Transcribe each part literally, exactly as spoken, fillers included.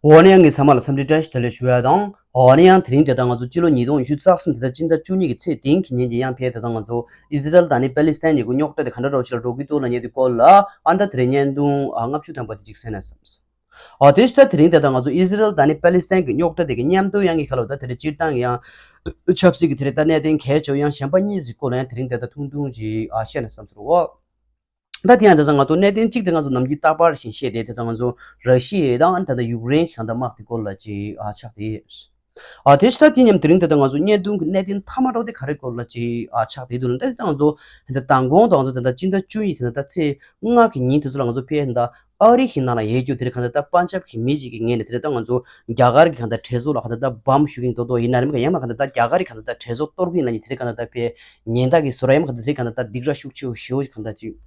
འོ་ན་ཡང་ངས་ཚང་མ་ལ་འཚམས་འདྲི་བཀྲ་ཤིས་བདེ་ལེགས་ཞུ་ཡ་དང་། འོ་ན་ཡང་དེ་རིང་དེ་ལྟར་ང་ཚོ་སྤྱི་ལོ་ཉིས་སྟོང་ཉི་ཤུ་རྩ་གསུམ་དེ་ལྟར་སྤྱི་ཟླ་བཅུ་གཉིས་ཀྱི་ཚེས་བདུན་གྱི་ཉིན་གྱི་ཡང་ཕེབས་དེ་ལྟར་ང་ཚོ་ཨི་ཟི་རལ་དང་ནི་པ་ལི་སི་ཐན་གཉིས་ཀྱི་རྙོག་དྲ་དེ་ག་འདྲ་འདྲ་བོ་ཞིག་ལ་འགྲོ་གི་འདུག་ལབ་མཁན་དེ་སྐོར་ལ་ཨ་ད་དེ་རིང་བརྙན་ཐུང་ཨ་ལྔ་བཅུ་ཐམ་པ་དེ་ཅིག་གསན་ན་བསམས། ཨ་དེ་ཕྱི་ད་དེ་རིང་དེ་ལྟར་ང་ཚོ་ཨི་ཟི་རལ་དང་ནི་པ་ལི་སི་ཐན་གྱི་རྙོག་དྲ་དེ་གི་མཉམ་དུ་ཡང་གི་ཁ་ལོ་ད་དེ་རིང་སྤྱིར་བཏང་ཡང་ཆབ་སྲིད་ཀྱི་དེ་རིང་ད་གནད་དོན་གལ་ཆེ་བ་ཡང་གཞན་པ་གཉིས་ཀྱི་སྐོར་ལ་ཡང་དེ་རིང་དེ་ལྟར་ཐུང་ཐུང་ཅིག་ཨ་བཤད་ན་བསམས་སོང་། ད་དེ་ཡང་དེ་ཚོ་ང་ཚོ་གནད་དོན་གཅིག་དེ་ང་ཚོ་ནམ་རྒྱུན་རྟག་པར་བཞིན་བཤད་དེ་དེ་ད་ང་ཚོ་ར་ཤི་ཡ་དང་ད་ལྟ་ཡུཀ་རེན་གྱི་གང་ལྟར་དམག་དེ་སྐོར་ལ་ཅིག་ཨ་ཆགས་དེ་ཡོད། ཨ་དེ་ཕྱི་ད་དེ་མཉམ་དེ་རིང་དེ་ད་ང་ཚོ་བརྙན་ཐུང་གི་གནད་དོན་མཐའ་མ་འདྲ་བོ་དེ་ག་རེ་སྐོར་ལ་ཅིག་ཨ་ཆགས་དེ་འདུག་ལ་ད་དེ་ད་ང་ཚོ་ད་ལྟ་མདང་དགོང་དང་ང་ཚོ་ད་ལྟ་སྤྱི་ཟླ་བཅུ་གཉིས་དེ་ད་ལྟ་ཚེས་ལྔ་གི་ཉིན་དེ་ཚོ་ལ་ང་ཚོ་ཕེབས་ད་ཨ་རི་གི་ནང་ལ་ཡོད་རྒྱུ་དེ་རེད། གང་ལྟར་ད་པན་ཇབ་གི་མི་ཅིག་གི་ངོས་ནས་དེ་རེད། ད་ང་ཚོ་རྒྱ་གར་གྱི་གང་ལྟར་གྲོས་ཚོགས་ལ་གང་ལྟར་ད་འབུམ་ཞུ་གིན་ཏོག་ཏོག་ཡིན་ན་རེད། མ་ག་ཡང་མ་གང་ལྟར་ད་རྒྱ་གར་གྱི་གང་ལྟར་ད་གྲོས་ཚོགས་གཏོར་གིན་ལ་ནི་དེ་རེད། གང་ལྟར་ད་ཕེ་ཉེན་བརྡ་གི་བཟོ་ར་ཡང་མ་གང་ལྟར་དེ་གང་ལྟར་ད་སྡིགས་ར་ཤུགས་ཆེ་བོ་ཞེ་བོ་ཞིག་གང་ལྟར་ཅིག་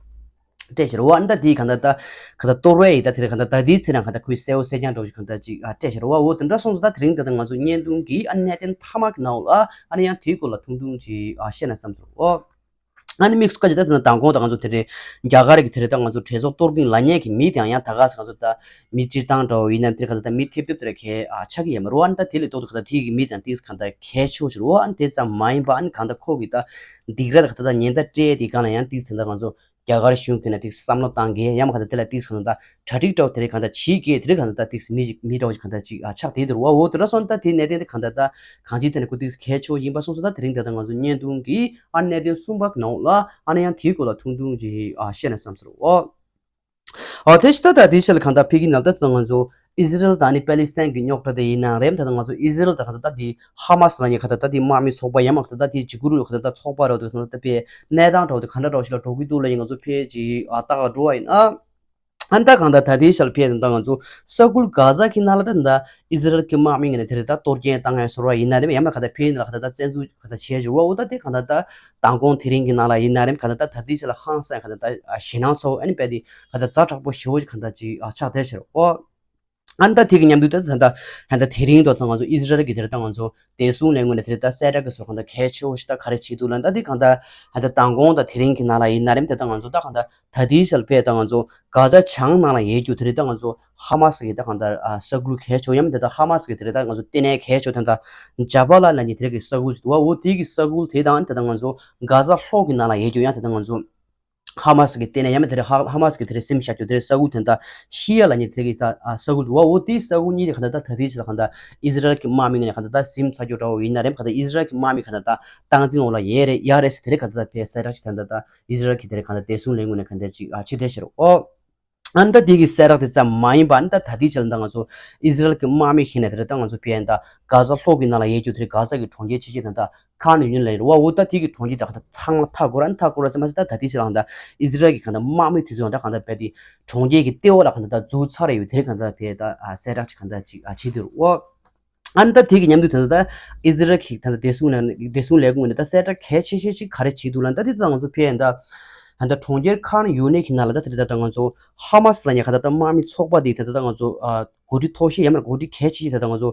སྤྲད་ཕྱིར་བ་ཨ་ད་དེ་གང་ལྟར་ད་གང་ལྟར་གཏོར་བའི་ཡི་ད་དེ་རེད། གང་ལྟར་ད་དེའི་ཚེ་རང་གང་ལྟར་ཁོའི་གསལ་བོ་གསལ་རྐྱང་འདྲ་བོ་ཞིག་གང་ལྟར་ཅིག་ཨ་སྤྲད་ཕྱིར་བ་འོ་དེ་འདྲ་སོང་ཙང་ད་དེ་རིང་ད་ད་ང་ཚོ་བརྙན་ཐུང་གི་ཨ་གནད་དོན་མཐའ་མ་གི་ནང་ལ་ཨ་ནི་ཡང་དེའི་སྐོར་ལ་ཐུང་ཐུང་ཅིག་ཨ་བཤད་ན་བསམ་སོང་། ཨོ། ཨ་ནི་དམིགས་སུ་བཀར་ཅིག་ད་དེ་ན་མདང་དགོང་དང་ང་ཚོ་དེ་རེད། རྒྱ་གར་གྱི་དེ་རེད། ད་ང་ཚོ་གྲོས་ཚོགས་གཏོར་གིན་ལབ་མཁན་གྱི་མི་དེའང་ཡང་ད་ག་ས་ང་ཚོ་ད་མི་སྤྱིར་བཏང་འདྲ་བོ་ཡིན་ནམ་དེ་རེད། ག་ད་ད་མི་ཐེབས་ཐེབས་དེ་རེད་གལ་ཨ་ཆགས་ཀྱི་ཡོད་མ་རེད། ཨ་ནི་ད་དེ་ལས་ལྡོག་ཏུ་ག་ད་དེ་གི་མི་དང་ཏིག་ག་ད་གལ་ཆེ་བོ་ཞིག་རེད། ཨ་ནི་དེ་ཙམ་མ་ཡིན་པ་ཨ་ནི་གང་ད་ཁོ་གི་ད་སྡིགས་ར་ད་ག་ད་ད་ཉེན་བརྡ་སྤྲད་དེ་གང་ལ་ཡང་ཏིག་ཟེར་ད་ང་ཚོ་རྒྱ་གར་གཞུང་གི་ན་ཏིག་བསམ་བློ་བཏང་གི་ཡང་མ་ག་ད་དེ་ལ་ཏིག་ཟེར་ད་གྲ་སྒྲིག་འདྲ་བོ་དེ་རེད། གང་ད་བྱེད་ཀྱི་དེ་རེད། གང་ད་ད་ཏིག་མི་ཅིག་མི་འདྲ་བོ་ཞིག་གང་ད་ཅིག་ཨ་ཆགས་དེ་དུ་རུ་བ་འོ་དེ་འདྲ་སོང་ད་དེ་གནད་དོན་དེ་གང་ད་ད་གང་ཅི་དེ་ནས་ཁོ་ཏིག་གལ་ཆེ་བོ་ཡིན་པ་སོང་ཙང་ད་དེ་རིང་ད་ད་ང་ཚོ་བརྙན་ཐུང་གི་ཨ་གནད་དོན་གསུམ་པ་གི་ནང་ལ་ཨ་ནི་ཡང་དེའི་སྐོར་ལ་ཐུང་ཐུང་ཅིག་ཨ་བཤད་ན་བསམ་ཟེར་བ། ཨ་དེ་ཕྱི་ད་ད་དེ་ཕྱི་ལ་གང་ད་ཕི་གི་ནང་ད་ད་ང་ཚོ་ཨི་ཟི་རལ་དང་ནི་པ་ལི་སི་ཐན་གྱི་རྙོག་དྲ་དེ་ཡིན་ནའང་རེད། ད་ད་ང་ཚོ་ཨི་ཟི་རལ་དང་གང་ད་ད་དེ་ཧ་མ་སི་ལ་ཉེ་ག་ད་ད་དེ་དམག་མི་ཚོགས་པ་ཡང་མ་ག་ད་ད་དེ་འཇིགས་སྐུལ་ག་ད་ད་ཚོགས་པ་རོ་དེ་གང་ད་ད་པའི་གནས་སྟངས་འདྲ་བོ་དེ་ག་འདྲ་འདྲ་བོ་ཞིག་ལ་འགྲོ་གི་འདུག་ལ་ཡིན་ང་ཚོ་ཕེ་ཅིག་ཨ་ད་ག་འགྲོ་བ་ཡིན་ཨ། ཨ་ནི་ད་གང་ལྟར་ད་ལྟའི་ཆར་ཕེབས་ད་ང་ཚོ་ས་ཁུལ་གྷ་ཛ་གི་ནང་ལ་ད་ད་ཨི་ཛི་རལ་གྱི་དམག་མི་ངོས་ནས་དེ་རེད་ད་གཏོར་སྐྱོན་བཏང་ཡ་སོར་བ་ཡིན་ན་རེད། ཡང་མ་ག་ད་ཕེབས་ཡིན་ལ་ག་ད་ད་བཙན་འཛུལ་ག་ད་བྱས་ཞུ་བ་འོ་ད་དེ་གང་ལྟར་ད་མདང་དགོང་དེ་རིང་གི་ནང་ལ་ཡིན་ན་རེད། གང་ལྟར་ད་ད་ལྟའི་ཆར་ལ་ཧང་སང་གང་ལྟར་ད་ཞེད་སྣང་ཚ་བོ་ཨ་ནི་དཔེ་དེ་ག་ད་ཛ་དྲག་པོ་ཞེ་བོ་ཞིག་གང་ལྟར་ཅིག་ཆགས་བསྡད་ཤག་འོ། ཨ་ནི་ད་དེ་གི་མཉམ་དུ་ད་ད་ད་ད་དེ་རིང་དུ་ད་ང་ཚོ་ཨི་ཛི་རལ་གྱི་དེ་རེད་ད་ང་ཚོ་བདེ་སྲུང་ལས་ཁུངས་ནས་དེ་རེད་ད་གསལ་བསྒྲགས་ཀྱི་སོ་གང་ལྟར་གལ་ཆེ་བོ་ཞིག་ད་ག་རེ་བྱེད་འདུག་ལ་ད་དེ་གང་ལྟར་ད་ད་མདང་དགོང་ད་དེ་རིང་གི་ནང་ལ་ཡིན་ན་རེད། ད་ད་ང་ཚོ་ད་གང་ལྟར་ད་ལྟའི་ཆར་ཕེབས་ད་ང་ཚོ་གྷ་ཛ་བྱང་ནང་ལ་ཡོད་རྒྱུ་དེ་རེད་ད་ང་ཚོ་ཧ་མ་སི་གི་ད་གང་ལྟར་ཨ་ས་ཁུལ་གལ་ཆེ་བོ་ཡང་མིན་ད་ད་ཧ་མ་སི་གི་དེ་རེད་ད་ང་ཚོ་ལྟེ་གནས་གལ་ཆེ་བོ་ད་ད་ཇ་བ་ལ་ལ་ནི་དེ་རེད་གི་ས་ཁུལ་ཞིག་འདུག་བ། འོ་དེ་གི་ས་ཁུལ་དེ་དང་ད་ད་ང་ཚོ་གྷ་ཛ་ལྷོ་གི་ནང་ལ་ཡོད་རྒྱུ་ཡང་ད་ད་ང་ཚོ་ཧ་མ་སི་གི་ལྟེ་གནས་ཡང་མིན་དེ་རེད་ཧ་ཧ་མ་སི་གི་དེ་རེད་སིམ་བཞག་རྒྱུ་དེ་རེད་ས་ཁུལ་དེ་ད་ཤི་ཡ་ལ་ནི་དེ་རེད་གི་ས་ཨ་ས་ཁུལ་འདུག་བ། འོ་དེ་ས་ཁུལ་གཉིས་དེ་གང་ལྟར་ད་ད་དེ་ཕྱི་ལ་གང་ལྟར་ཨི་ཛི་རལ་གི་དམག་མི་ངོས་ནས་གང་ལྟར་ད་སིམ་ཚར་རྒྱུ་འདྲ་བོ་ཡིན་ན་རེད། གང་ལྟར་ཨི་ཛི་རལ་གི་དམག་མི་གང་ལྟར་ད་སྟངས་འཛིན་འོག་ལ་ཡོད་རེད་ཡ་རེད་ཟེར་དེ་རེད་གང་ལྟར་ད་ཕེ་གསལ་བསྒྲགས་ཅིག་ད་ད་ད་ཨི་ཛི་རལ་གི་དེ་རེད་གང་ལྟར་བདེ་སྲུང་ལས་ཁུངས་ནས་གང་ལྟར་ཅིག་ཨ་ཕྱི་བསྡད་ཤེར་ཨོ། ཨ་ནི་ད་དེ་གི་གསལ་བསྒྲགས་དེ་ཙམ་མ་ཡིན་པ་ཨ་ནི་ད་ད་ལྟའི་ཆར་ལ་ད་ང་ཚོ་ཨི་ཛི་རལ་གྱི་དམག་མི་ཤིག་ནས་དེ་རེད་ད་ང་ཚོ་ཕེ་ཨ་ནི་ད་གྷ་ཛ་ལྷོ་གི་ནང་ལ་ཡོད་རྒྱུ་དེ་རེད་གྷ་ཛ་གི་གྲོང་ཁྱེར་ཆེ་ཆེ་དང་ད་ཁཱན་ཡུ་ནིན་ལ་ཡོད་རེད་བ། འོ་ད་དེ་གི་གྲོང་ཁྱེར་ད་ག་ད་ཚང་མ་མཐའ་སྐོར་ཨ་ནི་མཐའ་སྐོར་ཙམ་མ་ཟད་ད་ད་ལྟའི་ཆར་ལ་ད་ཨི་ཛི་རལ་གི་ག་ད་དམག་མི་དེ་ཚོ་ཡང་ད་ག་ད་ཕེ་དེ་གྲོང་ཁྱེར་གི་ལྟེ་བ་ལ་ག་ད་ད་འཛུལ་ཚར་ཡོད་དེ་རེད་ག་ད་ཕེ་ད་གསལ་བསྒྲགས་ཅིག་ག་ད་ཅིག་བྱེད་དུ་རེད་བ། ཨ་ནི་ད་དེ་གི་མཉམ་དུ་ད་ལྟ་ཨི་ཟི་རལ་གྱི་ད་ལྟ་བདེ་སྲུང་ལས་བདེ་སྲུང་ལས་ཁུངས་ནས་ད་གསལ་བསྒྲགས་གལ་ཆེ་ཤོས་ཅིག་ག་རེ་བྱེད་འདུག་ལབ་ན་ད་དེ་ད་ང་ཚོ་ཕེ་ད་ད་ལྟ་གྲོང་ཁྱེར་ཁཱན་ཡུ་ནི་གི་ནང་ལ་ད་དེ་ད་ད་ང་ཚོ་ཧ་མ་སི་ལབ་མཁན་ག་ད་ད་དམག་མི་ཚོགས་པ་དེ་ད་ད་ད་ང་ཚོ་ཨ་འགོ་ཁྲིད་ཐོག་ཤེས་ཡ་མར་འགོ་ཁྲིད་གལ་ཆེ་ཤོས་ད་ད་ང་ཚོ་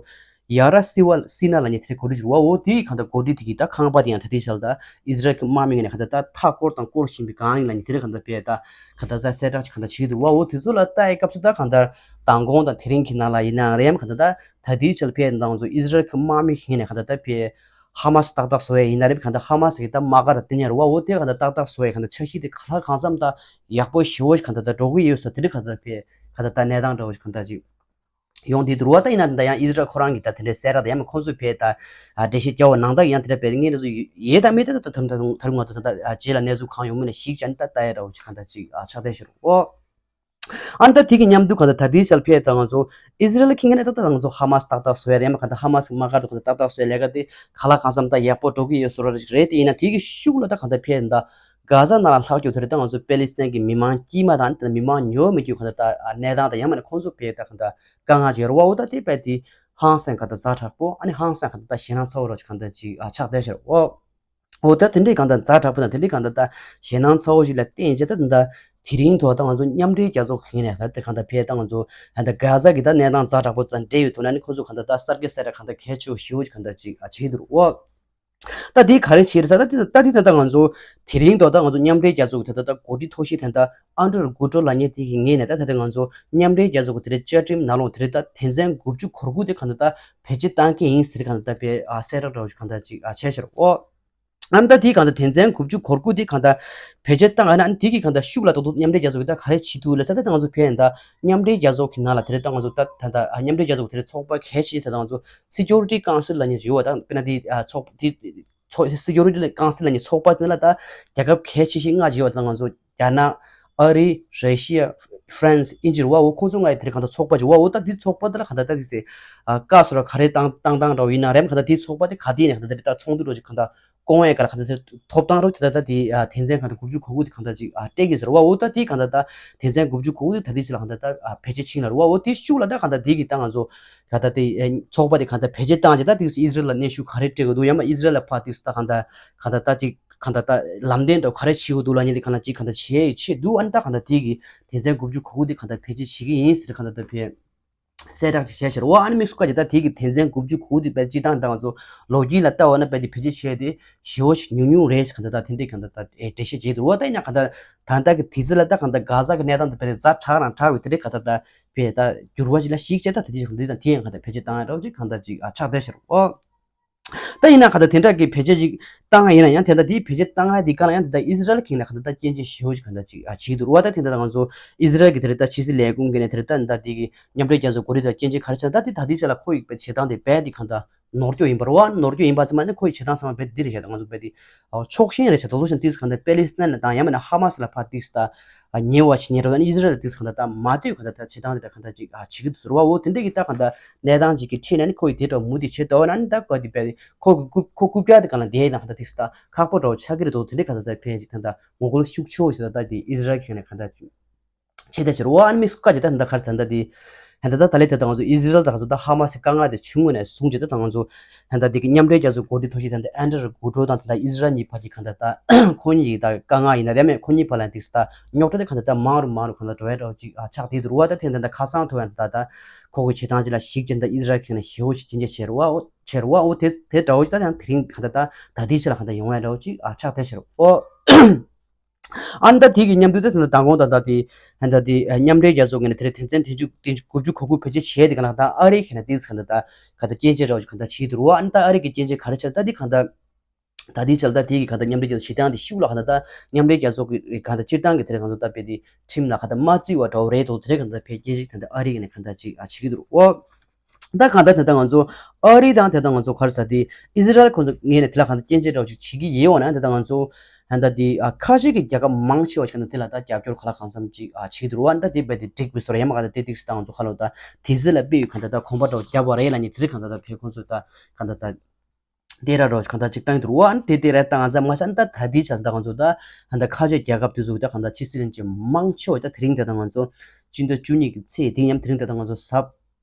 ཡ་ར་སི་ཝལ་སི་ན་ལབ་མཁན་དེ་འགོ་ཁྲིད་ཅིག་རེད་བ། འོ་དེ་ག་ད་འགོ་ཁྲིད་དེ་གི་ད་ཁང་པ་དེ་ཡང་ད་དེ་ཞལ་ད་ཨི་ཟི་རལ་གྱི་དམག་མི་ངོས་ནས་ག་ད་ད་མཐའ་བསྐོར་དང་བསྐོར་བཞིན་པའི་སྒང་ཡིན་ལབ་མཁན་དེ་རེད་ག་ད་ཕེ་ད་ག་ད་ད་གསལ་བསྒྲགས་ཅིག་ག་ད་བྱེད་འདུག་བ། འོ་དེ་ཚོ་ལ་ལྟ་ཡི་སྐབས་སུ་ད་ག་ད་མདང་དགོང་དང་དེ་རིང་གི་ནང་ལ་ཡིན་ནའང་རེད་ཡ་མ་ག་ད་ད། ད་ལྟའི་ཆར་ཕེ་ད་ང་ཚོ་ཨི་ཟི་རལ་གྱི་དམག་མི་ཤིག་ནས་ག་ད་ད་ཕེ་ཧ་མ་སི་ཏག་ཏག་བཟོ་ཡ་ཡིན་ན་རེད། ག་ད་ཧ་མ་སི་གི་ད་དམག་སྒར་དང་བསྟུན་ཡ་རེད་བ། འོ་དེ་ག་ད་ཏག་ཏག་བཟོ་ཡ་ག་ད་འཆར་གཞི་དེ་ག་ལ་གང་འཚམ་ད་ཡག་པོ་ཞེ་བོ་ཞིག་ག་ད་ད་འགྲོ་གི་ཡོད་ས་དེ་རིང་ག་ད་ད་ཕེ་ག་ད་ད་གནས་སྟངས་འདྲ་བོ་ཞིག་ག་ད་ཅིག་ཡོང་དེ་འདུག་བ། ད་ཡིན་ན་ད་ཡང་ཨི་ཟི་རལ་ཁོ་རང་གི་ད་དེ་འདྲའི་གསལ་བསྒྲགས་ད་ཡང་མ་ཁོང་ཚོས་ཕེ་ད་འགྲེལ་བཤད་རྒྱག་པ་ནང་ད་ཡང་དེ་འདྲ་ཕེ་ངས་འདི་ཚོ་ཡོད་དང་མེད་ད་ད་ད་ད་ད་རུང་ང་ད་ད་རྗེས་ལ་གནས་ཚུལ་གང་ཡོང་མིན་ན་ཞིག་ཅན་ད་ལྟ་ཡ་འདྲ་བོ་ཞིག་ག་ད་ཅིག་ཆགས་བསྡད་ཤག་འོ། ཨ་ནི་ད་དེ་གི་མཉམ་དུ་ག་ད་ད་ལྟའི་ཆར་ཕེ་ད་ང་ཚོ་ཨི་ཟི་རལ་ཁྱེད་ཀྱི་ནས་ད་ད་ང་ཚོ་ཧ་མ་སི་ཏག་ཏག་བཟོ་ཡ་ཡ་མ་ག་ད་ཧ་མ་སི་དམག་སྒར་དུ་ག་ད་ཏག་ཏག་བཟོ་ཡ་ལས་ཀ་དེ་ག་ལ་གང་འཚམ་ད་ཡག་པོ་འགྲོ་གི་ཡོད་བཟོ་འདྲ་ཅིག་རེད། དེ་ཡིན་ན་དེ་གི་ཤུགས་ལ་ད་ག་ད་ཕེ་ད་གྷ་ཛ་ནང་ལ་ལྷག་རྒྱུ་དེ་རེད། ད་ང་ཚོ་པེ་ལི་སི་ཐན་གྱི་མི་མང་དཀྱུས་མ་དང་ད་མི་མང་ཉུང་མི་རྒྱུ་ག་ད་ད་གནས་སྟངས་ད་ཡ་མ་ནས་ཁོང་ཚོ་ཕེ་ད་ག་ད་དཀའ་ངལ་ཅིག་ཡོད་རེད་བ། འོ་ད་དེ་དཔེ་དེ་ཧང་སང་ག་ད་ཛ་དྲག་པོ་ཨ་ནི་ཧང་སང་ག་ད་ད་ཞེད་སྣང་ཚ་བོ་ར་ཅིག་ག་ད་ཅིག་ཆགས་བསྡད་ཤག་འོ། འོ་ད་དེ་འདྲའི་གང་ལྟར་ཛ་དྲག་པོ་དང་དེ་འདྲའི་གང་ལྟར་ད་ཞེད་སྣང་ཚ་བོ་ཞིག་ལ་བརྟེན་བྱས་ད་ད་དེ་རིང་ཐོག་ད་ང་ཚོ་མཉམ་འབྲེལ་རྒྱལ་ཚོགས་ཀྱི་ངོས་ནས་ད་དེ་གང་ལྟར་ཕེ་ད་ང་ཚོ་ད་གྷ་ཛ་གི་ད་གནས་སྟངས་ཛ་དྲག་པོ་དང་འབྲེལ་བའི་ཐོག་ནས་ནི་ཁོ་ཚོ་གང་ལྟར་ད་གསར་བརྗེ་གསལ་བསྒྲགས་གང་ལྟར་གལ་ཆེ་བོ་ཞེ་བོ་ཞིག་གང་ལྟར་ཅིག་བྱེད་འདུག་འོ། ད་འདི་ག་རེ་བྱེད་རེད་ཟེར། ད་འདི་ད་འདི་ད་ལྟ་ང་ཚོ་དེ་རིང་ད་ལྟ་ང་ཚོ་མཉམ་འབྲེལ་རྒྱལ་ཚོགས་ཀྱི་ད་ལྟ་འགོ་ཁྲིད་མཐོ་ཤོས་དེ་ད་ཨན་ཌྲོ་གུ་ཊེ་རེས་ལབ་མཁན་དེ་གི་ངོས་ནས་ད་ད་ལྟ་ང་ཚོ་མཉམ་འབྲེལ་རྒྱལ་ཚོགས་ཀྱི་དེ་རིང་བཅའ་ཁྲིམས་ནང་ལོགས་དེ་རིང་ད་དོན་ཚན་དགུ་བཅུ་གོ་དགུ་དེ་གང་ལྟར་ད་བེད་སྤྱོད་བཏང་གི་ཡིན་ཟེར་གང་ལྟར་ད་བེད་ཨ་གསལ་བསྒྲགས་འདྲ་བོ་ཞིག་གང་ལྟར་ཅིག་ཨ་བྱས་ཤག་ཨོ། ཨ་ནི་ད་དེའི་གང་ལྟར་དོན་ཚན་དགུ་བཅུ་གོ་དགུ་དེ་གང་ལྟར་བེད་སྤྱོད་བཏང་ཨ་ནི་ཨ་ནི་དེ་གི་གང་ལྟར་ཤུགས་ལ་ཏོག་ཏོག་མཉམ་འབྲེལ་རྒྱལ་ཚོགས་ཀྱི་ད་ག་རེ་བྱེད་ཐུབ་ལབ་ས། ད་ད་ང་ཚོ་བོད་ཡིན་ད་མཉམ་འབྲེལ་རྒྱལ་ཚོགས་ཀྱི་ནང་ལ་དེ་རིང་ད་ང་ཚོ་ད་ད་ད་ཨ་མཉམ་འབྲེལ་རྒྱལ་ཚོགས་དེ་རིང་ཚོགས་པ་གལ་ཆེ་ད་ད་ང་ཚོ་སི་ཀུ་རི་ཊི་ཀའུན་སིལ་ལབ་མཁན་ཞིག་ཡོད་པ། ད་དཔེར་ན་དེ་ཨ་ཚོགས་དེ་ཚོགས་སི་ཀུ་རི་ཊི་ཀའུན་སིལ་ལབ་མཁན་ཚོགས་པ་དེ་ལ་ད་རྒྱལ་ཁབ་གལ་ཆེ་ཤོས་ལྔ་ཞིག་ཡོད་པ། ད་ང་ཚོ་རྒྱ་ནག་ཨ་རི། ར་ཤི་ཡ། ཧྥ་རན་སི། དབྱིན་ཇི་རེད་བ། འོ་ཁོང་ཚོ་ལྔ་ཡི་དེ་རིང་གང་ལྟར་ཚོགས་པ་ཅིག་བ། འོ་ད་དེ་ཚོགས་པ་དེ་ལ་གང་ལྟར་ད་དེ་ཚེ་ཨ་བཀའ་ཟུར་ག་རེ་བཏང་བཏང་བཏང་འདྲ་བོ་ཡིན་ན་རེད། གང་ལྟར་དེ་ཚོགས་པ་དེ་ག་དེ་ཡིན་ན་གང་ལྟར་དེ་རིང་ད་ཚོགས་འདུ་འདྲ་བོ་ཅིག་གང་ལྟར་སྐོང་ཡས་ག་ལ་གང་ལྟར་དེ་ཐོབ་ཐང་འདྲ་བོ་ཅིག་ད་ད་དེ་ཨ་དོན་ཚན་གང་ལྟར་དགུ་བཅུ་གོ་དགུ་དེ་གང་ལྟར་ཅིག་ཨ་སྤྲད་ཀྱི་ཟེར་བ། འོ་ད་དེ་གང་ལྟར་ད་དོན་ཚན་དགུ་བཅུ་གོ་དགུ་དེ་ད་དེ་ཅིག་ལ་གང་ལྟར་ད་ཨ་བེད་སྤྱོད་ཕྱིན་ལ་རེད་བ། འོ་དེ་ཤུགས་ལ་ད་གང་ལྟར་དེ་གི་ད་ང་ཚོ་གང་ལྟར་དེ་ཨ་ཚོགས་པ་དེ་གང་ལྟར་བེད་སྤྱོད་བཏང་རྗེས་ད་དེ་ཨི་ཟི་རལ་ལ་གནོན་ཤུགས་ག་རེ་སྤྲད་དགོས་འདུག་ཡང་མ་ཨི་ཟི་རལ་ལ་ཕར་དེ་ད་གང་ལྟར་གང་ལྟར་ད་ཅིག་གང་ལྟར་ད་ལམ་སྟོན་དང་ག་རེ་བྱེད་དགོས་འདུག་ལབ་མཁན་དེ་གང་ལྟར་ཅིག་གང་ལྟར་བྱེད་ཡས་ཆེད་དུ་ཨ་ནི་ད་གང་ལྟར་དེ་གི་དོན་ཚན་དགུ་བཅུ་གོ་དགུ་དེ་གང་ལྟར་བེད་སྤྱོད་བྱེད་ཀྱི་ཡིན་ཟེར་གང་ལྟར་ད་བེད་གསལ་བསྒྲགས་ཅིག་བྱས་ཤག་རེད་བ། ཨ་ནི་དམིགས་སུ་བཀར་གྱི་ད་དེ་གི་དོན་ཚན་དགུ་བཅུ་གོ་དགུ་དེ་བེད་སྤྱོད་བཏང་ད་ང་ཚོ་ལོ་རྒྱུས་ལ་ལྟ་བ་ན་བེད་དེ་བེད་སྤྱོད་བྱས་ཏེ་ཞེ་པོ་ཞིག་ཉུང་ཉུང་རེད་ཟེར་གང་ལྟར་ད་དེ་འདྲས་གང་ལྟར་ད་འགྲེལ་བཤད་བྱས་འདུག་རེད་བ། ད་ཡིན་ན་གང་ལྟར་ད་ལྟ་གི་དུས་ཚོད་ལ་ད་གང་ལྟར་གྷ་ཟ་གི་གནས་སྟངས་དེ་བེད་དེ་ཛ་དྲག་རང་དྲག་པའི་དེ་འདྲས་གང་ལྟར་ད་བེད་ད་འགྱུར་བ་ཞིག་ལ་གཞིགས་བྱས་ད་དེ་འདྲས་གང་ལྟར་ད་དེ་ཡང་གང་ལྟར་བེད་སྤྱོད་བཏང་ཡ་འདྲ་བོ་ཅིག་གང་ལྟར་ཅིག་ཨ་ཆགས་བསྡད་ཤག་རེད་བ། ད་ཡིན་ན་གང་ལྟར་དེ་འདྲ་གི་བེད་སྤྱོད་ཅིག་བཏང་ཡ་ཡིན་ན་ཡང་དེ་འདྲ་དེའི་བེད་སྤྱོད་བཏང་ཡ་དེ་གང་ལ་ཡང་དེ་འདྲ་ཨི་ཟི་རལ་གྱིས་ན་གང་ལྟར་ད་སྐྱོན་བརྗོད་ཞེ་པོ་ཅིག་གང་ལྟར་ཅིག་ཨ་བྱེད་ཀྱི་འདུག་རེད་བ། ད་དེ་འདྲ་ད་ང་ཚོ་ཨི་ཟི་རལ་གྱི་དེ་རེད་ད་ཕྱི་སྲིད་ལས་ཁུངས་ཀྱི་ནས་དེ་རེད་ད་ད་དེ་གི་མཉམ་འབྲེལ་རྒྱལ་ཚོགས་འགོ་ཁྲིད་ད་སྐྱོན་བརྗོད་ག་རེ་བྱས་ད་དེ་ད་དེ་ཆ་ལ་ཁོ་ཡི་བྱེད་སྟངས་དེ་རྦད་དེ་གང་ལྟར་ནོར་འཁྱོག་ཡིན་པ་རེད་བ། ནོར་འཁྱོག་ཡིན་པ་ཙམ་མ་ཡིན་ན་ཁོ་ཡི་བྱེད་སྟངས་ཚང་མ་རྦད་དེ་འདི་རེད་བྱས་ད་ང་ཚོ་རྦད་དེ་ཕྱོགས་ཞེན་རེད་བྱས། དེ་ཚོ་ཞིག་ཏིས་གང་ལྟར་པེ་ལི་སི་ཐན་ལ་དང་ཡང་མིན་ན་ཧ་མ་སི་ལ་ཕར་ཏིས་ད་ཉེ་བ་ཞིག་ཉེ་རོགས་ཨི་ཟི་རལ་ལ་ཏིས་གང་ལྟར་ད་མ་ལྟོས་གང་ལྟར་ད་བྱེད་སྟངས་དེ་འདྲ་གང་ལྟར་ཅིག་ཨ་བྱེད་ཀྱི་འདུག་ཟེར་བ། འོ་དེ་འདྲ་གི་ད་གང་ལྟར་གནས་སྟངས་ཅིག་གི་ཁྲིད་ནས་ནི་ཁོ་ཡི་དེ་འདྲ་མུ་མཐུད་བྱེད་དོ་ན་ནི་ད་ག་དེ་པས་ཁོ་གི་རྐུབ་ཁོ་རྐུབ་བཀྱག་དེ་གང་ལ་བསྡད་ཡིན་ན་གང་ལྟར་ཏིས་ད་ཁག་པོ་འདྲ་བོ་ཆགས་ཀྱི་རེད་འདུག་དེ་འདྲ་གང་ལྟར་ད་ཕན་ཅིག་ད་ད་ངོ་རྒོལ་ཤུགས་ཆེ་བོ་ཞིག་ད་ད་དེ་ཨི་ཟི་རལ་གི་ནས་གང་ལྟར་ཅིག་བྱེད་བསྡད་ཕྱིར་རོ། ཨ་ནི་དམིགས་སུ་བཀར་གྱི་ད་ད་ག་རེ་ཟེར་ན་ད་དེ་ཧན་ད་ད་ད་ལས་ད་ད་ང་ཚོ་ཨི་ཟི་རལ་ད་ག་ཚོད་ད་ཧ་མ་སི་དཀའ་ངལ་དེ་བྱུང་བ་ནས་བཟུང་བྱས་ད་ད་ང་ཚོ་ཧན་ད་དེ་གི་མཉམ་འབྲེལ་རྒྱལ་ཚོགས་འགོ་ཁྲིད་མཐོ་ཤོས་ད་ད་ཨན་ཌྲོ་གུ་ཊེ་རེས་དང་ད་ད་ཨི་ཟི་རལ་གཉིས་བར་གྱི་གང་ལྟར་ད་ཁོ་གཉིས་ཀྱི་ད་དཀའ་ངལ་ཡིན་ན་རེད་མེད་ཁོ་གཉིས་བར་ལ་ཏིས་ད་རྙོག་དྲ་དེ་གང་ལྟར་ད་མང་རུ་མང་རུ་གང་ལྟར་འགྲོ་ཡ་འདྲ་བོ་ཅིག་ཨ་ཆགས་བསྡད་འདུག་རེད་བ། ད་དེ་ད་ད་ཁ་སང་ཐོག་ཡང་ད་ད་ཁོ་གི་བྱེད་སྟངས་ཅིག་ལ་གཞིགས་བྱས་ད་ཨི་ཟི་རལ་གྱི་ནས་ཞེ་པོ་ཞིག་སྐྱོན་བརྗོད་བྱས་རེད་བ། འོ་བྱས་རེད་བ། འོ་དེ་དེ་འདྲ་བོ་ཅིག་ད་ཡང་དེ་རིང་གང་ལྟར་ད་ད་ལྟའི་ཆ་ལ་གང་ལྟར་ཡོང་ཡ་འདྲ་བོ་ཅིག་ཨ་ཆགས་བསྡད་ཕྱིར་རོ། ཨ་ནི་ད་དེ་གི་མཉམ་དུ་ད་ད་མདང་དགོང་ད་ད་དེ་ད་དེ་མཉམ་འབྲེལ་རྒྱལ་ཚོགས་ཀྱི་ནས་དེ་རིང་དོན་ཚན་དེ་ཚོ་དེ་ཚོ་དགུ་བཅུ་གོ་དགུ་བེད་སྤྱོད་བྱས་ཏེ་གང་ལྟར་ད་ཨ་རི་གི་ནས་དེ་གང་ལྟར་ད་གང་ལྟར་སྐྱོན་བརྗོད་འདྲ་བོ་ཅིག་གང་ལྟར་བྱེད་འདུག་རེད་བ། ཨ་ནི་ད་ཨ་རི་གི་སྐྱོན་བརྗོད་ག་རེ་བྱས་ད་དེ་གང་ལྟར་ད་དེའི་ཆ་ལ་ད་དེ་གི་གང་ལྟར་མཉམ་འབྲེལ་རྒྱལ་ཚོགས་སྤྱིར་བཏང་དེ་ཤུགས་ལ་གང་ལྟར་ད་མཉམ་འབྲེལ་རྒྱལ་ཚོགས་ཀྱི་གང་ལྟར་སྤྱིར་བཏང་གི་དེ་རིང་གང་ལྟར་དཔེ་དེ་ཁྲིམས་ལ་གང་ལྟར་མ་བརྩི་བ་འདྲ་བོ་རེད་འདུག་དེ་རིང་གང་ལྟར་ཕལ་སྐད་ཅིག་གང་ལྟར་ཨ་རི་གི་ནས་གང་ལྟར་ཅིག་ཨ་བྱེད་ཀྱི་འདུག་ཨོ། ད་གང་ལྟར་དེ་ལྟར་ང་ཚོ་ཨ་རི་དང་དེ་ལྟར་ང་ཚོ་ག་རེ་ཟེར་དེ་ཨི་ཟི་རལ་ཁོང་ཚོ་ངོས་ནས་དེ་ལ་གང་ལྟར་སྐྱོན་བརྗོད་འདྲ་བོ་ཅིག་བྱེད་ཀྱི་ཡོད་པ་ན་དེ་ལྟར་ང་ཚོ་ད་ལྟ་དེ་ཨ་ཁ་ཤས་ཀྱི་རྒྱལ་ཁབ་མང་ཆེ་བ་ཞིག་གང་ལྟར་དེ་ལ་ད་རྒྱབ་སྐྱོར་གང་ལ་གང་འཚམ་ཅིག་ཨ་བྱེད་ཀྱི་འདུག་རེད་བ། ད་དེ་རྦད་དེ་འགྲིག་པའི་བཟོ་འདྲ་ཡང་མ་གང་ལྟར་དེ་ཏིག་ཙམ་ད་ང་ཚོ་ཁ་ལོ་ད་དེ་ཟི་ལ་དཔེ་ཡོད་གང་ལྟར་ད་གོམ་པ་འདྲ་བོ་བརྒྱབ་པ་རེད་ལབ་ནས་དེ་རིང་གང་ལྟར་ད་ཕེ་ཁོང་ཚོ་ད་གང་ལྟར་ད། དེ་ར་རོ་གང་ལྟར་ཅིག་བཏང་གི་འདུག་རེད་བ། ཨ་ནི་དེ་དེ་ར་བཏང་ང་ཚ་མ་ཟ་ཨ་ནི་ད་ད་དེའི་ཆ་ད་ང་ཚོ་ད་ཨ་ནི་ད་ཁ་ཆེ་རྒྱལ་ཁབ་དེ་ཚོ་ད་གང་ལྟར་ཕྱི་སྲིད་བློན་ཆེན་མང་ཆེ་བ་ད་དེ་རིང་ད་ད་ང་ཚོ་སྤྱི་ཟླ་བཅུ་གཉིས་ཀྱི་ཚེས་དེ་ཡང་དེ་རིང་ད་ད་ང་ཚོ་གཟའ་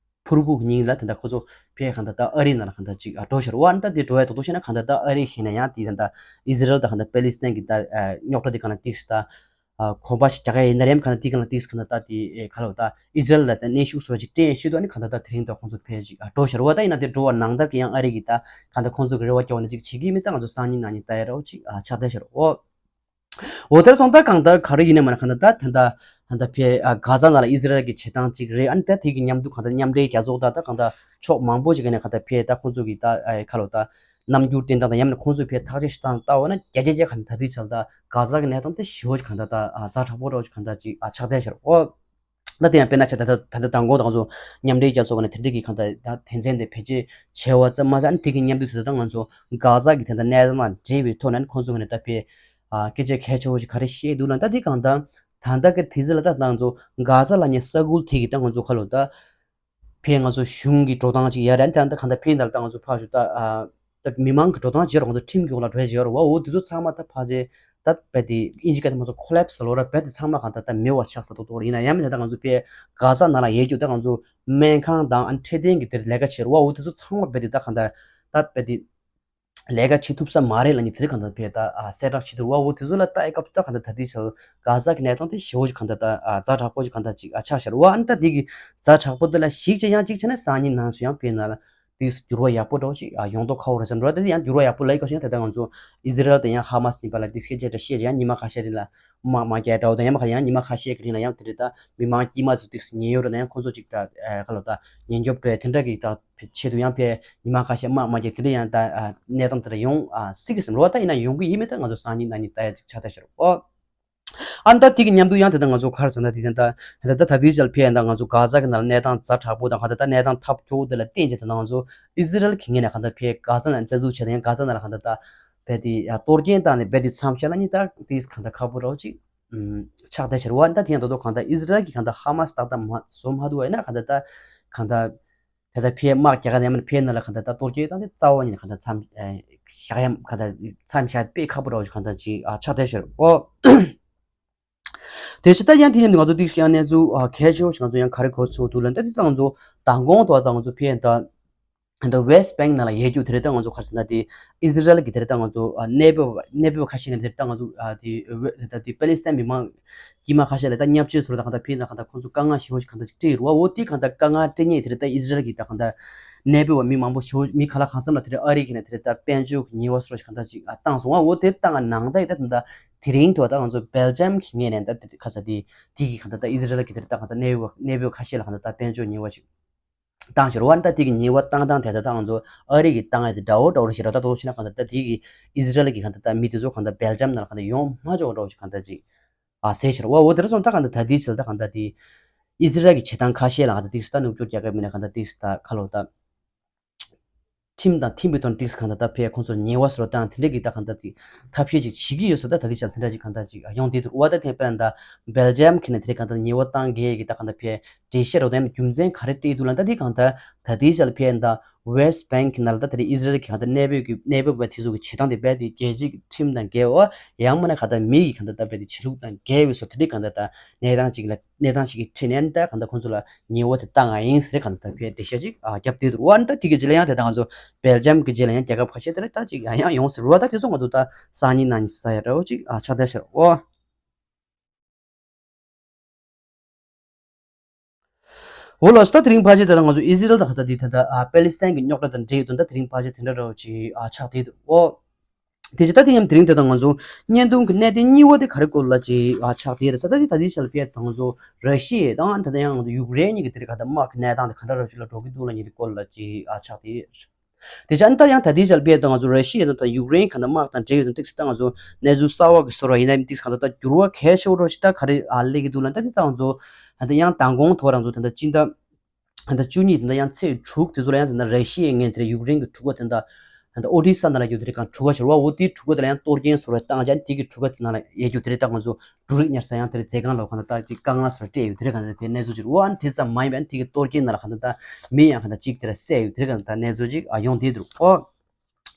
ཕུར་བུ་གི་ཉིན་ལ་ད་ད་ཁོ་ཚོ་ཕེ་གང་ལྟར་ད་ཨ་རི་ནང་ལ་གང་ལྟར་ཅིག་ཨ་འགྲོ་ཤར་བ། ཨ་ནི་ད་དེ་འགྲོ་ཡ་ད་དུ་ཤེ་ན་གང་ལྟར་ད་ཨ་རི་ཤེ་ན་ཡང་དེ་ད་ད་ཨི་ཟི་རལ་ད་གང་ལྟར་པེ་ལི་སི་ཐན་གྱི་ད་རྙོག་དྲ་དེ་གང་ལ་ཏིག་སི་ད། ཨ་གོམ་པ་ཞིག་རྒྱག་ག་ཡིན་ན་རེམ་གང་ལྟར་དེ་གང་ལ་ཏིག་གང་ལྟར་ད་དེ་ཨེ་ག་ལ་ད་ཨི་ཟི་རལ་ལ་ད་གནོན་ཤུགས་བཟོ་ཅིག་སྤྲད་ཤེས་དོ་ཨ་ནི་གང་ལྟར་ད་དེ་རིང་ད་ཁོང་ཚོ་ཕལ་ཅིག་ཨ་འགྲོ་ཤར་བ། ད་ཡིན་ན་དེ་འགྲོ་བ་ནང་ལྟར་གྱི་ཡང་ཨ་རི་གི་ད་གང་ལྟར་ཁོང་ཚོ་གི་རེ་བ་སྐྱོ་བ་ནི་ཅིག་བྱེད་ཀྱི་མི་ད་ང་ཚོ་སང་ཉིན་གནངས་ཉིན་ད་ཡ་རོ་ཅིག་ཨ་ཆགས་བསྡད་ཤར་འོ། འོ་དེར་སོང་ད་གང་ལྟར་ག་རེ་ཡིན་ན་མ་ན་གང་ལྟར་ད་ད་ད་ད་ཕལ་ཨ་གྷ་ཛ་ནང་ལ་ཨི་ཟི་རལ་གི་བྱེད་སྟངས་ཅིག་རེད། ཨ་ནི་ད་དེ་གི་མཉམ་དུ་གང་ལྟར་མཉམ་འབྲེལ་རྒྱལ་ཚོགས་ད་ད་གང་ལྟར་ཕྱོགས་མང་པོ་ཅིག་གི་ནས་གང་ལྟར་ཕལ་ད་ཁོང་ཚོ་གི་ད་ཨ་ག་ལ་ད། རྣམ་འགྱུར་བསྟན་སྟངས་དང་ཡང་ན་ཁོང་ཚོས་ཕའི་ཐག་གཅོད་ཞིག་བཏང་ལྟ་བ་ན་རྒྱ་རྒྱ་རྒྱ་ག་ནས་ད་ལྟའི་ཆར་ད་གྷ་ཟ་གི་གནས་སྟངས་དེ་ཞེ་པོ་ཅིག་གང་ལྟར་ད་ཛ་དྲག་པོ་འདྲ་བོ་ཅིག་གང་ལྟར་ཅིག་ཆགས་བསྡད་ཤར་འོ། ད་དེ་ཡང་དཔེར་ན་ཆ་ད་ལྟ་ད་ལྟ་དང་གོ་ད་ང་ཚོ་མཉམ་འབྲེལ་རྒྱལ་ཚོགས་ཀྱི་ནས་དེ་འདྲ་གི་གང་ལྟར་ད་དོན་ཚན་དེ་བེད་སྤྱོད་བྱས་པ་ཙམ་མ་ཟད་ཨ་ནི་དེ་གི་མཉམ་དུ་ད་ལྟ་ང་ཚོ་གྷ་ཟ་གི་དེ་འདྲ་གནས་སྟངས་དང་འབྲེལ་བའི་ཐོག་ནས་ཨ་ནི་ཁོང་ཚོ་གི་ནས་ད་ཕའི་ཨ་སྐད་ཆ་གལ་ཆེ་བོ་ཞིག་ག་རེ་བཤད་འདུག་ལ་ད་དེ་གང་ལྟར་ད་ལྟ་གི་དུས་ཚོད་ལ་ད་ང་ཚོ་གྷ་ཟ་ལབ་མཁན་ས་ཁུལ་དེ་གི་ད་ང་ཚོ་ག་ལ་ད། ཕའི་ང་ཚོ་གཞུང་གི་འགྲོ་སྟངས་ཅིག་ཡོད་རེད། ད་ལྟ་གང་ལྟར་ཕའི་ནང་ལ་ད་ང་ཚོ་ཕར་ཞུ་ད་ཨ་ད་མི་མང་གི་འགྲོ་སྟངས་ཅིག་ཡོད་རེད། ང་ཚོ་ཁྲིམས་ཀྱི་འོག་ལ་འགྲོ་ཡ་ཅིག་ཡོད་རེད་བ། འོ་དེ་ཚོ་ཚང་མ་ད་ཕར་རྗེས་ད་རྦད་དེ་ཨིན་ཇི་སྐད་དུ་ང་ཚོ་ཁོ་ལེབ་སི་ལབ་རེད། རྦད་དེ་ཚང་མ་གང་ལྟར་ད་མེད་པ་ཆགས་ས་ཏོག་ཏོག་རེད། ཡིན་ན་ཡང་མིན་ད་ད་ང་ཚོ་ཕའི་གྷ་ཟ་ནང་ལ་ཡོད་རྒྱུ་ད་ང་ཚོ་སྨན་ཁང་དང་ཨ་ནི་འཕྲོད་བསྟེན་གྱི་དེར་ལས་ཀ་བྱེད་རེད་བ། འོ་དེ་ཚོ་ཚང་མ་རྦད་དེ་ད་གང་ལྟར་ད་རྦད་དེ། ལས་ཀ་བྱེད་ཐུབ་ས་མ་རེད་ལབ་ནས་དེ་རིང་གང་ལྟར་ཕེ་ད་ཨ་གསལ་བསྒྲགས་བྱེད་འདུག་བ། འོ་དེ་ཚོ་ལ་ལྟ་ཡི་སྐབས་སུ་ད་གང་ལྟར་ད་ལྟའི་ཆར་གྷ་ཟ་གི་གནས་སྟངས་དེ་ཞེ་པོ་ཅིག་གང་ལྟར་ད་ཨ་ཛ་དྲག་པོ་ཅིག་གང་ལྟར་ཅིག་ཨ་ཆགས་ཤར་བ། ཨ་ནི་ད་དེ་གི་ཛ་དྲག་པོ་དེ་ལ་གཞིགས་བྱས་ཡང་གཅིག་བྱས་ན་སང་ཉིན་ནང་སུ་ཡང་ཕེ་ནང་ལ་ ཏིག་འགྱུར་བ་ཡག་པོ་འདྲ་བོ་ཞིག་ཨ་ཡོང་མདོག་ཁ་པོ་རེད་བསམ་འགྲོ། ད་དེ་ཡང་འགྱུར་བ་ཡག་པོ་ལབ་ཡག་ཞིག་ཡང་དེ་ལྟར་ང་ཚོ་ཨི་ཟི་རལ་དང་ཡང་ཧ་མ་སི་གཉིས་བར་ལ་ཏིག་སྐད་ཆ་འདྲ་བཤད་ཀྱི་ཡང་ཉི་མ་ཁ་ཤས་རིང་ལ་དམག་མ་རྒྱག་འདྲ་བོ་དང་ཡང་མ་ག་ཡང་ཉི་མ་ཁ་ཤས་ཀྱི་རིང་ལ་ཡང་དེ་འདྲ་ད་མི་མང་དཀྱུས་མ་ཚོ་ཏིག་ཉེན་གཡོལ་འགྲོ་ན་ཡང་ཁོང་ཚོ་ཅིག་ད་ཁ་ལོ་ད་ཉེན་སྐྱོབ་འགྲོ་ཡ་དེ་འདྲ་གི་ད་ཆེད་དུ་ཡང་ཕེ་ཉི་མ་ཁ་ཤས་དམག་མ་རྒྱག་དེ་འདྲ་ཡང་ད་གནས་སྟངས་དེ་འདྲ་ཡོང་སྲིད་ཀྱི་བསམ་རོ། ད་ཡིན་ན་ཡོང་གི་ཡིན་མིན་ད་ང་ཚོ་སང་ཉིན་གནངས་ཉིན་ལྟ་ཡ་ཅིག་ཆགས་བསྡད་ཤག་རོ། ཨ་ནི་ད་དེ་གི་མཉམ་དུ་ཡང་དེ་ལྟར་ང་ཚོ་ག་རེ་ཟེར་ན་དེ་ད་ད་ད་དུས་ཚོད་ཕེ་ཡང་ད་ང་ཚོ་གྷ་ཛ་གི་ནང་ལ་གནས་སྟངས་ཛ་དྲག་པོ་དང་ག་ད་ད་གནས་སྟངས་ཐབས་སྐྱོ་བོ་དེ་ལ་བརྟེན་བྱས་ད་ང་ཚོ་ཨི་ཟི་རལ་གི་ངོས་ནས་ག་ད་ཕེ་གྷ་ཛ་ནང་བཙན་འཛུལ་བྱས་ད་ཡང་གྷ་ཛ་ནང་ལ་ག་ད་ད་བེ་དེ་ཡ་གཏོར་སྐྱོན་བཏང་ནས་བེ་དེ་མཚམས་བཞག་ན་ནི་ད་དེ་ག་ད་ཁག་པོ་རོ་ཅིག་ཆགས་བསྡད་ཤག་རོ། ཨ་ནི་ད་དེ་ཡང་ད་དོ་ག་ད་ཨི་ཟི་རལ་གི་ག་ད་ཧ་མ་སི་ཏག་ཏག་མ་བཟོ་མ་ཐུབ་པ་ཡིན་ན་ག་ད་ད་ག་ད། དེ་ལྟར་ཕེ་དམག་རྒྱག་ག་ནས་མར་ཕེ་ནང་ལ་ག་ད་ད་གཏོར་སྐྱོན་བཏང་སྟེ་རྩ་བ་ཉིད་ནས་ག་ད་མཚམས་བཞག་ཡ་ག་ད་མཚམས་བཞག་དཔེ་ཁག་པོ་འདྲ་བོ་ཞིག་ག་ད་ཅིག་ཆགས་བསྡད་ཤག་རོ། དེ་ཕྱི་ད་ཡང་དེ་ཡིན་ང་ཚོ་ཏིག་ཡང་གནས་ཚུལ་གལ་ཆེ་བོ་ཞིག་ང་ཚོ་ཡང་ག་རེ་གོ་ཚུལ་འདུག་ལ་ད་དེ་ད་ང་ཚོ་མདང་དགོང་དུ་ད་ང་ཚོ་ཕེ་ད་ད་ཝེ་སི་བེང་ནང་ལ་ཡོད་རྒྱུ་དེ་རེད། ད་ང་ཚོ་ག་རེ་ཟེར་ན་དེ་ཨི་ཟི་རལ་གི་དེ་རེད། ད་ང་ཚོ་གནས་བབ་གནས་བབ་ཁ་ཤས་ནས་དེ་རེད། ད་ང་ཚོ་དེ་ད་དེ་པེ་ལི་སི་ཐན་མི་མང་དཀྱུས་མ་ཁ་ཤས་ལ་ད་བརྙས་བཅོས་བཟོ་འདྲ་དང་གང་ལྟར་ཕན་ཚུན་ག་ད་དཀའ་ངལ་ཞེ་པོ་ཞིག་གང་ལྟར་ཅིག་འཕྲད་ཡོད་རེད་བ། འོ་དེ་གང་ལྟར་དཀའ་ངལ་འཕྲད་མཁན་དེ་རེད། ད་ཨི་ཟི་རལ་གྱི་ད་གང་ལྟར་གནས་སྤོས་པ་མི་མང་པོ་ཞེ་པོ་མི་ག་ལ་གང་འཚམ་ལ་དེ་རེད་ཨ་རི་གི་ནས་དེ་རེད་ད་དཔལ་འབྱོར་གྱི་ཉེས་པ་བཟོ་འདྲ་གང་ལྟར་ཅིག་བཏང་སོང་བ། འོ་དེ་བཏང་ནང་ད་ཡི་ད་ད་དེ་རིང་དུ་ད་ང་ཚོ་སྦེལ་ཇམ་གྱི་ངོས་ནས་ད་དེ་ག་ས་དེ་དེ་གི་གང་ལྟར་ད་ཨི་ཟི་རལ་གྱི་དེ་རེད་ད་གང་ལྟར་གནས་སྤོས་གནས་སྤོས་ཁ་ཤས་ལ་གང་ལྟར་ད་དཔལ་འབྱོར་ཉེས་པ་ཞིག་བཏང་ཞེས་རེད་བ། ད་དེ་གི་ཉེས་པ་བཏང་སྟངས་དེ་ད་ད་ང་ཚོ་ཨ་རི་གི་བཏང་ཡ་དེ་འདྲ་བོ་འདྲ་བོ་ཞིག་རེད། ད་ད་དོ་ཕྱིན་ན་གང་ལྟར་ད་དེ་གི་ཨི་ཟི་རལ་གྱི་གང་ལྟར་ད་མི་དེ་ཚོ་གང་ལྟར་སྦེལ་ཇམ་ནང་ལ་གང་ལྟར་ཡོང་མ་ཆོག་འདྲ་བོ་ཞིག་གང་ལྟར་ཅིག་ཨ་ཟེར་ཤར་བ། འོ་དེར་སོང་ད་གང་ལྟར་ད་དེའི་ཕྱིར་ད་གང་ལྟར་དེ་ཨི་ཟི་རལ་གྱི་བྱེད་སྟངས་ཁ་ཤས་ལ་གང་ལྟར་ཏིག་སི་ད་ནུབ་ཕྱོགས་རྒྱལ་ཁབ་མི་ན་གང་ལྟར་ཏིག་སི་ད་ཁ་ལོ་ད་ཁྲིམས་དང་མཐུན་པའི་ཐོག་ནས་ཏིག་སི་གང་ལྟར་ད་ཕེ་ཁོང་ཚོར་ཉེས་པ་བཟོ་སྟངས་དེ་འདྲ་གི་ད་གང་ལྟར་དེ་ཐབས་ཤེས་ཅིག་བྱེད་ཀྱི་ཡོད་ས་ད་ད་དེའི་ཕྱིར་དེ་འདྲ་ཅིག་གང་ལྟར་ཅིག་ཡོང་བསྡད་འདུག་འོ་ད་དེ་དཔེར་ན་ད་སྦེལ་ཇམ་གི་ནས་དེ་རིང་གང་ལྟར་ཉེས་པ་བཏང་གི་གི་ད་གང་ལྟར་ཕེ་འགྲེལ་བཤད་རོགས་དང་རྒྱུ་མཚན་ག་རེ་སྤྲད་འདུག་ལ་ད་དེ་གང་ལྟར་ད་དེའི་ཕྱིར་ཕེ་ད་ཝེ་སི་བེང་གི་ནང་ལ་ད་དེ་རིང་ཨི་ཟི་རལ་གྱི་གང་ལྟར་གནས་སྤོས་ཀྱི་གནས་སྤོས་པ་དེ་ཚོ་གི་བྱེད་སྟངས་དེ་རྦད་དེ་རྒྱལ་སྤྱིའི་ཁྲིམས་དང་འགལ་བ། ཡང་མིན་ན་གང་ལྟར་མི་ཡི་གང་ལྟར་ད་རྦད་དེ་བྱེད་ལུགས་དང་འགལ་བའི་བཟོ་དེ་འདྲའི་གང་ལྟར་ད་གནས་སྟངས་ཅིག་ལ་གནས་སྟངས་ཅིག་གི་ཁྲིད་ནས་ད་གང་ལྟར་ཁོང་ཚོ་ལ་ཉེས་པ་དེ་བཏང་ང་ཡིན་ཟེར་གང་ལྟར་ཕེ་འགྲེལ་བཤད་ཅིག་ཨ་རྒྱབ་བསྡད་འདུག་འོ་ད་དེ་གི་རྗེས་ལ་ཡང་དེ་ད་ང་ཚོ་སྦེལ་ཇམ་གི་རྗེས་ལ་ཡང་རྒྱལ་ཁབ་ཁ་ཤས་དེ་ལ་ད་ཅིག་ཡང་ཡང་ཡོང་ཟེར་བ་ད་དེ་ཚོ་ང་ཚོ་ད་སང་ཉིན་གནངས་ཉིན་ཚོ་ད་ཡ་འདྲ་བོ་ཅིག་ཨ་ཆགས་བསྡད་ཤར་འོ། འོ་ལགས་སོ། ད་དེ་རིང་ཕལ་ཆེར་དེ་ད་ང་ཚོ་ཨི་ཟི་རལ་དང་ག་ས་དེ་ད་ད་ཨ་པེ་ལི་སི་ཐན་གྱི་རྙོག་དྲ་དང་འབྲེལ་ཡོད་དོན་ད་དེ་རིང་ཕལ་ཆེར་དེ་འདྲ་འདྲ་བོ་ཅིག་ཨ་ཆགས་བསྡད་འདུག་འོ། དེ་ཕྱིར་ད་དེ་ཡང་དེ་རིང་དེ་ད་ང་ཚོ་བརྙན་ཐུང་གི་གནད་དོན་གཉིས་པ་དེ་ག་རེ་སྐོར་ལ་ཅིག་ཨ་ཆགས་བསྡད་རེད་ཟེར་ད་དེ་ད་དེ་ཆ་ལ་ཕེ་ད་ང་ཚོ་ར་ཤི་ཡ་དང་ད་ད་ཡང་ང་ཚོ་ཡུཀ་རེན་གཉིས་ཀྱི་དེ་རིང་ག་ད་དམག་གི་གནས་སྟངས་དེ་ག་འདྲ་འདྲ་བོ་ཅིག་ལ་འགྲོ་གི་འདུག་ལ་ཉེ་དེ་སྐོར་ལ་ཅིག་ཨ་ཆགས་བསྡད། དེ་ཅང་ད་ཡང་ད་ལྟའི་ཆར་དཔེ་ད་ང་ཚོ་ར་ཤི་ཡ་དང་ད་ཡུཀ་རེན་གང་ལྟར་དམག་དང་འབྲེལ་ཡོད་དང་ཏིག་ཙམ་ད་ང་ཚོ་གནས་ཚུལ་གསར་བ་གི་བཟོ་འདྲ་ཡིན་ན་ཏིག་ཙམ་གང་ལྟར་ད་འགྱུར་བ་གལ་ཆེ་བོ་འདྲ་ཞིག་ད་ག་རེ་ཨ་སླེབས་ཀྱི་འདུག་ལབ་ན་ད་ཏིག་ཙམ་ང་ཚོ་ད་ཡང་མདང་དགོང་ཐོག་རང་ཚོ་ད་ལྟ་སྤྱི་ཟླ་ད་ལྟ་བཅུ་གཉིས་ད་ལྟ་ཡང་ཚེས་དྲུག་དེ་ཚོ་ལ་ཡང་ད་ལྟ་ར་ཤི་ཡའི་ངོས་ནས་ད་ལྟ་ཡུཀ་རེན་གྱི་འཕྲུལ་འཁོར་དེ་ད་ད་ལྟ་ཨོ་ཌི་ས་ནང་ལ་ཡོད་དེ་རེད་གང་འཕྲུལ་འཁོར་ཤར་བ་འོ་དེའི་འཕྲུལ་འཁོར་དེ་ལ་ཡང་གཏོར་སྐྱོན་བཟོ་འདྲ་བཏང་བྱས་དེ་གི་འཕྲུལ་འཁོར་དེ་ནང་ལ་ཡོད་རྒྱུ་དེ་རེད། ད་ང་ཚོ་འབྲུ་རིགས་ཉར་ས་ཡང་དེར་མཛེས་སྒང་ལ་གང་ལྟར་ཅིག་དཀའ་ངལ་སོགས་སྤྲད་ཡོད་དེར་གང་ལྟར་དེ་གནས་ཚུལ་ཅིག་འོ་ཨ་ནི་དེ་ཙམ་མ་ཡིན་པའི་ཨ་ནི་དེ་གི་གཏོར་སྐྱོན་ནང་ལ་གང་ལྟར་ད་མི་ཡང་གང་ལྟར་ཅིག་དེར་བསད་ཡོད་དེར་གང་ལྟར་གནས་ཚུལ་ཅིག་ཨ་ཡོང་བསྡད་འདུག་ཨོ་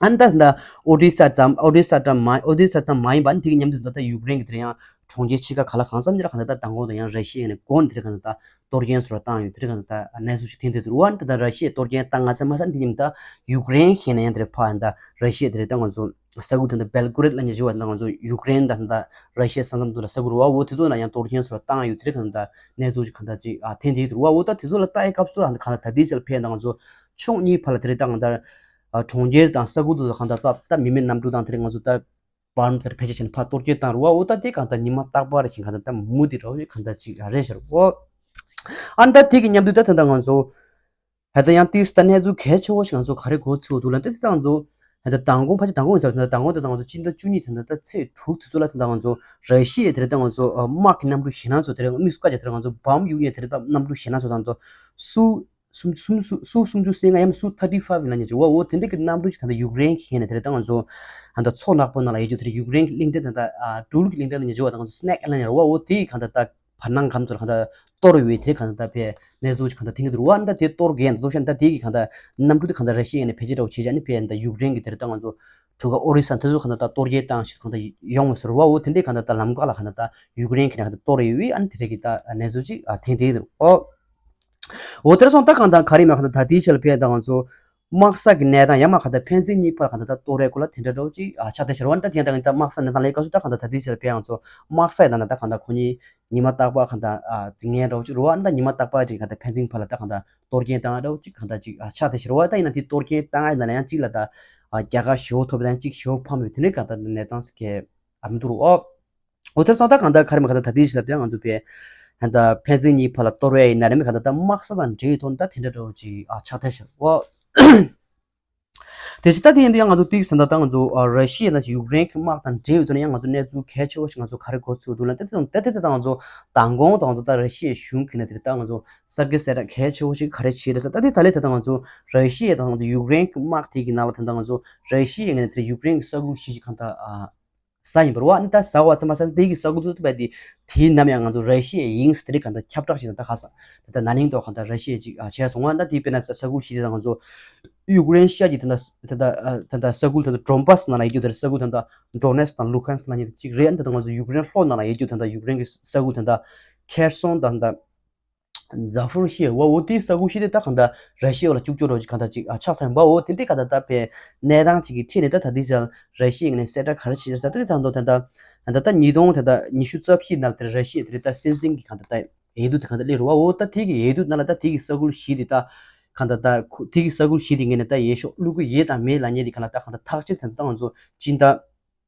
ཨ་ནི་ད་ད་ཨོ་ཌི་ས་ཙམ་ཨོ་ཌི་ས་ཙམ་མ་ཨོ་ཌི་ས་ཙམ་མ་ཡིན་པ་ཨ་ནི་དེ་གི་མཉམ་དུ་ད་ལྟ་ཡུཀ་རེན་གི་དེར་ཡང་གྲོང་ཁྱེར་ཕྱེད་ཀ་ག་ལ་གང་འཚམ་ཅིག་ལ་གང་ལྟར་ད་མདང་དགོང་དང་ཡང་ར་ཤི་ཡའི་ནས་འགོ་ནས་དེར་གང་ལྟར་གཏོར་སྐྱོན་སོགས་བཏང་ཡོད་དེར་གང་ལྟར་གནས་ཚུལ་ཅིག་ཐོན་བསྡད་འདུག་འོ་ཨ་ནི་ད་ད་ར་ཤི་ཡའི་གཏོར་སྐྱོན་བཏང་ང་ཚར་མ་ཚར་ཨ་ནི་དེ་མཉམ་དུ་ད་ཡུཀ་རེན་གི་ནས་ཡང་དེར་ཕར་ཨ་ནི་ད་ར་ཤི་ཡ་དེར་ད་ང་ཚོ་ས་ཁུལ་དེ་འདྲ་སྦེལ་ཀོ་རེད་ལབ་མཁན་ཞིག་ཡོད་པ་དེ་ང་ཚོ་ཡུཀ་རེན་དང་ད་ར་ཤི་ཡའི་ས་མཚམས་དེ་ལ་ས་ཁུལ་རེད་བ། འོ་དེ་ཚོ་ནང་ཡང་གཏོར་སྐྱོན་སོགས་བཏང་ཡོད་དེ་རེད་གང་ལྟར་གནས་ཚུལ་ཅིག་གང་ལྟར་ཅིག་ཨ་ཐོན་བསྡད་འདུག་བ། འོ་ད་དེ་ཚོ་ལ་ལྟ་ཡའི་སྐབས་སུ་ཨ་ནི་གང་ལྟར་ད་ལྟའི་ཆར་ཕེབས་ད་ང་ཚོ་ཕྱོགས་གཉིས་བར་ལ་དེ་རེད་ད་གང་ལྟར་ཨ་གྲོང་ཁྱེར་དང་ས་ཁུལ་དེ་ཚོ་གང་ལྟར་ད་ད་མི་མེད་གནམ་གྲུ་དང་དེ་རེད་ང་ཚོ་ད་བར་མ་དེར་ཕལ་ཆེར་བྱས་ནས་ཕར་གཏོར་སྐྱོན་བཏང་རེད་བ། འོ་ད་དེ་གང་ལྟར་ཉི་མ་རྟག་པར་བཞིན་གང་ལྟར་ད་མུ་མཐུད་འདྲ་བོ་ཞིག་གང་ལྟར་ཅིག་རེད་ཤག་རེད་བ། ཨ་ནི་ད་དེ་གི་མཉམ་དུ་ད་ད་ལྟ་ང་ཚོ་ད་ལྟ་ཡང་ཏིག་ཙམ་ད་གནས་ཚུལ་གལ་ཆེ་བོ་ཞིག་ང་ཚོ་ག་རེ་གོ་ཚུལ་འདུག་ལབ་ན་ད་ལྟ་ང་ཚོ་ད་ལྟ་མདང་དགོང་ཕལ་ཆེར་མདང་དགོང་ཡིན་ས་རེད། ད་ལྟ་མདང་དགོང་དེ་ད་ང་ཚོ་སྤྱི་ཟླ་བཅུ་གཉིས་དེ་ད་ལྟ་ཚེས་དྲུག་དེ་ཚོ་ལ་ད་ལྟ་ང་ཚོ་ར་ཤི་ཡའི་དེ་རེད་ད་ང་ཚོ་དམག་གི་གནམ་གྲུ་ཞེད་སྣང་ཚོ་དེ་རེད་དམིགས་སུ་བཀར་བྱས་དེ་རེད་ང་ཚོ་བམ་གཡུག་མཁན་དེ་རེད་ད་གནམ་གྲུ་ཞེད་སྣང་ཚོ་ད་ང་ཚོ་སུ་སུ་སུ་སུ་སུ་སུམ་ཅུ་སོ་ལྔ་ཡང་སུ་ཐར་ཊི་ཕའི་བ་ཡིན་ན་ཉེ་ཆེ་བ་འོ་དེ་འདྲ་གི་གནམ་གྲུ་ཞིག་ད་ལྟ་ཡུཀ་རེན་གི་ནས་དེ་རེད་ད་ང་ཚོ་ད་ལྟ་མཚོ་ནག་པོ་ནང་ལ་ཡོད་རྒྱུ་དེ་རེད། ཡུཀ་རེན་གི་གླིང་ཕྲན་ད་ལྟ་འབྲུག་གི་གླིང་ཕྲན་ལ་ཉེ་ཆེ་བ་ད་ང་ཚོ་སི་ནེག་ཨའི་ལན་ཡ་རེད་བ། འོ་དེ་གང་ལྟར་ད་བར་སྣང་སྒམ་ཚོ་ལ་གང་ལྟར་གཏོར་ཡོད་དེ་གང་ལྟར་ད་ཕེ་གནས་ཚུལ་ཅིག་གང་ལྟར་ཐོན་གྱི་འདུག་རེད་བ། ཨ་ནི་ད་དེ་གཏོར་གྱི་ཡན་དུ་ཤ་ད་དེ་གི་གང་ལྟར་གནམ་གྲུ་དེ་གང་ལྟར་ར་ཤི་ཡ་ནས་ཕལ་ཆེར་འདྲ་བོ་བྱེད་བྱ་ནི་ཕེ་ད་ཡུཀ་རེན་གི་དེ་རེད་ད་ང་ཚོ་གྲུ་ཁ་ཨོ་རི་ས་དེ་ཚོ་གང་ལྟར་ད་གཏོར་སྐྱོན་བཏང་ཞིག་གང་ལྟར་ཡོང་བ་ཟེར་བ། འོ་དེ་འདྲའི་གང་ལྟར་ད་ལམ་ཁ་ལ་གང་ལྟར་ད་ཡུཀ་རེན་གི་ནས་གང་ལྟར་གཏོར་ཡོད་བས་ཨ་ནི་དེ་རེད་གི་ད་གནས་ཚུལ་ཅིག་ཐོན་བསྡད་འདུག་ཨོ། འོ་དེར་སོང་ད་གང་ལྟར་ག་རེ་མེད་གང་ལྟར་ད་དེའི་ཆ་ལ་ཕེ་ད་ང་ཚོ་ དམག་ས་གི་གནས་སྟངས་ཡང་མ་གང་ལྟར་ཕན་ཚུན་གཉིས་བར་གང་ལྟར་ད་གཏོར་རེས་སྐོར་ལ་དེ་འདྲ་འདྲ་བོ་ཅིག་ཨ་ཆགས་བསྡད་ཤག་རེད་བ། ད་དེ་ཡང་ད་ད་དམག་ས་གནས་སྟངས་ལ་སྐབས་སུ་ད་གང་ལྟར་ད་ལྟའི་ཆར་ཕན་ཡང་ཚོ་དམག་ས་ཡི་ནང་ན་ད་གང་ལྟར་ཁོ་གཉིས་ཉི་མ་རྟག་པར་གང་ལྟར་ཨ་འཛིང་མཁན་འདྲ་བོ་ཅིག་རེད་བ། ད་ཉི་མ་རྟག་པར་ཅིག་གང་ལྟར་ཕན་ཚུན་བར་ལ་ད་གང་ལྟར་གཏོར་སྐྱོན་བཏང་འདྲ་བོ་ཅིག་གང་ལྟར་ཅིག་ཨ་ཆགས་བསྡད་ཤག་རེད་བ། ད་ཡིན་ན་དེ་གཏོར་སྐྱོན་བཏང་ཡ་ནང་ལ་ཡང་གཅིག་ལ་ད་ཨ་རྒྱལ་ཁ་ཞེ་པོ་ཐོབ་ཡ་དང་གཅིག་ཞེ་པོ་ཕམ་ཡོད་དེ་འདྲའི་གང་ལྟར་གནས་སྟངས་ཟེར་མཁན་ཨ་མི་འདུག་རེད་བ། འོ་དེར་སོང་ད་གང་ལྟར་ག་རེ་མིན་གང་ལྟར་ད་ལྟའི་ཆར་ལ་ཡང་ང་ཚོ་པས་ད་ལྟ་ཕན་ཚུན་གཉིས་བར་ལ་གཏོར་བ་ཡིན་ན་རེ་མིན་གང་ལྟར་ད་དམག་ས་དང་འབྲེལ་ཡོད་ཐོག་ནས་ད་དེ་འདྲ་འདྲ་བོ་ཅིག་ཨ་ཆགས་བསྡད་ཤག་རེད་བ། དེ་བཞིན་ད་དེ་ཡིན་དུས་ཡང་ང་ཚོ་ཏིག་ཙམ་ད་ལྟ་ང་ཚོ་ཨ་ར་ཤི་ཡ་ན་ཡུཀ་རེན་གྱི་དམག་དང་འབྲེལ་ཡོད་དུས་ན་ཡང་ང་ཚོ་གནས་ཚུལ་གལ་ཆེ་བོ་ཞིག་ང་ཚོ་ག་རེ་གོ་ཚུལ་འདུག་ལ། ད་དེ་དང་ད་དེ་ད་ང་ཚོ་མདང་དགོང་དང་ང་ཚོ་ད་ར་ཤི་ཡའི་གཞུང་གི་ནས་དེ་ད་ང་ཚོ་གསར་འགྱུར་གསལ་བསྒྲགས་གལ་ཆེ་བོ་ཞིག་ག་རེ་བྱས་རེད་ཟེར། ད་དེ་ད་ལས་ད་ད་ང་ཚོ་ར་ཤི་ཡ་དང་ང་ཚོ་ཡུཀ་རེན་གྱི་དམག་དེ་གི་ནང་ལ་ད་ད་ང་ཚོ་ར་ཤི་ཡའི་ངོས་ནས་དེ་ཡུཀ་རེན་གྱི་ས་ཁུལ་བཞི་ཞིག་གང་ད་ཨ་ཟ་ཡིན་པ་རེད་བ། ཨ་ནི་ད་ཟ་བ་ཚང་མ་ཟ་དེ་གི་ས་ཁུལ་དུ་བས་དེ་དེའི་ནམ་ཡང་ང་ཚོ་ར་ཤི་ཡའི་ཡིན་ཟེར་དེ་གང་ད་ཁྱབ་བསྒྲགས་ཞིག་ད་ད་ཁ་ས་ད་ད་ན་ནིང་ཐོག་གང་ད་ར་ཤི་ཡའི་ཅིག་ཨ་བྱས་སོང་བ། ད་དེ་དཔེར་ན་ས་ས་ཁུལ་བཞི་དེ་ད་ང་ཚོ་ཡུཀ་རེན་ཤར་གྱི་ད་ད་ད་ད་ད་ས་ཁུལ་ད་ད་ཌོན་བྷ་སི་ནང་ལ་ཡོད་རྒྱུ་ད་ས་ཁུལ་ད་ད་ཌོ་ནེ་སི་ཀི་དང་ལུ་ཧན་སི་ལ་གཉིས་ད་གཅིག་རེད། ཨ་ནི་ད་ད་ང་ཚོ་ཡུཀ་རེན་ལྷོ་ནང་ལ་ཡོད་རྒྱུ་ད་ད་ཡུཀ་རེན་གི་ས་ཁུལ་ད་ད་ཁེར་སོན་དང་ད་ཛ་ཧྥུ་རི་ཤི་ཡ་བ་འོ་དེའི་ས་ཁུལ་ཤི་དེ་ད་གང་ད་ར་ཤི་ཡ་ལ་བཅུག་ཆོག་རོགས་ཅིག་གང་ད་ཅིག་ཨ་ཆགས་ཚར་ཡིན་པ། འོ་དེ་འདྲའི་གང་ད་ད་པའི་གནས་སྟངས་ཅིག་གི་ཁྲིད་ནས་ད་ད་དེ་ཚོ་ར་ཤི་ཡ་ངོས་ནས་གསལ་བསྒྲགས་ག་རེ་བྱེད་ས་ད་དེ་ད་དོ་ད་ད་ད་ད་ཉིས་སྟོང་ད་ད་ཉི་ཤུ་རྩ་བཞི་ནང་དེ་ར་ཤི་ཡ་དེ་ད་སྲིད་འཛིན་གྱི་གང་ད་ད་འོས་བསྡུ་དེ་གང་ད་སླེབས་རེད་བ། འོ་ད་དེ་གི་འོས་བསྡུ་ནང་ལ་ད་དེ་གི་ས་ཁུལ་ཤི་དེ་ད་གང་ད་ད་ཁོ་དེ་གི་ས་ཁུལ་ཤི་དེ་ངོས་ནས་ད་འོས་ཤོག་བླུག་གི་ཡོད་དང་མེད་ལབ་མཁན་དེ་གང་ལ་ད་གང་ད་ཐག་གཅོད་དེ་ད་ང་ཚོ་སྤྱི་ཟླ་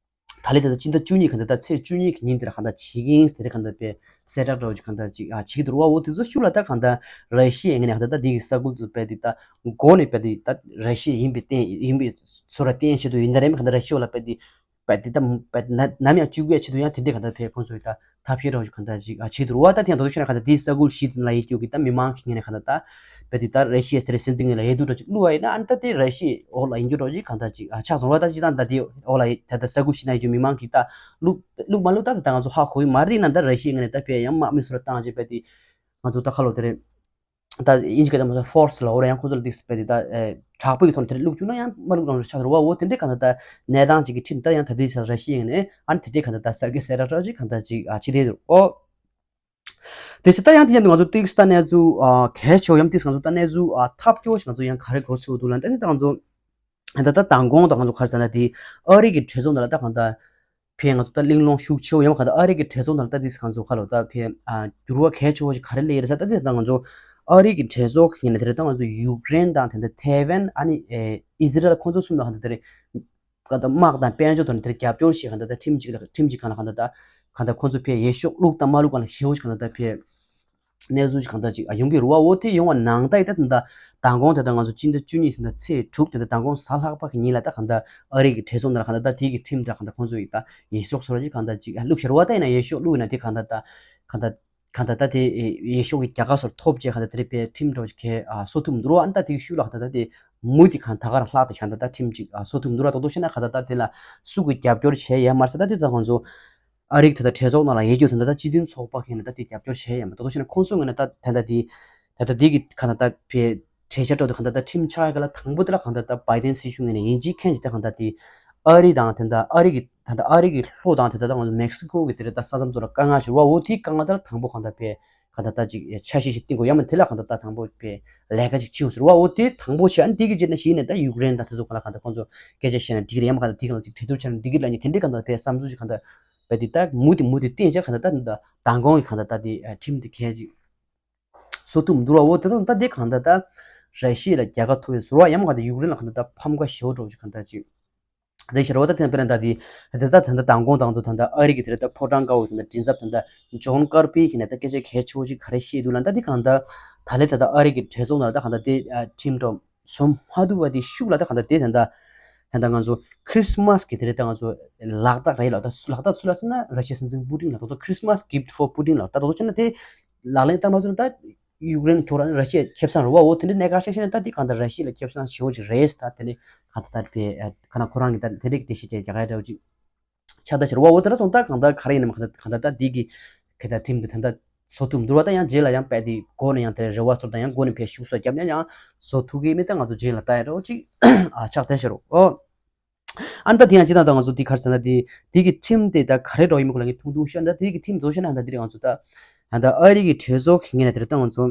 ད་ལས་ད་ལྟ་སྤྱི་ཟླ་བཅུ་གཉིས་གང་ལྟར་ད་ཚེས་བཅུ་གཉིས་ཀྱི་ཉིན་དེར་གང་ལྟར་བྱེད་ཀྱི་ཡིན་ཟེར་གང་ལྟར་པའི་གསལ་བསྒྲགས་འདྲ་བོ་ཅིག་གང་ལྟར་ཅིག་ཨ་བྱེད་ཀྱི་འདུག་རེད་བ། འོ་དེ་ཚོ་ཤུགས་ལ་ད་གང་ལྟར་ར་ཤི་ཡའི་ངོས་ནས་གང་ལྟར་ད་འདི་གི་ས་ཁུལ་ཚོ་པའི་དེ་ད་མགོ་ནས་པའི་དེ་ད་ར་ཤི་ཡ་ཡིན་པའི་བརྟེན་ཡིན་པའི་ཚོ་ར་བརྟེན་བྱེད་དུ་ཡིན་ད་རེད་མི་གང་ལྟར་ར་ཤི་ཡ་ལ་པའི་དེ་པའི་དེ་ད་པའི་ན་ནམ་ཡང་བཅུག་གི་ཆེད་དུ་ཡང་དེ་འདྲའི་གང་ལྟར་པའི་ཁོང་ཚོ་ཡི་ད་ཐབས་ཤེས་འདྲ་བོ་ཅིག་གང་ལྟར་ཅིག་ཨ་བྱེད་ཀྱི་འདུག་རེད་བ། ད་དེ་ཡང་ད་དུང་ཤེས་ན་གང་ལྟར་དེའི་ས་ཁུལ་ཞིག་ལ་ཡིན་རྒྱུ་གི་ད་མི་མང་གི་ངོས་ནས་གང་ལྟར་ད་པའི་དེ་ད་ར་ཤི་ཡ་ཟེར་སྲིད་འཛིན་ངོས་ལ་འོས་བསྡུ་འདྲ་ཅིག་བླུགས་པ་ཡིན་ན་ཨ་ནི་ད་དེ་ར་ཤི་ཡའི་འོག་ལ་ཡིན་རྒྱུ་འདྲ་བོ་ཅིག་གང་ལྟར་ཅིག་ཨ་ཆགས་སོང་རེད་བ། ད་ཅི་ད་ད་དེ་འོག་ལ་ད་ལྟ་ས་ཁུལ་ཞིག་ན་ཡོད་རྒྱུ་མི་མང་གིས་ད་བླུགས་བླུགས་མ་བླུགས་ད་ད་ད་ང་ཚོ་ཧ་གོ་གི་མ་རེད། ཡིན་ན་ད་ར་ཤི་ཡའི་ངོས་ནས་ད་པའི་ཡང་དམག་མི་ཚོ་ལ་བཏང་རྗེས་པའི་དེ་ང་ཚོ་ད་ཁ་ལོ་དེ་རེད། ད་དབྱིན་ཇི་སྐད་དུ་མ་སོང་ཕོར་སི་ལ་འོ་ར་ཡང་ཁོ་ཚོ་ལ་ཏིག་སི་པའི་དེ་ད་དྲག་པོའི་ཐོག་ནས་དེ་རེད་བླུགས་བཅུག་ན་ཡང་མ་བླུགས་རང་རེད་ཆགས་རེད་བ། འོ་དེ་འདྲའི་གང་ལྟར་ད་གནས་སྟངས་ཅིག་གི་ཁྲིད་ད་ཡང་ད་ལྟའི་ཆར་ར་ཤི་ཡའི་ངོས་ནས་ཨ་ནི་དེ་འདྲའི་གང་ལྟར་ད་གསར་འགྱུར་གསལ་བསྒྲགས་འདྲ་ཅིག་གང་ལྟར་ཅིག་ཨ་ཕྱི་དེ་རེད་འོ། དེ་ཕྱི་ད་ཡང་དེ་ཡང་ང་ཚོ་ཏིག་སི་ད་གནས་ཚུལ་ཨ་གལ་ཆེ་བ་ཡང་ཏིག་སི་ང་ཚོ་ད་གནས་ཚུལ་ཨ་ཐབས་སྐྱོ་བ་ཞིག་ང་ཚོ་ཡང་ག་རེ་གོ་ཚུལ་འདུག་ལ་ད་ནི་ད་ང་ཚོ་ད་ད་མདང་དགོང་དང་ང་ཚོ་ག་རེ་ཟེར་ན་དེ་ཨ་རི་གི་གྲོས་ཚོགས་ནང་ལ་ད་གང་ལྟར་ཕན་ང་ཚོ་ད་གླེང་སློང་ཤུགས་ཆེ་བོ་ཡོང་ག་ད་ཨ་རི་གི་གྲོས་ཚོགས་ནང་ལ་ད་དེ་ང་ཚོ་ཁ་ལོ་ད་ཕན་ཨ་འགྱུར་བ་གལ་ཆེ་བོ་ཞིག་ག་རེ་སླེབས་ཡོད་རེད་ཟེར་ད་དེ་ད་ང་ཚོ་ཨ་རི་གི་གྲོས་ཚོགས་ཀྱི་ངོས་ནས་དེ་རེད་ད་ང་ཚོ་ཡུཀ་རེན་དང་དེ་འདྲ་ཐའེ་ཝན་ཨ་ནི་ཨི་ཟི་རལ་ཁོང་ཚོ་གསུམ་ལ་ག་ད་དེ་རེད་ག་ད་དམག་དང་དཔལ་འབྱོར་ཐོག་ནས་དེར་རྒྱབ་སྐྱོར་བྱེད་ག་ད་ད་ཁྲིམས་གཅིག་ལ་ཁྲིམས་གཅིག་གང་ལ་ག་ད་ད་ག་ད་ཁོང་ཚོ་ཕན་འོས་ཤོག་བླུགས་དང་མ་བླུགས་གང་ལ་ཞེ་བོ་ཞིག་ག་ད་ད་ཕན་གནས་ཚུལ་ཞིག་གང་ལྟར་ཅིག་ཡོང་གི་རེད་བ། འོ་དེ་ཡོང་བ་ནང་ལྟར་ཡིན་ད་ད་ལྟ་མདང་དགོང་དེ་ལྟར་ང་ཚོ་སྤྱི་ཟླ་བཅུ་གཉིས་དེ་ལྟར་ཚེས་དྲུག་དེ་ལྟར་མདང་དགོང་གཟའ་ལྷག་པ་གི་ཉིན་ལ་ད་གང་ལྟར་ཨ་རི་གི་གྲོས་ཚོགས་ནང་ལ་གང་ལྟར་ད་དེ་གི་ཁྲིམས་དང་གང་ལྟར་ཁོང་ཚོ་ཡིས་ད་འོས་ཤོག་སོ་ར་ཅིག་གང་ལྟར་ཅིག་བླུགས་ཤར་བ་ད་ཡིན་ན་འོས་ཤོག་བླུགས་ཡིན་ན་དེ་གང་ལྟར་ད་གང་ལྟར་གང་ལྟར་ད་དེ་འོས་ཤོག་གི་རྒྱལ་ཁ་སོར་ཐོབ་རྗེས་གང་ལྟར་དེ་རེད་པའི་ཁྲིམས་འདྲ་བོ་ཅིག་གས་བཟོ་ཐུབ་མི་འདུག་ར། ཨ་ནི་ད་དེ་གི་ཤུགས་ལ་གང་ལྟར་ད་དེ་མུ་དེ་གང་ད་ག་རང་ལྷག་ད་གང་ལྟར་ད་ཁྲིམས་ཅིག་བཟོ་ཐུབ་མི་འདུག་ར། ད་དོ་ཤེ་ན་གང་ལྟར་ད་དེ་ལ་སུ་གི་རྒྱབ་སྐྱོར་བྱས་ཡ་མ་རེད་ད་དེ་ད་ཁོང་ཚོ། ཨ་རིའི་ད་ལྟ་གྲོས་ཚོགས་ནང་ལ་ཡོད་རྒྱུ་ད་ལྟ་ད་སྤྱི་མཐུན་ཚོགས་པ་གིས་ནི་ད་དེ་རྒྱབ་སྐྱོར་བྱས་ཡོད་མ་རེད། ད་དུང་བྱས་ན་ཁོང་ཚོ་ངོས་ནས་ད་ད་ལྟ་དེ་ད་ལྟ་དེ་གི་ད་ལྟ་དེ་གི་ག་ན་ད་ཕའི་གྲོས་འཆར་འགྲོ་དུས་ག་ན་ད་ཁྲིམས་ཆགས་ག་ལ་དང་པོ་དེ་ལ་ག་ན་ད་བའི་ཏན་སྲིད་གཞུང་ངོས་ནས་ཡིན་གཅིག་མཁྱེན་གཅིག་ད་ག་ན་ད་དེ་ཨ་རི་དང་ད་ལྟ་ཨ་རི་གི་ད་ལྟ་ཨ་རི་གི་ལྷོ་དང་དེ་ད་ལྟ་ང་ཚོ་མེག་སི་ཀོ་གི་དེ་རེད་ད་ས་མཚམས་ཚོ་ལ་དཀའ་ངལ་ཞིག་རེད་བ། འོ་དེ་དཀའ་ངལ་ད་ལ་དང་པོ་ག་ན་ད་ཕའི་ག་ན་ད་ཅིག་འཆར་གཞི་ཞིག་བཏིང་དགོས་ཡ་མ་དེ་ལ་ག་ན་ད་དང་པོ་ཕའི་ལས་ཀ་ཞིག་བྱེད་དགོས་ཟེར་བ། འོ་དེ་དང་པོ་བྱས་ཨ་ནི་དེ་གི་རྗེས་ནས་གཞི་ནས་ད་ཡུཀ་རེན་དང་དེ་ཚོ་ག་ལ་ག་ན་ད་ཁོང་ཚོ་སྐད་ཆ་བཤད་ན་འགྲིག་གི་རེད་ཡ་མ་ག་ན་ད་དེ་ག་ལ་ཅིག་གྲོས་བསྡུར་བྱས་ན་འགྲིག་གི་རེད་ལབ་ནས་དེ་འདྲའི་ག་ན་ད་ཕའི་བསམ་ཚུལ་ཞིག་ག་ན་ད། བས་དེ་ད་མུ་དེ་མུ་དེ་བསྟན་ཅག་གང་ལྟར་ད་མདང་དགོང་གི་གང་ལྟར་ད་དེ་ཁྲིམས་དེ་གལ་ཅིག་བཟོ་ཐུབ་མི་འདུག་ར། འོ་དེ་ཚོ་ད་དེ་གང་ལྟར་ད་ར་ཤི་ཡ་ལ་རྒྱལ་ཁ་ཐོབ་པའི་ཟུར་བ་ཡང་གང་ལྟར་ཡུཀ་རེན་ལ་གང་ལྟར་ད་ཕམ་ཁ་ཞེ་པོ་འགྲོ་ཅིག་གང་ལྟར་ཅིག་རེད་ཤག་ར། འོ་ད་དེ་དཔེར་ན་ད་དེ་ད་ད་ད་ད་མདང་དགོང་དང་དུ་ད་ད་ཨ་རི་གི་དེ་ད་ཕོ་བྲང་དཀར་པོ་དེ་ད་མགྲིན་ཚབ་དེ་ད་ཇོན་ཀར་པི་གི་ནས་ད་སྐད་ཆ་གལ་ཆེ་བོ་ཅིག་ག་རེ་བཤད་འདུག་ལ། ད་དེ་གང་ལྟར་ད་ལས་ད་ད་ཨ་རི་གི་གྲོས་ཚོགས་ནང་ལ་ད་གང་ལྟར་དེ་ཁྲིམས་འགྲོ་བཟོ་མ་ཐུབ་པ་དེ་ཤུགས་ལ་ད་གང་ལྟར་དེ་ད་ལྟ་ད་ལྟ་ང་ཚོ་ཁྲིས་མས་ཀྱི་དེ་རེད་ད་ང་ཚོ་ལག་རྟགས་རེད་ལ། ད་ལག་རྟགས་ཚུར་ལ་ཟེར་ན་ར་ཤི་ཡ་སྲིད་འཛིན་པུ་ཏིན་ལ་ད་ལྟ་Christmas gift for Putin ལ་ད་ལྟ་བྱས་ན་དེ་ལག་ལེན་བསྟར་མ་ཐུབ་ན་ད་ཡུཀ་རེན་ཁྱོད་རང་ར་ཤི་ཡ་ཁེ་བཟང་རེད་བ། འོ་དེ་འདྲ་གནད་འགག་ཤག་ཤག་ན་ད་དེ་གང་ལྟར་ར་ཤི་ཡ་ལ་ཁེ་བཟང་ཞེ་བོ་ཅིག་རེད། ད་དེ་ནི་གང་ལྟར་ད་དེ་ག་ན་ཁོ་རང་གི་ད་དེ་འདྲ་གི་དེ་ཤི་ཅེ་རྒྱ་གར་འདྲ་བོ་ཅིག་ཆགས་ད་ཤི་རེད་བ། འོ་དེ་འདྲ་སོང་ད་གང་ལྟར་ག་རེ་ཡིན་ནམ་གང་ལྟར་གང་ལྟར་ད་དེ་གི་ཁེ་ད་ཐིམ་དེ་ད་ལྟ་བཟོ་ཐུབ་འདུག་བ། ད་ཡང་རྗེས་ལ་ཡང་དཔེ་དེ་སྒོ་ནས་ཡང་དེ་རེ་བ་ཚོར་དང་ཡང་སྒོ་ནས་ཕེ་ཤུགས་སོགས་བརྒྱབ་ན་ཡང་བཟོ་ཐུབ་གི་མེད། ད་ང་ཚོ་རྗེས་ལ་ལྟ་ཡ་འདྲ་བོ་ཅིག་ཨ་ཆགས་བསྡད་ཤག་རོ། ཨོ། ཨ་ནི་ད་དེ་ཡང་ཅི་ད་ད་ང་ཚོ་དེ་ག་རེ་ཟེར་ན་དེ་དེ་གི་ཁྲིམས་དེ་ད་ག་རེ་འགྲོ་ཡིན་མིན་ཁོ་ལ་ངས་ཐུང་ཐུང་བཤད་ན། དེ་གི་ཁྲིམས་བཟོ་བཤད་ན་ད་དེ་རེད། ང་ཚོ་ད་ད་ཨ་རི་གི་གྲོས་ཚོགས་ངོས་ནས་དེ་རེད། ད་ང་ཚོ་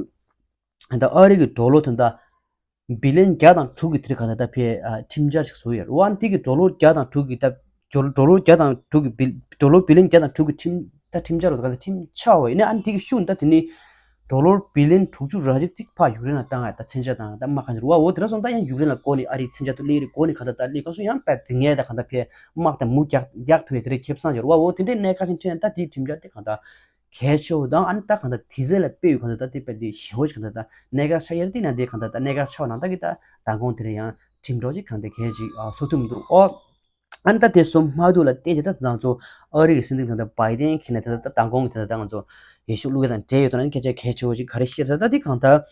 ད་ཨ་རི་གི་ཌོ་ལར་དེ་ད་ བི་ལན་བརྒྱ་དང་དྲུག་གི་དེ་རིང་གང་ལྟར་ད་ཕའི་ཨ་ཁྲིམས་འཆར་ཞིག་བཟོ་ཡོད་རེད་བ། ཨ་ནི་དེ་གི་ཌོ་ལར་བརྒྱ་དང་དྲུག་གི་ད་ཌོ་ལར་བརྒྱ་དང་དྲུག་གི་བི་ཌོ་ལར་བི་ལན་བརྒྱ་དང་དྲུག་གི་ཁྲིམས་ད་ཁྲིམས་འཆར་རོ་ད་ག་ད་ཁྲིམས་ཆགས་བ་ཡིན་ན། ཨ་ནི་དེ་གི་ཤུགས་ད་དེ་ནི་ཌོ་ལར་བི་ལན་དྲུག་ཅུ་རེ་གཅིག་ཅིག་ཕར་ཡུཀ་རེན་ལ་བཏང་ཡ་ད་མཚོན་ཆ་དང་ད་དམག་གང་ཅི་རེད་བ། འོ་དེ་འདྲ་སོང་ད་ཡང་ཡུཀ་རེན་ལ་བསྐོར་ནས་ཨ་རིའི་མཚོན་ཆ་དེ་སླེབས་རེད། བསྐོར་ནས་གང་ལྟར་ད་སླེབས་སྐབས་སུ་ཡང་དཔེ་འཛིང་ཡ་ད་གང་ལྟར་ཕའི་དམག་དང་མུ་རྒྱག་རྒྱག་ཐུབ་ཡ་དེ་འདྲའི་ཁེ་བཟང་ཅིག་རེད་བ། འོ་དེ་འདྲའི་གནད་འགག་ཅིག་འཕྲད་ན་ད་དེའི་ཁྲིམས་འཆར་དེ་གང་ལྟར་གལ་ཆེ་བོ་དང་། ཨ་ནི་ད་གང་ལྟར་དེ་ཚོ་ལ་དཔེ་ཡོད་གང་ལྟར་ད་དེ་དཔེ་དེ་ཞེ་བོ་ཞིག་གང་ལྟར་ད་གནད་འགག་ཆགས་ཡ་རེད། དེ་ན་དེ་གང་ལྟར་ད་གནད་འགག་ཆགས་ནང་ད་གི་ད་མདང་དགོང་དེ་རིང་ཡང་ཁྲིམས་གྲོགས་ཅིག་གང་ལྟར་གལ་ཅིག་ཨ་བཟོ་ཐུབ་མི་འདུག་ཨོ། ཨ་ནི་ད་དེ་བཟོ་མ་ཐུབ་ལ་བརྟེན་བྱས་ད་ད་ང་ཚོ་ཨ་རི་གི་སྲིད་འཛིན་གང་ལྟར་བྷའི་ཌེན་གྱིས་ནས་ད་ད་མདང་དགོང་གི་ད་ད་ང་ཚོ་ཡེ་ཤུ་བློ་དགེ་དང་འབྲེལ་ཡོད་དོ་ན་སྐད་ཆ་གལ་ཆེ་བོ་ཅིག་ག་རེ་བཤད་ད་ད་དེ་གང་ལྟར་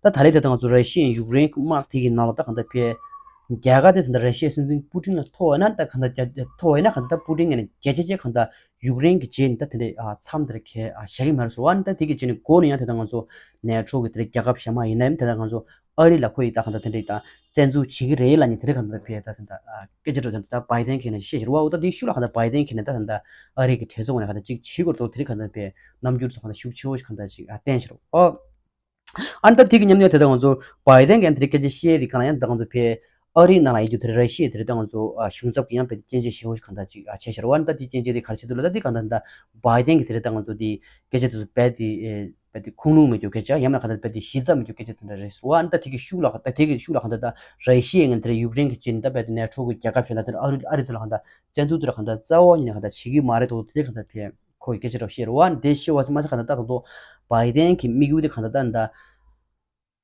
ད་ད་ལྟའི་ད་ད་ང་ཚོ་ར་ཤི་ཡའི་ཡུཀ་རེན་དམག་དེ་གི་ནང་ལ་ད་གང་ལྟར་ཕའི་རྒྱ་གར་དེ་ད་ད་ར་ཤི་ཡའི་སྲིད་འཛིན་པུ་ཏིན་ལ་ཐོབ་ན་ད་གང་ལྟར་རྒྱ་ཐོབ་ཡིན་ན་གང་ལྟར་ད་པུ་ཏིན་ངོས་ནས་རྒྱ་ཆེ་ཆེ་གང་ལྟར་ཡུཀ་རེན་གྱི་རྗེས་ནས་ད་དེ་འདྲའི་ཨ་མཚམས་དེར་ཁེལ་ཨ་བཞག་གི་མ་རེད་ཟེར་བ། ཨ་ནི་ད་དེ་གི་རྗེས་ནས་འགོ་ནས་ཡང་དེ་ད་ང་ཚོ་ནེ་ཊོ་གི་དེ་འདྲའི་རྒྱལ་ཁབ་གཞན་མ་ཡིན་ན་ཡང་དེ་ད་ང་ཚོ་ཨ་རི་ལ་ཁོ་ཡིས་ད་གང་ལྟར་དེ་འདྲའི་ད་བཙན་འཛུལ་བྱེད་ཀྱི་རེད་ལབ་ནས་དེ་འདྲ་གང་ལྟར་ཕའི་ད་དེ་འདྲ་ཨ་སྐད་ཆ་འགྲོ་དེ་འདྲ་ད་བྷའི་ཌེན་གྱིས་ནས་བཤད་ཤེས་རེད་བ། འོ་ད་དེ་ཤུགས་ལ་གང་ལྟར་བྷའི་ཌེན་གྱིས་ནས་ད་གང་ལྟར་ཨ་རི་གི་གྲོས་ཚོགས་ངོས་ནས་གང་ལྟར་ཅིག་བྱེད་དགོས་འདུག་དེ་འདྲ་གང་ལྟར་ཕའི་རྣམ་འགྱུར་སོགས་གང་ལྟར་ཤུགས་ཆེ་བོ་ཞིག་གང་ལྟར་ཅིག་ཨ་བསྟན་ཤེས་རེད། ཨོ། ཨ་ནི་ད་དེ་གི་མཉམ་དུ་དེ་ད་ང་ཚོ་བྷའི་ཌེན་གྱིས་དེ་རིང་སྐད་ཆ་བཤད་དེ་གང་ལ་ཡང་ད་ང་ཚོ་ཕའི་ཨ་རིའི་ནང་ལ་ཡོད་རྒྱུ་དེ་ར་ཤི་ཡ་དེ་རེད། ད་ང་ཚོ་ཨ་གཞུང་ཚབ་ཀྱི་ཡང་དཔེ་དེ་སྐྱོན་བརྗོད་ཞེ་བོ་ཞིག་གང་ལྟར་ཅིག་ཨ་བྱས་ཤག་རེད་བ། ཨ་ནི་ད་དེ་སྐྱོན་བརྗོད་དེ་ག་རེ་བྱེད་འདུག་ལབ་ད་དེ་གང་ལྟར་ད་བྷའི་ཌེན་གྱིས་དེ་རེད་ད་ང་ཚོ་དེ་སྐད་ཆ་དེ་ཚོ་རྦད་དེ་དཔེ་དེ་ཁུངས་ལུང་མེད་རྒྱུ་སྐད་ཆ་ཡང་ན་གང་ལྟར་རྦད་དེ་གཞི་རྩ་མེད་རྒྱུ་སྐད་ཆ་དེ་འདྲ་རེད་ཟེར་བ། ཨ་ནི་ད་དེ་གི་ཤུགས་ལ་ད་དེ་གི་ཤུགས་ལ་གང་ལྟར་ད་ར་ཤི་ཡ་ངོས་ནས་དེ་ར་ཡུཀ་རེན་གྱི་རྗེས་ནས་ད་རྦད་དེ་ནེ་ཊོ་གི་རྒྱལ་ཁབ་གཞན་དང་དེ་ར་ཨ་རི་ཨ་རི་ཚོ་ལ་གང་ལྟར་བཙན་འཛུལ་དེ་ར་གང་ལྟར་རྩ་བ་ཉིད་ནས་གང་ལྟར་བྱེད་ཀྱི་མ་རེད་འདུག་དེ་གང་ལྟར་ཕའི་ཁོ་ཡི་སྐད་ཆ་འདྲ་བཤད་རེད་བ། ཨ་ནི་དེ་བཤད་པ་ཙམ་མ་ཟད་གང་ལྟར་ད་དང་ཐོག་བྷའི་ཌེན་གྱི་དམིགས་ཡུལ་དེ་གང་ལྟར་ད་ད་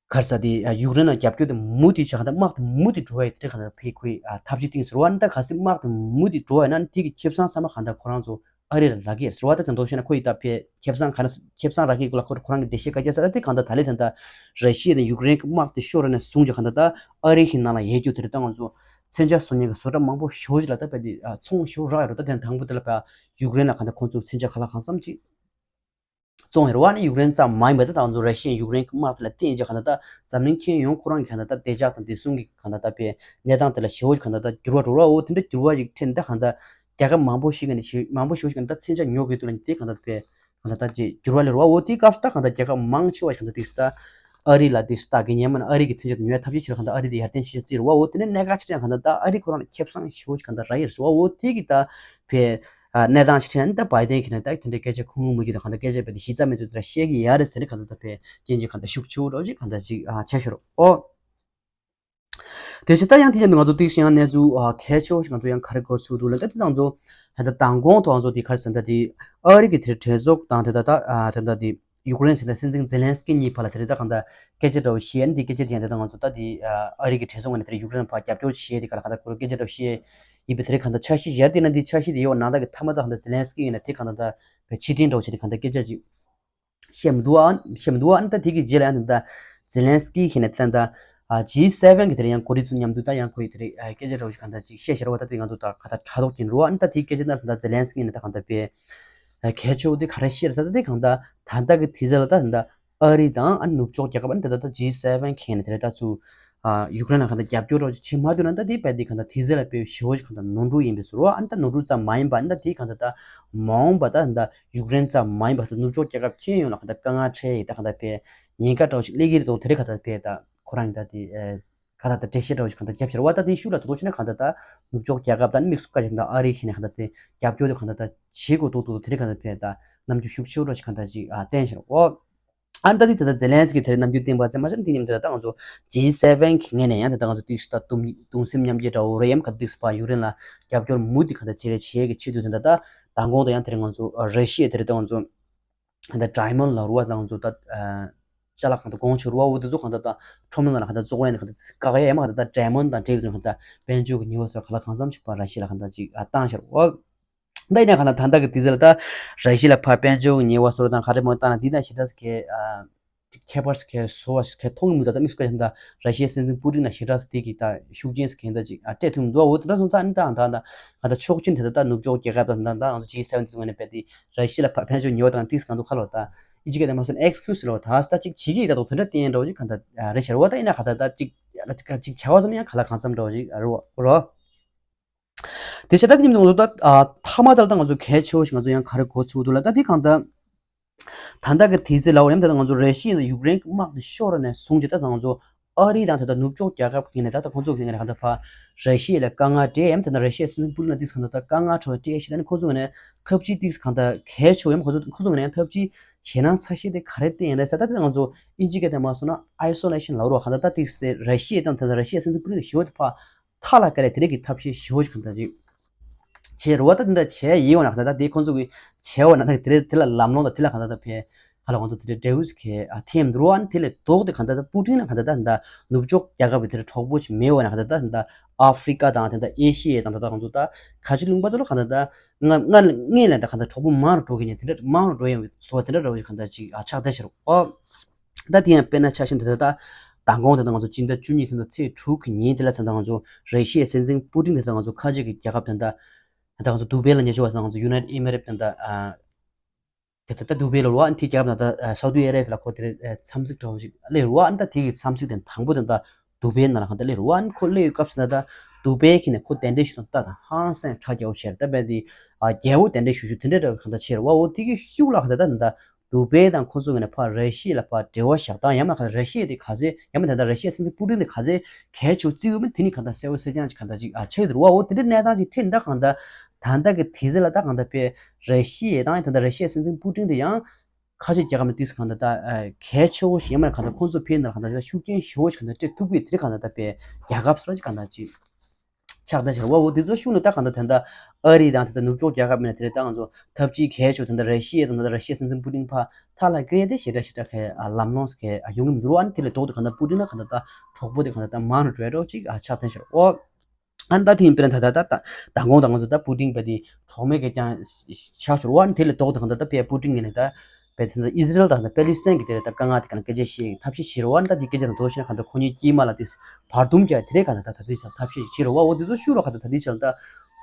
ག་རེ་ཟེར་དེ་ཡུཀ་རེན་ལ་རྒྱབ་སྐྱོར་དེ་མུ་མཐུད་བྱས་གང་ལྟར་དམག་དེ་མུ་མཐུད་འགྲོ་བ་ཡི་དེ་གང་ལྟར་ཕའི་ཁོའི་ཐབས་ཇུས་བཏིང་ཟེར་བ། ཨ་ནི་ད་གལ་སྲིད་དམག་དེ་མུ་མཐུད་འགྲོ་བ་ཡིན་ན་དེ་གི་ཁེ་བཟང་ཚང་མ་གང་ལྟར་ཁོ་རང་ཚོ་ཨ་རི་ལ་རག་གི་ཡོད་ཟེར་བ། ད་དེ་འདྲ་བཤད་ན་ཁོ་ཡི་ད་ཕའི་ཁེ་བཟང་ག་རེ་ཁེ་བཟང་རག་གི་ཡོད་ལ་ཁོ་ཁོ་རང་གི་འགྲེལ་བཤད་ག་རེ་བརྒྱབ་ཟེར་ན་དེ་གང་ལྟར་ད་ལས་དེ་ད་ར་ཤི་ཡ་དང་ཡུཀ་རེན་གྱི་དམག་དེ་ཤོར་ནས་བཟུང་བྱས་གང་ལྟར་ད་ཨ་རི་གི་ནང་ལ་ཡོད་རྒྱུ་དེ་རེད། ད་ང་ཚོ་མཚོན་ཆ་བཟོ་མཁན་གྱི་བཟོ་གྲྭ་མང་པོ་ཞེ་པོ་ཅིག་ལ་ད་རྦད་དེ་ཚོང་ཞེ་པོ་རག་ཡོད་རེད། ད་དེ་དང་པོ་དེ་ལ་ཕར་ཡུཀ་རེན་ལ་གང་ལྟར་ཁོང་ཚོས་མཚོན་ཆ་གང་ལ་གང་འཚམ་ཅིག་བཙོང་ཡོད་རེད་བ། ཨ་ནི་ཡུཀ་རེན་ཙམ་མ་ཡིན་པ་ད་ད་ང་ཚོ་ར་ཤི་ཡ་ཡུཀ་རེན་གྱི་དམག་དེ་ལ་བརྟེན་བྱས་གང་ལྟར་ད་འཛམ་གླིང་ཁྱོན་ཡོངས་ཁོ་རང་གི་གང་ལྟར་ད་བདེ་འཇགས་དང་བདེ་སྲུང་གི་གང་ལྟར་ད་ཕའི་གནས་སྟངས་དེ་ལ་ཞེ་པོ་ཅིག་གང་ལྟར་ད་འགྱུར་བ་འགྲོ་རེད་བ། འོ་དེ་འདྲ་འགྱུར་བ་ཞིག་འཕྲད་ནས་ད་གང་ལྟར་རྒྱལ་ཁབ་མང་པོ་ཞིག་གི་ནས་ཞེ་མང་པོ་ཞེ་པོ་ཞིག་གི་ནས་ད་མཚོན་ཆ་ཉོ་དགོས་འདུག་ལབ་ནས་དེ་གང་ལྟར་ཕའི་གང་ལྟར་ད་ཅིག་འགྱུར་བ་སླེབས་རེད་བ། འོ་དེའི་སྐབས་སུ་ད་གང་ལྟར་རྒྱལ་ཁབ་མང་ཆེ་བ་ཞིག་གང་ལྟར་དེ་ད་ཨ་རི་ལ་དེ་ལྟ་གི་ཉན་མ་ན་ཨ་རི་གི་མཚོན་ཆ་དེ་ཉོ་ཡ་ཐབས་ཤེས་བྱེད་རེད། གང་ལྟར་ཨ་རི་དེ་ཡར་ཐོན་བྱེད་རྩིས་རེད་བ། འོ་དེ་ནས་གནད་འགག་ཆེ་ཤོས་གང་ལྟར་ད་ཨ་རི་ཁོ་རང་ལ་ཁེ་བཟང་ཞེ་པོ་ཞིག་གང་ལྟར་རག་ཡོད་རེད་ཟེར་བ། འོ་དེ་གི་ད་ཕའི་ཨ་གནས་སྟངས་ཤིག་འཕྲད་ན་ད་བྷའི་ཌེན་གྱིས་ནས་ད་དེ་འདྲའི་སྐད་ཆ་ཁུངས་ལུང་མེད་རྒྱུ་དང་གང་ལྟར་སྐད་ཆ་རྦད་དེ་གཞི་རྩ་མེད་དུ་དེ་འདྲ་བཤད་ཀྱི་ཡོད་རེད་ཟེར་ནས་གང་ལྟར་ད་ཕའི་སྐྱོན་བརྗོད་གང་ལྟར་ཤུགས་ཆེ་བོ་འདྲ་བོ་ཅིག་གང་ལྟར་ཅིག་ཨ་བྱས་ཤག་རོ། ཨོ། དེ་བཞིན་ད་ཡང་དེ་མཉམ་དུ་ང་ཚོ་ཏོག་ཙམ་ཡང་གནས་ཚུལ་ཨ་གལ་ཆེ་བོ་ཞིག་ང་ཚོ་ཡང་ག་རེ་གོ་ཚུལ་འདུག་ལབ་ད་དེ་ང་ཚོ་ད་ལྟ་མདང་དགོང་ཐོག་ང་ཚོ་དེ་ག་རེ་ཟེར་ན་ད་དེ་ཨ་རི་གི་དེ་གྲོས་ཚོགས་དང་དེ་ད་ད་ཨ་དེ་ད་དེ་ཡུཀ་རེན་ཟེར་ན་སྲིད་འཛིན་ཛེ་ལན་སི་ཀི་གཉིས་བར་ལ་དེ་རེད་ད་གང་ལྟར་སྐད་ཆ་འདྲ་བོ་བཤད་ཨ་ནི་དེ་སྐད་ཆ་དེ་ཡང་དེ་ད་ང་ཚོ་ད་དེ་ཨ་རི་གི་གྲོས་ཚོགས་ངོས་ནས་དེ་ཡུཀ་རེན་ཕར་རྒྱབ་སྐྱོར་བྱེད་དེ་ག་ལ་གང་ལྟར་ཁོ་རང་སྐད་ཆ་འདྲ་བོ་བཤད་ཡིན་པའི་དེ་རེད། གང་ལྟར་འཆར་གཞི་ཡར་དེ་ན་དེ་འཆར་གཞི་དེ་ཡོད་ནང་ལྟར་གི་མཐའ་མ་ད་གང་ལྟར་ཛེ་ལན་སི་ཀི་ངོས་ནས་དེ་གང་ལྟར་ད་ཕར་ཕྱིར་འཐེན་འདྲ་བོ་བྱས་དེ་གང་ལྟར་སྐད་ཆ་ཅིག་བཤད་མི་འདུག་ཨ། བཤད་མི་འདུག་ཨ། ཨ་ནི་ད་དེ་གི་རྗེས་ལ་ཡང་ད་ཛེ་ལན་སི་ཀི་ཁྱེད་ནས་ད་ད་ཨ་ཇི་སེ་ཝེན་གི་དེར་ཡང་གོ་སྒྲིག་ཚོ་མཉམ་དུ་ད་ཡང་ཁོ་ཡི་དེ་རེད་ཨ་སྐད་ཆ་འདྲ་བོ་ཞིག་གང་ལྟར་ཅིག་བཤད་ཤར་བ་ད་དེ་ང་ཚོ་ད་ག་ད་དྲ་ཐོག་ཅིག་འགྲོ་ཨ། ཨ་ནི་ད་དེ་སྐད་ཆ་ད་ད་ཛེ་ལན་སི་ཀི་ནས་ད་གང་ལྟར་པའི་ཨ་གལ་ཆེ་བོ་དེ་ག་རེ་བཤད་ད་ད་དེ་གང་ལྟར་ད་ལྟ་གི་དུས་ཚོད་ལ་ད་ད་ཨ་རི་དང་ཨ་ནི་ནུབ་ཕྱོགས་རྒྱལ་ཁབ་ཨ་ནི་ད་ད་ད་ཇི་སེ་ཝེན་ཁྱེད་ནས་དེ་རེད་ད་ཚུ། ཨ་ཡུཀ་རེན་ལ་གང་ལྟར་རྒྱབ་སྐྱོར་རོགས་ཅིག་བྱེད་མ་ཐུབ་ན་ད་དེ་རྦད་དེ་གང་ལྟར་དེ་ཚོ་ལ་དཔེ་ཞེ་པོ་ཞིག་གང་ལྟར་ནོར་འཁྲུལ་ཡིན་པའི་ཟུར་རོ། ཨ་ནི་ད་ནོར་འཁྲུལ་ཙམ་མ་ཡིན་པ་ཨ་ནི་ད་དེ་གང་ལྟར་ད་མ་འོངས་པ་ད་ད་ཡུཀ་རེན་ཙམ་མ་ཡིན་པ་ད་ནུབ་ཕྱོགས་རྒྱལ་ཁབ་ཁྱོན་ཡོངས་ལ་གང་ལྟར་དཀའ་ངལ་འཕྲད་ཡི་ད་གང་ལྟར་དཔེ་ཉེན་ཁ་འདྲ་བོ་ཞིག་སླེབས་ཀྱི་རེད་དོ། དེ་རེད་གང་ལྟར་དཔེ་ད་ཁོ་རང་གི་ད་དེ་ཨེ་གང་ལྟར་ད་འགྲེལ་བཤད་འདྲ་བོ་ཞིག་གང་ལྟར་བརྒྱབ་ཤར་བ་ད་དེ་ཤུགས་ལ་དོ་དོ་བྱས་ན་གང་ལྟར་ད་ནུབ་ཕྱོགས་རྒྱལ་ཁབ་ད་དམིགས་སུ་བཀར་བྱས་ད་ཨ་རི་ཁྱེད་ནས་གང་ལྟར་དེ་རྒྱབ་སྐྱོར་དེ་གང་ལྟར་ད་བྱེད་དགོས་འདུག་འདུག་དེ་རེད་གང་ལྟར་དཔེ་ད་རྣམ་འགྱུར་ཤུགས་ཆེ་བོ་འདྲ་ཞིག་གང་ལྟར་ཅིག་ཨ་བསྟན་ཤར་འོ། ཨ་ནི་ད་དེ་ད་ལྟ་ཛེ་ལན་སི་ཀི་དེ་རིང་རྣམ་འགྱུར་བསྟན་པ་ཙམ་མ་ཟད་དེ་མཉམ་དུ་ད་ལྟ་ང་ཚོ་ཇི་སེ་ཝེན་གི་ངོས་ནས་ཡང་ད་ལྟ་ང་ཚོ་ཏོག་ཙམ་ད་གདུང་གདུང་སེམས་མཉམ་སྐྱེད་འདྲ་བོ་རེད་ཡམ་ག་ཏོག་ཙམ་ཕར་ཡུཀ་རེན་ལ་རྒྱབ་སྐྱོར་མུ་མཐུད་གང་ལྟར་བྱེད་རེ་བྱེད་ཀྱི་ཆེད་དུ་ད་ལྟ་མདང་དགོང་དང་ཡང་དེ་རིང་ང་ཚོ་ར་ཤི་ཡ་དེ་རིང་ད་ང་ཚོ་ད་ཌའི་མོན་ལ་རུ་བ་ད་ང་ཚོ་ད་ཅ་ལག་གང་ལྟར་གོང་ཆུ་རུ་བ་འོ་དེ་ཚོ་གང་ལྟར་ད་ཁྲོམ་ནང་ལ་གང་ལྟར་བཙོང་ཡ་ནི་གང་ལྟར་བཀག་ཡ་ཡ་མ་གང་ལྟར་ད་ཌའི་མོན་དང་འབྲེལ་བའི་གང་ལྟར་དཔལ་འབྱོར་གྱི་ཉེས་པ་སོགས་གང་ལ་གང་འཚམ་ཞིག་ཕར་ར་ཤི་ཡ་ལ་གང་ལྟར་ཅིག་བཏང་ཤར་འོ། ད་ཡིན་ན་གང་ལྟར་ད་ལྟ་གི་དུས་ཚོད་ལ་ད་ར་ཤི་ཡ་ལ་ཕར་དཔལ་འབྱོར་གྱི་ཉེས་པ་སོགས་དང་ག་རེ་མོ་བཏང་ན་འདི་དང་ཞེ་དྲག་གི་ཨ་ཁྱད་པར་གྱི་བཟོ་བ་གི་མཐོང་གི་མི་འདུག་ད་དམིགས་སུ་བཀར་ད་ར་ཤི་ཡའི་སྲིད་འཛིན་པུ་ཏིན་ལ་ཞེ་དྲག་དེ་གི་ད་ཤུགས་རྐྱེན་གང་ད་ཅིག་ཨ་སྤྲད་ཐུབ་མི་འདུག་འོ་དེ་འདྲ་སོང་ད་ཨ་ནི་ད་ད་ད་གང་ལྟར་ཕྱོགས་གཅིག་ནས་ད་ད་ནུབ་ཕྱོགས་རྒྱལ་ཁབ་དང་ད་ད་ང་ཚོ་ཇི་སེ་ཝེན་དེ་ཚོ་ངོས་ནས་རྦད་དེ་ར་ཤི་ཡ་ལ་ཕར་དཔལ་འབྱོར་ཉེས་པ་དང་ཏིས་གང་ཚོ་ཁ་ལོ་ད་ཨི་ཇི་སྐད་ནས་མ་སོང་ཨེག་སི་ཀིའུ་སི་ལོ་ད་ད་ཅིག་བྱེད་ཀྱི་ཡིན་ད་དོ་དེ་འདྲ་བསྟན་འདྲ་བོ་ཅིག་གང་ལྟར་རེད་ཤར་བ་ད་ཡིན་ན་གང་ལྟར་ད་ཅིག་ཅིག་བྱ་བ་ཙམ་ཡང་གང་ལ་གང་འཚམ་འདྲ་བོ་ཅིག་རེད་བ་རོ། དེ་བྱས་ད་དེ་ཉིན་ང་ཚོ་ད་ཨ་མཐའ་མ་ལྟར་ད་ང་ཚོ་གལ་ཆེ་བོ་ཞིག་ང་ཚོ་ཡང་ག་རེ་གོ་ཚུགས་འདུག་ལ་ད་དེ་གང་ལྟར་ད་ལྟ་གི་དུས་ཚོད་ལ་འོ་ཡང་ད་ལྟ་ང་ཚོ་ར་ཤི་ཡ་དང་ཡུཀ་རེན་གྱི་དམག་དེ་ཤོར་ནས་བཟུང་རྗེས་ད་ང་ཚོ་ ཨ་རི་དང་ད་ལྟ་ནུབ་ཕྱོགས་རྒྱལ་ཁབ་ཀྱི་ནས་ད་ལྟ་ཁོང་ཚོ་གི་ནས་གང་ལྟར་ཕར་ར་ཤི་ཡ་ལ་དཀའ་ངལ་སྤྲད་ཡམ། ད་ལྟ་ར་ཤི་ཡའི་སྲིད་འཛིན་པུ་ཏིན་ལ་ཏིག་གང་ལྟར་དཀའ་ངལ་འཕྲད་པ་སྤྲད་ཤི། ད་ནི་ཁོང་ཚོ་གི་ནས་ཐབས་ཇུས་ཏིག་གང་ལྟར་གལ་ཆེ་བ་ཡམ། ཁོང་ཚོ་ཁོང་ཚོ་གི་ནས་ཐབས་ཇུས་ཞེད་སྣང་ཚ་ཤས་དེ་ག་རེ་བསྟན་ཡིན་རེད་ཟེར། ད་ལྟ་ང་ཚོ་ཨིན་ཇི་སྐད་དུ་མ་སོང་ན་ཨའི་སོ་ལེ་ཤན་ལབ་རོགས། གང་ལྟར་ད་ཏིག་སེ་ར་ཤི་ཡ་དང་ད་ལྟ་ར་ཤི་ཡའི་སྲིད་འཛིན་པུ་ཏིན་ཞི་བ་དེ་ཕར་ཐག་ལ་བཀལ་ལས་དེ་རིགས་ཀྱི་ཐབས་ཤེས་ཞི་བ་ཞིག་གང་ལྟར་ཅིག་བྱས་རེད་བ། ད་དེ་འདྲ་བྱས་ཡིན་བ་ན་གང་ལྟར་ད་དེ་ཁོང་ཚོ་གི་བྱས་བ་ན་ད་དེ་དེ་ལ་ལམ་ལྷོང་དང་དེ་ལ་གང་ལྟར་ད་ཕན་ག་ལ་ང་ཚོ་དེ་འདྲ་འབྲས་བུ་ཞིག་གི་ཨ་ཐེམ་འདུག་རེད་བ། ཨ་ནི་དེ་ལས་ལྡོག་དེ་གང་ལྟར་ད་པུ་ཏིན་ལ་གང་ལྟར་ད་ད་ནུབ་ཕྱོགས་རྒྱལ་ཁབ་ཀྱི་དེ་འདྲ་གྲོགས་པོ་ཞིག་མེད་བ་ན་གང་ལྟར་ད་ད་ཨ་ཧྥི་རི་ཀ་དང་དེ་འདྲ་ཨེ་ཤི་ཡ་དང་ད་ད་ང་ཚོ་ད་ག་ཅི་ལུང་པ་དུ་ལ་གང་ལྟར་ད་ང་ང་ངས་ལ་ད་གང་ལྟར་གྲོགས་པོ་མང་རུ་འགྲོ་གི་ཉིན་དེ་འདྲ་མང་རུ་འགྲོ་ཡ་བཟོ་བ་དེ་འདྲ་འདྲ་བོ་ཞིག་གང་ལྟར་ཅིག་ཨ་ཆགས་བསྡད་ཤག་རེད་བ། ད་དེ་ཡང་དཔེར་ན་ཆ་བཞག་ན་ད་ལྟ་མདང་དགོང་དེ་ད་ང་ཚོ་སྤྱི་ཟླ་བཅུ་གཉིས་དེ་ད་ཚེས་དྲུག་གི་ཉིན་དེ་ལ་ད་ལྟ་ང་ཚོ་རེ་ཤི་ཡའི་སྲིད་འཛིན་པུ་ཏིན་དེ་ད་ང་ཚོ་ཁ་ཆེ་གི་རྒྱལ་ཁབ་དེ་ད་ད་ལྟ་ང་ཚོ་དུ་བེ་ལ་ཉེ་ཆར་བ་ད་ང་ཚོ་ཡུ་ནའི་ཊི་ཨེ་མི་རེ་ཊི་དེ་ད་དེ་ད་ལྟ་དུ་བེ་ལ་རུ་བ་ཨ་ནི་དེ་རྒྱལ་ཁབ་ད་ད་སའུ་ཏི་ཨ་རེ་ལ་ཁོ་དེ་འཚམས་གཟིགས་འདྲ་བོ་ཞིག་སླེབས་རུ་བ། ཨ་ནི་ད་དེ་གི་འཚམས་གཟིགས་དེ་དང་པོ་དེ་ད་དུ་བེ་ནང་ལ་གང་ལྟར་སླེབས་རུ་བ། ཨ་ནི་ཁོ་སླེབས་ཡོད་སྐབས་སུ་ད་ད་དུ་བེ་གི་ནས་ཁོ་གདན་འདྲེན་ཞུ་དང་ད་ད་ཧང་སང་གྲ་རྒྱས་པོ་བྱས་ར། ད་བས་དེ་ཨ་རྒྱལ་པོ་གདན་འདྲེན་ཞུ་ཞུ་དེ་འདྲ་འདྲ་བོ་གང་ལྟར་བྱས་རུ་བ། འོ་དེ་གི་ཤུགས་ལ་གང་ལྟར་ད་ད་དུ་བེ་དང་ཁོ་ཚོ་གི་ནས་ཕར་ར་ཤི་ཡ་ལ་ཕར་འབྲེལ་བ་བཞག་སྟངས་ཡང་མ་ག་ར་ཤི་ཡ་དེ་ག་ཚད་ཡང་མ་ད་ལྟ་ར་ཤི་ཡ་སྲིད་འཛིན་པུ་ཏིན་དེ་ག་ཚད་གལ་ཆེ་བརྩི་ཡོད་མེད་དེ་ནི་གང་ལྟར་གསལ་པོ་གསལ་རྐྱང་ཅིག་གང་ལྟར་ཅིག་ཨ་ཆགས་ཡོད་རེད་བ། འོ་དེ་འདྲའི་གནས་སྟངས་ཅིག་འཕྲད་ད་གང་ལྟར་ད་ལྟ་གི་དུས་ཚོད་ལ་ད་གང་ལྟར་ཕར་ར་ཤི་ཡ་དང་ད་ལྟ་ར་ཤི་ཡ་སྲིད་འཛིན་པུ་ཏིན་དེ་ཡང་ཁ་ཆེ་རྒྱལ་ཁབ་ནས་ཏིག་གང་ལྟར་ད་གལ་ཆེ་བོ་ཞིག་ཡང་མ་གང་ལྟར་ཁོང་ཚོ་ཕར་ནང་གང་ལྟར་ཤུགས་རྐྱེན་ཞེ་བོ་ཞིག་གང་ལྟར་སྤྲད་ཐུབ་ཀྱི་དེ་རིགས་གང་ལྟར་ད་ཕར་རྒྱལ་ཁབ་སོ་ཅིག་གང་ལྟར་ཅིག་ཆགས་བསྡད་ཤག་བ། འོ་དེ་ཚོ་ཤུགས་ནས་ད་གང་ལྟར་ད་ལྟ་ཨ་རི་དང་ད་ལྟ་ནུབ་ཕྱོགས་རྒྱལ་ཁབ་མིན་ན་དེ་རེད། ད་ང་ཚོ་ཐབས་ཇུས་གལ་ཆེ་ད་ལྟ་ར་ཤི་ཡ་དང་ད་ལྟ་ར་ཤི་ཡའི་སྲིད་འཛིན་པུ་ཏིན་ཕར་ཐག་ལ་བཀལ་ཏེ་ཞེ་དྲག་ཞེ་དྲག་གི་ལམ་ལྷོང་གི་ཡོང་གི་མི་འདུག་ར། ཨ་ནི་དེ་ལས་ལྡོག་ཏུ་གང་ལྟར་པུ་ཏིན་ལ་གང་ལྟར་ད་གྲོགས་པོ་དེ་གང་ལྟར་ད་མང་རུ་འགྲོ་ཡ་འདྲ་ཅིག་ཆགས་བསྡད་ཤག་འོ། ཨ་ནི་ད་དེ་ཡིན་དཔེར་ན་ད་ད་ད་མདང་དགོང་ད་ང་ཚོ་ད་པུ་ཏིན་པ་དེ་གྲོགས་མེད་ཀྱི་ཀྱང་ཆགས་ཤོར་བ། ཨ་ནི་དེ་ལས་ལྡོག་ཏུ་གང་ལྟར་ད་ཕར་པུ་ཏིན་གྱི་ནས་ད་བས་དེ་ཚོ་ཨི་ཟི་རེལ་དང་ད་པེ་ལི་སི་ཐན་གྱི་དེ་ལ་ད་དཀའ་ངལ་དེ་གང་སྐད་ཆ་བཤད་ཐབས་ཤེས་བྱེད་རོགས། ཨ་ནི་ད་དེ་སྐད་ཆ་དང་དོ་ཤེས་ན་གང་ལྟར་ཁོ་གཉིས་དཀྱིལ་མ་ལ་དེ་བར་འདུམ་རྒྱག་དེ་རེད། གང་ལྟར་ད་ད་དེ་ཚོ་ཐབས་ཤེས་བྱེད་རོགས། ཨོ་དེ་ཚོ་ཤུགས་ལ་གང་ལྟར་ད་དེ་ཚོ་ད་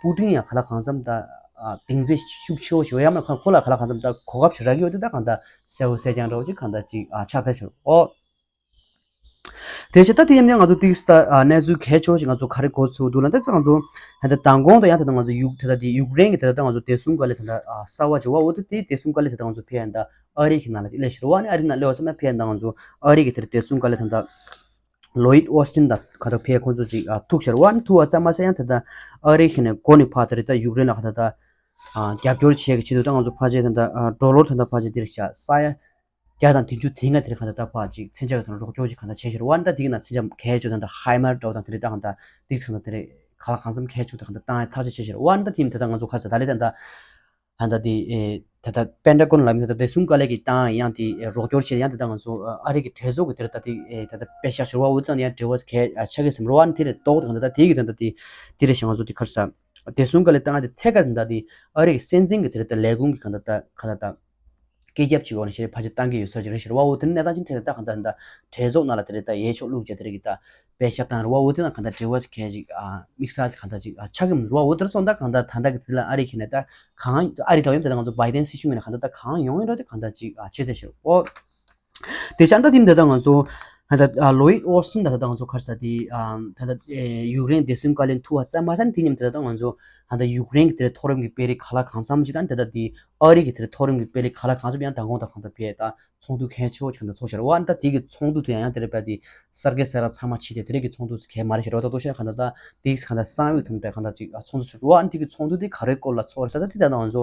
པུ་ཏིན་ཡང་ག་ལ་གང་འཚམ་ད་གདེང་ཚོད་ཤུགས་ཆེ་བོ་ཞིག་ཡོད་ཡང་མ་ཁོ་ལ་ག་ལ་གང་འཚམ་ད་གོ་སྐབས་ཤིག་རག་གི་ཡོད་དེ་ད་གང་ལྟར་གསལ་བོ་གསལ་རྐྱང་འདྲ་བོ་ཅིག་གང་ལྟར་ཅིག་ཆགས་ཐལ་ཆོག་ཨོ། དེ་བྱས་ད་དེ་ཡིན་ནའང་ང་ཚོ་ཏིག་ད་གནས་ཚུལ་གལ་ཆེ་བོ་ཞིག་ང་ཚོ་ག་རེ་གོ་ཚུལ་འདུག་ལ། ད་ང་ཚོ་ད་མདང་དགོང་དང་ཡང་ད་ལྟ་ང་ཚོ་ཡུག་ད་ལྟ་དེ་ཡུཀ་རེན་གྱི་ད་ལྟ་ང་ཚོ་བདེ་སྲུང་བཀའ་བློན་ད་ལྟ་གསར་བ་བྱེད་བ། འོ་དེ་དེ་བདེ་སྲུང་བཀའ་བློན་ད་ལྟ་ང་ཚོ་ཕེབས་ཡང་ད་ཨ་རི་གི་ནང་ལ་ཅིག་སླེབས་ཤག་རེད་བ། ཨ་ནི་ཨ་རི་ནང་སླེབས་པ་ཙམ་ན་ཕེབས་ཡང་ད་ང་ཚོ་ཨ་རི་གི་དེར་བདེ་སྲུང་བཀའ་བློན་ད་ལྟ་ལོ་ཡིད་ཨོ་སི་ཏིན་དང་ག་ད་ཕེབས་ཁོང་ཚོ་ཅིག་ཐུག་ཤག་རེད་བ། ཨ་ནི་ཐུག་པ་ཙམ་མ་ཟད་ཡང་ད་ལྟ་ཨ་རི་གི་ནས་འགོ་ནས་ཕར་ད་རེད་ད་ཡུཀ་རེན་ལ་ག་ད་ད་རྒྱབ་སྐྱོར་བྱེད་ཀྱི་ཆེད་དུ་ད་ང་ཚོ་ཕལ་ཆེར་ད་ལྟ་ཌོ་ལར་ད་ལྟ་ཕལ་ཆེར་དེར་བཞག་ས་ཡ་བརྒྱ་དང་བདུན་ཅུ་དེ་སྔ་དེ་རིང་གང་ལྟར་ད་ཕར་ཅིག་མཚོན་ཆ་གི་ཐོག་ནས་རོགས་སྐྱོར་ཅིག་གང་ལྟར་བྱས་ཤག་རེད་བ། ཨ་ནི་ད་དེ་གི་ནང་མཚོན་ཆ་གལ་ཆེ་ཤོས་ད་ལྟ་ཧའི་མར་འདྲ་བོ་དང་དེ་རིགས་ད་གང་ལྟར་ཏིག་གང་ལྟར་དེ་རིགས་ག་ལ་གང་འཚམ་གལ་ཆེ་ཤོས་ད་གང་ལྟར་བཏང་ཡ་ཐག་གཅོད་བྱས་ཤག་རེད་བ། ཨ་ནི་ད་དེ་ད་ལྟ་ང་ཚོ་ཁ་ས་ད་ལས་ད་ལྟ་ད་ལྟ་དེ་ཨེ་ད་ལྟ་པེན་ཊ་གོན་ལ་མི་ད་ལྟ་བདེ་སྲུང་བཀའ་བློན་གྱི་བཏང་ཡང་དེ་ཨེ་རོགས་སྐྱོར་བྱས་ཡང་ད་ལྟ་ང་ཚོ་ཨ་རི་གི་གྲོས་ཚོགས་ཀྱི་དེ་རིགས་ད་དེ་ཨེ་ད་ལྟ་སྤེལ་ཤག་ཤོར་བ། འོ་དེ་ད་ཡང་འབྲེལ་བ་གལ་ཆགས་ཀྱི་ཟིན་རེད་བ། ཨ་ནི་དེ་རེད་ཏོག་ད་གང་ལྟར་ད་དེ་གི་ད་ལྟ་དེ་དེ་རེད་ཤག་ང་ཚོ་དེ་ཁ་ས་བདེ་སྲུང་བཀའ་བློན་བཏང་ཡ་དེ་ཐད་ཀར་ད་ལྟ་དེ་ཨ་རི་གི་སྲིད་འཛིན་གྱི་དེ་རིགས་ད་ལས་ཁུངས་ཀྱི་གང་ལྟར་ད་ག་ད་ད། སྐད་རྒྱབ་ཅིག་འོག་ནས་ཞེ་ཕལ་ཆེར་བཏང་གི་ཡོད་ས་ཅིག་རེད་ཤག་རེད་བ། འོ་དེ་ནི་གནས་སྟངས་ཅིག་འཕྲད་ད་གང་ལྟར་ད་གྲོས་ཚོགས་ནང་ལ་དེ་རེད་ད་འོས་ཤོག་བླུགས་བྱས་དེ་རེད་གི་ད་པད་ཤག་བཏང་རེད་བ། འོ་དེ་ན་གང་ལྟར་འབྲེལ་བ་གལ་ཅིག་ཨ་དམིགས་བསལ་གང་ལྟར་ཅིག་ཨ་ཆགས་ཀྱི་མི་འདུག་བ། འོ་དེ་ར་སོང་ད་གང་ལྟར་ད་ལྟ་གི་དེ་ལ་ཨ་རི་ཁྱེད་ནས་ད་གང་ཨ་རི་འདྲ་བོ་ཡིན་ད་ང་ཚོ་བྷའི་ཏན་སྲིད་གཞུང་གི་ནས་གང་ལྟར་ད་གང་ཡོང་ཡོད་ར་དེ་གང་ལྟར་ཅིག་ཨ་བྱེད་ཐལ་ཤག་ཨོ། དེ་ཆ་ད་དེ་འདི་ད་ང་ཚོ་ད་ལོ་ཡིད་ཨོ་སུན་ད་ད་ང་ཚོ་ཁར་ས་དེ་ད་ད་ཡུཀ་རེན་བདེ་སྲུང་བཀའ་བློན་ཐུག་པ་ཙམ་མ་ཟད་དེ་མཉམ་དེ་ད་ད་ང་ཚོ་ད་ད་ཡུཀ་རེན་གི་དེ་མཐོ་རིམ་གི་དཔོན་རིགས་ག་ལ་གང་འཚམ་ཅིག་དང་དེ་ད་དེ་ཨ་རི་གི་དེ་མཐོ་རིམ་གྱི་དཔོན་རིགས་ག་ལ་གང་འཚམ་ཡང་མདང་དགོང་དང་གང་ལྟར་ཕེབས་ད་ཚོགས་འདུ་གལ་ཆེ་བོ་གང་ལྟར་ཚོགས་ཤར་བ། ཨ་ནི་ད་དེ་གི་ཚོགས་འདུ་དེ་ཡང་ཡང་དེ་རེད་པ། དེ་གསར་སྐལ་གསར་ར་ཚང་མ་ཕྱི་དེ་དེ་རེད་གི་ཚོགས་འདུ་གལ་མ་རེད་ཤག་རོ། ད་ལྟོ་ཤར་གང་ལྟར་ད་དེ་གི་གང་ལྟར་གསང་བའི་དོན་དེ་གང་ལྟར་ཅིག་ཚོགས་འདུ་ཚོགས་ར་བ། ཨ་ནི་དེ་གི་ཚོགས་འདུ་དེ་ག་རེ་སྐོར་ལ་ཚོགས་རེད་ཟེར་ད་དེ་ད་ང་ཚོ་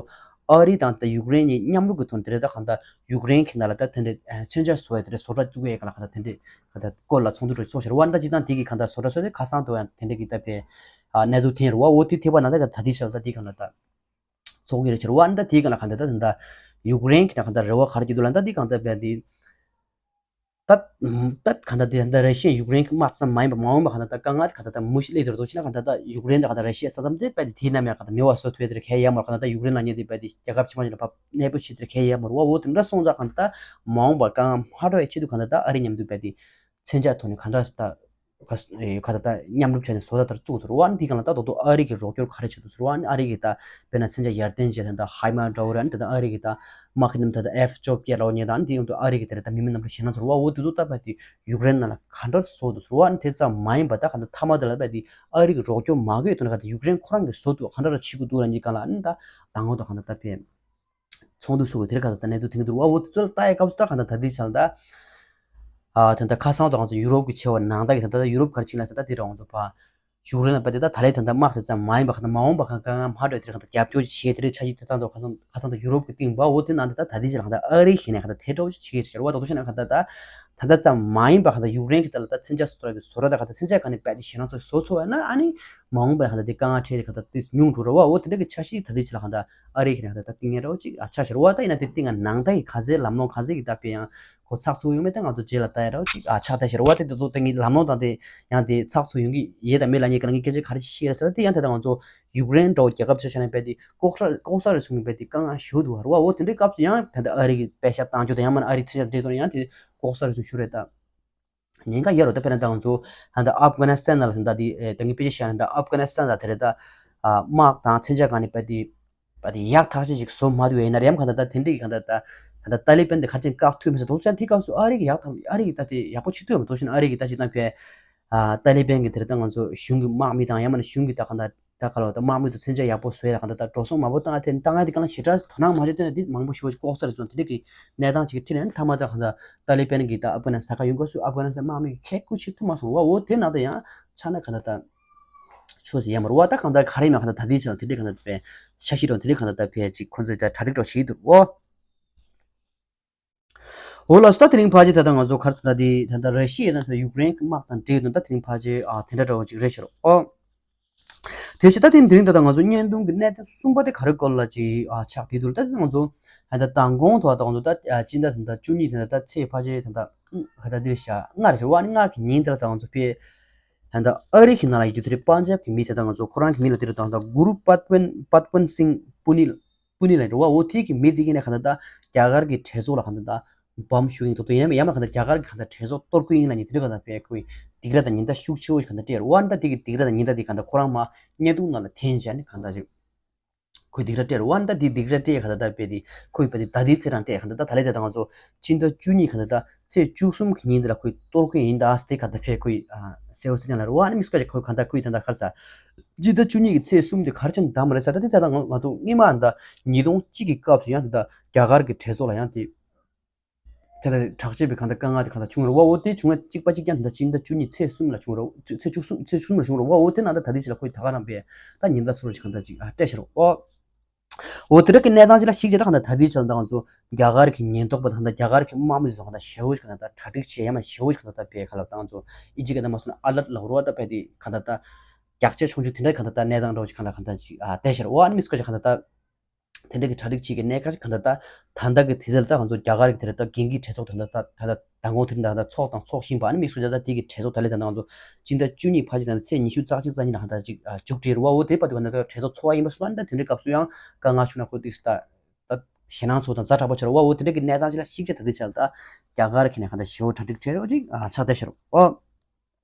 ཨ་རི་དང་ད་ཡུཀ་རེན་གཉིས་མཉམ་རུབ་གི་དོན་དེ་རེད། ད་གང་ལྟར་ཡུཀ་རེན་གི་ནང་ལ་ད་དེ་འདྲ་མཚོན་ཆ་བཟོ་ཡ་དེ་འདྲ་བཟོ་གྲྭ་བཙུགས་ཡ་གང་ལ་གང་ལྟར་དེ་འདྲ་གང་ལྟར་སྐོར་ལ་ཚོགས་འདུ་གྲོས་ཚོགས་ཤར་བ། ཨ་ནི་ད་ཅི་ད་དེ་གི་གང་ལྟར་བཟོ་གྲྭ་བཟོ་དེ་ཁ་སང་དུ་ཡང་དེ་འདྲ་གི་ད་པའི་གནས་ཚུལ་ཐོན་རེད་བ། འོ་དེ་ཐེ་བ་ན་ད་ག་ད་དེ་ཤར་ས་དེ་གང་ལ་ད། ཚོགས་ཀྱི་རེད་ཤག་རེད་བ། ཨ་ནི་ད་དེའི་སྒང་ལ་གང་ལྟར་ད་ད་ཡུཀ་རེན་གྱི་ད་གང་ལྟར་རེ་བ་ག་རེ་བྱེད་འདུག་ལབ་ན། ད་དེ་གང་ལྟར་བས་དེ་ད་ད་གང་ལྟར་དེ་ད་ར་ཤི་ཡ་ཡུཀ་རེན་གྱི་དམག་ཙམ་མ་ཡིན་པ་མ་འོངས་པ་གང་ལྟར་ད་དཀའ་ངལ་གང་ལྟར་ད་མུ་བཞི་སླེབས་འདུག་ཅེ་ན། གང་ལྟར་ད་ཡུཀ་རེན་དང་གང་ལྟར་ར་ཤི་ཡ་ས་མཚམས་དེ་བས་དེ་དེའི་ནམ་ཡང་གང་ལྟར་མེད་པ་བཟོ་ཐུབ་ཡ་དེ་ར་གལ་ཡོད་མ་རེད། གང་ལྟར་ད་ཡུཀ་རེན་ནང་ཉིད་དེ་བས་དེ་རྒྱལ་ཁབ་ཕྱི་མ་ཞིག་ལ་ཕར་གནས་སྤོ་བྱེད་དེ་ར་གལ་ཡོད་མ་རེད་བ། འོ་དེ་འདྲ་སོང་ཙང་གང་ལྟར་མ་འོངས་པ་དཀའ་ངལ་མ་འགྲོ་བའི་ཆེད་དུ་གང་ལྟར་ད་ཨ་རི་མཉམ་དུ་བས་དེ་མཚོན་ཆ་ཐོག་ནས་གང་ལྟར་ད། ག་ས་ཨེ་ག་ད་ད་མཉམ་རུབ་བྱས་ནས་བཟོ་ལྟ་ལྟར་བཙུགས་ཐུབ་རེད་བ། ཨ་ནི་དེ་གང་ལ་ད་རྡོག་རྡོག་ཨ་རི་གི་རོགས་སྐྱོར་ག་རེ་བྱེད་ཐུབ་ཟེར་བ། ཨ་ནི་ཨ་རི་གི་ད་དཔེར་ན་མཚོན་ཆ་ཡར་འདོན་བྱས་ད་ད་ཧའི་མར་འདྲ་བོ་རེད། ཨ་ནི་ད་ད་ཨ་རི་གི་ད་དམག་གི་རྣམ་ཐར་ད་ཨེཕ་བཅོ་བརྒྱད་ལ་བ་ཉེ་ད། ཨ་ནི་དེ་ཡོང་དུ་ཨ་རི་གི་དེ་རེད་ད་མི་མེད་གནམ་གྲུ་ཞེད་སྣང་ཚོར་བ། འོ་དེ་ཚོ་ད་བས་དེ་ཡུཀ་རེན་ནང་ལ་ག་འདྲ་བཟོ་ཐུབ་ཟེར་བ། ཨ་ནི་དེ་ཙམ་མ་ཡིན་པ་ད་ག་ད་མཐའ་མ་དེ་ལ་བས་དེ་ཨ་རི་གི་རོགས་སྐྱོར་མ་དགོས་དོན་ག་ད་ཡུཀ་རེན་ཁོ་རང་གིས་བཟོ་ཐུབ་ག་འདྲ་ར་བྱེད་དགོས་འདུག་ལ་ཉིད་གང་ལ་ཨ་ནི་ད་དང་པོ་ད་ག་ད་ད་བས། ཚོགས་འདུ་ཚོགས་པའི་དེར་ག་ད་ད་གནས་ཚུལ་ཐོན་གྱི་འདུག་བ། འོ་དེ་ཚོ་ལ་ལྟ་ཡའི་སྐབས་སུ་ད་ག་ད་ད་དེ་ཆ་ལ་ད། ཨ་ད་ལྟ་ཁ་སང་དང་ང་ཚོ་ཡུ་རོབ་ཀྱི་ཆེ་བ་ནང་ད་གི་ད་ལྟ་ཡུ་རོབ་ག་རེ་ཕྱིན་ལ་ཟེར་ད་དེ་རང་ང་ཚོ་ཕ་ཡུཀ་རེན་ལ་བལྟས་ད་ད་ལས་ད་ལྟ་དམག་དེ་ཙམ་མ་ཡིན་པ་ཁ་ད་མ་འོངས་པ་ཁ་གང་མ་འགྲོ་དེར་ཁ་ད་རྒྱབ་སྐྱོར་བྱེད་དེ་རེད་འཆར་གཞི་དེ་ད་དང་ཁ་སང་ཁ་སང་ད་ཡུ་རོབ་ཀྱི་སྟེང་བ་འོ་དེ་ནང་ད་ད་ད་དེ་ཅི་ལ་ཁ་ད་ཨ་རི་ཁེ་ནས་ཁ་ད་དེ་འདྲ་བོ་ཅིག་བྱེད་ཀྱི་རེད་བ། ད་དུ་ཤེས་ན་ཁ་ད་ད་ད་ད་ཙམ་མ་ཡིན་པ་ཁ་ད་ཡུཀ་རེན་གྱི་ད་ལ་ད་མཚོན་ཆ་སོ་ད་གི་བཟོ་ར་ད་ཁ་ད་མཚོན་ཆ་ག་ནས་བལྟས་དེ་ཞེད་སྣང་ཚོ་བཟོ་ཚོ་བ་ན་ཨ་ནི་མ་འོངས་པའི་ཁ་ད་དེ་དཀའ་ངལ་འཕྲད་དེ་ཁ་ད་དེ་ཉུང་འགྲོ་ར་བ། འོ་དེ་འདྲ་གི་འཆར་གཞི་ད་དེ་ཅི་ལ་ཁ་ད་ཨ་རི་ཁེ་ནས་ཁ་ད་ད་ཏིང་ངེ་འདྲ་བོ་ཅིག་ཨ་ཆགས་ཤར་བ། ད་ཡིན་ན་དེ་ཏིང་ང་ནང་ད་གི་ཁ་ཟས་ལམ་ལྷོང་ཁ་ཟས་ཀྱི་ད་དཔེ་ཡང་གོ་ཚགས་ཚུགས་ཡོང་མེད་ད་ང་ཚོ་རྗེས་ལ་ལྟ་ཡ་འདྲ་བོ་ཅིག་ཨ་ཆགས་ད་ཤར་བ། དེ་དེ་ཚོ་ད་ངའི་ལམ་ལྷོང་དང་དེ་ཡང་དེ་ཚགས་ཚུགས་ཡོང་གི་ཡོད་དང་མེད་ལ་ངས་ག་ལ་ངའི་སྐད་ཆ་ག་རེ་བཤད་རེད་ཟེར་ད་དེ་ཡང་ད་ད་ང་ཚོ་ཡུཀ་རེན་འདྲ་བོ་རྒྱལ་ཁབ་ཆ་བཞག་ན་རྦད་དེ་ལྐོག་ཟ་ལྐོག་ཟ་རུ་སོང་གི་རྦད་དེ་དཀའ་ངལ་ཞེ་པོ་འདུག་བ། འོ་དེ་འདྲའི་སྐབས་སུ་ཡང་ད་ལྟ་ཨ་རི་གི་པད་ཤག་བཏང་རྒྱུ་དང་ཡང་མིན་ན་ཨ་རི་ཚིག་ཡང་དེ་ཚོ་ཡང་དེ་ལྐོག་ཟ་རུ་སོང་ཞུ་རེད་ད། ཉེན་ཁ་ཡོད་རེད་ད། དཔེར་ན་ད་ང་ཚོ་ད་ལྟ་ཨབ་གྷ་ནི་སི་ཐན་ནང་ལ་ད་ལྟ་དེ་ད་ངའི་དཔེ་ཆ་བཞག་ན་ད་ཨབ་གྷ་ནི་སི་ཐན་ལ་དེ་རེད་ད། དམག་དང་མཚོན་ཆ་གང་ནས་རྦད་དེ་རྦད་དེ་ཡག་ཐག་ཆོད་ཅིག་བཟོ་མ་ཐུབ་ཡ་ཡིན་ན་རེད་ཡམ་གང་ད་ད་དེ་འདྲའི་གང་ད་ད་ད་ད་ཏཱ་ལི་པན་དེ་ག་རེ་བྱས་བཀག་ཐུབ་མི་ཟེར་དུས་ཚོད་དེ་སྐབས་སུ་ཨ་རི་གི་ཡག་ཐག་ཨ་རི་གི་ད་དེ་ཡག་པོ་བྱེད་ཐུབ་ཡ་མ་གཏོགས་ཤིན་ཨ་རི་གི་ད་ཅི་ད་ཕེ། ཨ་ཏཱ་ལི་པན་གྱི་དེར་ད་ང་ཚོ་གཞུང་གི་དམག་མི་དང་ཡང་མིན་ན་གཞུང་གི་ད་གང་ལྟར་ད་ག་ལ་ད་དམག་མི་ཚོ་མཚོན་ཆ་ཡག་པོ་བཟོས་ལ་གང་ལྟར་ད་འགྲོ་སོང་མང་པོ་བཏང་ཨ་དེ་བཏང་ཨ་དེ་གང་ལ་ཞེ་དྲག་དོ་སྣང་མ་བྱས་བཏང་ཨ་དེ་མང་པོ་ཞེ་པོ་ཅིག་ལྐོག་ཟ་རེད་སོང་། དེ་འདྲ་གི་གནས་སྟངས་ཅིག་གི་ཁྲིད་ནས་མཐའ་མ་ད་གང་ལྟར་ཏཱ་ལི་པན་གྱི་ད་ཨབ་གྷ་ནི་ས་ཁ་ཡོང་དགོས་སུ་ཨབ་གྷ་ནི་ས་དམག་མི་གི་ཁེ་ཁུ་ཆིག་ཐུབ་མ་སོང་བ། འོ་དེ་ནང་ད་ཡང་ཆ་ན་གང་ལྟར་ད་ཆོས་སི་ཡ་མ་རུ་བ་ད་གང་ལྟར་ག་རེ་མ་གང་ལྟར་ད་དེ་ཆ་ལ་དེ་འདྲ་གང་ལྟར་པའི་ཤ་ཤི་རོ་དེ་འདྲ་གང་ལྟར་ད་ཕལ་ཅིག་ཁོ་ཚོས་ད་གྲ་སྒྲིག་རོགས་བྱེད་འདུག་འོ། འོ་ལགས་སོ། ད་དེ་རིང་ཕལ་ཆེར་ད་ལྟ་ང་ཚོ་ག་རེ་ཟེར་ན་དེ་ད་ལྟ་ར་ཤི་ཡ་དང་ད་ཡུཀ་རེན་གྱི་དམག་དང་འབྲེལ་དུ་ད་དེ་རིང་ཕལ་ཆེར་ཨ་དེ་འདྲ་འདྲ་བོ་ཅིག་རེད་ཤག་རོ། ཨོ། དེ་བཞིན་ད་དེ་དེ་རིང་ད་ལྟ་ང་ཚོ་བརྙན་ཐུང་གི་གནད་དོན་གསུམ་པ་དེ་ག་རེ་སྐོར་ལ་ཅིག་ཨ་ཆགས་བསྡད་འདུག་ད་ང་ཚོ་ད་ལྟ་མདང་དགོང་ཐོག་ད་ང་ཚོ་ད་ཨ་སྤྱི་ཟླ་ད་ལྟ་བཅུ་གཉིས་ད་ལྟ་ཚེས་ཕལ་ཆེར་ད་ལྟ་ད་ལྟ་འདིར་ཞག་ལྔ་རེད་ཤག་རོ། ཨ་ནི་ལྔ་གི་ཉིན་དེར་ད་ང་ཚོ་ཕེ་ད་ལྟ་ཨ་རི་གི་ནང་ལ་ཡོད་དུས་དེ་རིང་པན་ཇབ་གི་མི་དེ་ད་ང་ཚོ་ཁོ་རང་གི་མི་ལ་དེ་རུ་ད་ལྟ་གུ་རུ་པད་ཝན་པད་ཝན་སིང་པུ་ནི་པུ་ནི་ལ་འགྲོ་བ། འོ་དེ་གི་མི་དེ་གི་ནས་གང་ལྟར་ད་རྒྱ་གར་གི་གྲོས་ཚོགས་ལ་གང་ལྟར་ད་འབམ་ཞུགས་ཡིན་ཐོག་ཏུ་ཡིན་ཡང་མ་གང་ལྟར་རྒྱ་གར་གི་གང་ལྟར་གྲོས་ཚོགས་གཏོར་རྒོལ་ཡིན་ལ་ནི་དེ་རིང་གང་ལྟར་བས་ཁོས་སྡིགས་ར་དང་ཉེན་བརྡ་ཤུགས་ཆེ་བོ་ཞིག་གང་ལྟར་སྤྲད་རེད། འོ་ན་ད་དེ་གི་སྡིགས་ར་དང་ཉེན་བརྡ་དེ་གང་ལྟར་ཁོ་རང་མ་བརྙན་ཐུང་ནང་ལ་འཐེན་བྱས་ནས་གང་ལྟར་ཅིག་ཁོས་སྡིགས་ར་སྤྲད་རེད། འོ་ན་ད་དེ་སྡིགས་ར་སྤྲད་གང་ལྟར་ད་བས་དེ་ཁོས་བས་དེ་ད་དེ་ཚེ་རང་སྤྲད་གང་ལྟར་ད་ད་ལས་དེ་ད་ང་ཚོ་སྤྱི་ཟླ་བཅུ་གཉིས་གང་ལྟར་ད་ཚེས་བཅུ་གསུམ་གི་ཉིན་དེ་ལ་ཁོས་གཏོར་རྒོལ་ཡིན་ད་ཟེར་དེ་གང་ལྟར་བས་ཁོས་ཨ་སེའུ་སེ་ཀན་ལ་རེད། འོ་ན་མི་སྐད་ཆ་ཁོས་གང་ལྟར་ཁོས་ད་ལྟ་ག་རེ་ཟེར། སྤྱི་ཟླ་བཅུ་གཉིས་ཀྱི་ཚེས་གསུམ་དེ་ག་རེ་བྱས་ནས་བདམས་པ་རེད་ཟེར། ད་དེ་ད་ལྟ་ང་ང་ཚོ་སྔོན་མ་ད་ཉིས་སྟོང་གཅིག་གི་སྐབས་སུ་ཡང་དེ་ད་རྒྱ་གར་གྱི་གྲོས་ཚོགས་ལ་ཡང་དེ་དེ་ལ་དྲག་སྤྱོད་པའི་གང་ལྟར་དཀའ་ངལ་དེ་གང་ལྟར་བྱུང་རེད་བ། འོ་དེ་བྱུང་བ་གཅིག་པ་གཅིག་རྐྱང་དེ་ད་སྤྱི་ཟླ་བཅུ་གཉིས་ཚེས་གསུམ་ལ་བྱུང་རེད། ཚེས་བཅུ་གསུམ་ཚེས་བཅུ་གསུམ་ལ་བྱུང་རེད་བ། འོ་དེ་ནང་ད་ད་དེ་ཅིག་ལ་ཁོས་ད་ག་རང་པས་ད་ཉེན་བརྡ་ཚུར་ཞིག་གང་ལྟར་ཅིག་ཨ་སྤྲད་ཤག་རོ། འོ་དེ་འདྲ་གི་གནས་སྟངས་ཅིག་ལ་གཞིགས་བྱས་ད་གང་ལྟར་ད་དེ་ཅིག་ལ་ད་ང་ཚོ་རྒྱ་གར་གྱི་ཉེན་རྟོག་པ་དང་ད་རྒྱ་གར་གྱི་དམག་མི་ཚོ་གང་ལྟར་ཞེ་བོ་ཞིག་གང་ལྟར་ད་གྲ་སྒྲིག་བྱས་ཡ་མ་ཞེ་བོ་ཞིག་གང་ལྟར་ད་པས་ག་ལ་ད་ང་ཚོ་ཨི་ཇི་ག་ད་མ་སོང་ན་ཨ་ལར་ལ་རུ་བ་ད་པས་དེ་གང་ལྟར་ད། རྒྱག་ཆ་ཆུང་ཆུང་དེ་འདྲ་གང་ལྟར་ད་གནས་སྟངས་འདྲ་བོ་ཞིག་གང་ལ་གང་ལྟར་ཅིག་ཨ་བསྡད་ཤར་བ། ཨ་ནི་མི་སྐོར་ཅིག་གང་ལྟར་ད་དེ་འདྲ་གི་གྲ་སྒྲིག་བྱེད་ཀྱི་གནས་ཁག་ཅིག་གང་ལྟར་ད་ད་ལྟ་གི་དུས་ཚོད་ལ་ད་ང་ཚོ་རྒྱ་གར་གྱི་དེ་ལ་ད་དགོན་གྱི་གྲོས་ཚོགས་དེ་འདྲ་ད་ད་ལྟ་མདང་དགོང་དེ་རིང་ད་ད་ཚོགས་དང་ཚོགས་བཞིན་པ། ཨ་ནི་མི་སྐོར་ཅིག་ད་དེ་གི་གྲོས་ཚོགས་ད་ལས་ད་ང་ཚོ་སྤྱི་ཟླ་བཅུ་གཉིས་ཕལ་ཆེར་ད་ཚེས་ཉི་ཤུ་རྩ་གཅིག་རྩ་གཉིས་ལ་གང་ལྟར་ཅིག་མཇུག་སྒྲིལ་བ། འོ་དེ་བར་དུ་གང་ལྟར་གྲོས་ཚོགས་ཚོགས་པ་ཡིན་པ་སོང་ན་ད་དེ་འདྲའི་སྐབས་སུ་ཡང་དཀའ་ངལ་བྱུང་ན་ཁོ་དུས་སུ་ད་ད་ཞེད་སྣང་ཚོ་དང་ཛ་དྲག་པོ་ཆེ་ར་བ། འོ་དེ་འདྲ་གི་གནས་སྟངས་ཅིག་ལ་གཞིགས་བྱས་ད་དེ་ཆ་ལ་ད་རྒྱ་གར་གྱི་ནས་གང་ལྟར་ཞེ་བོ་གྲ་སྒྲིག་བྱས་རོགས་ཅིག་ཨ་ཆགས་བསྡད་ཤར་བ།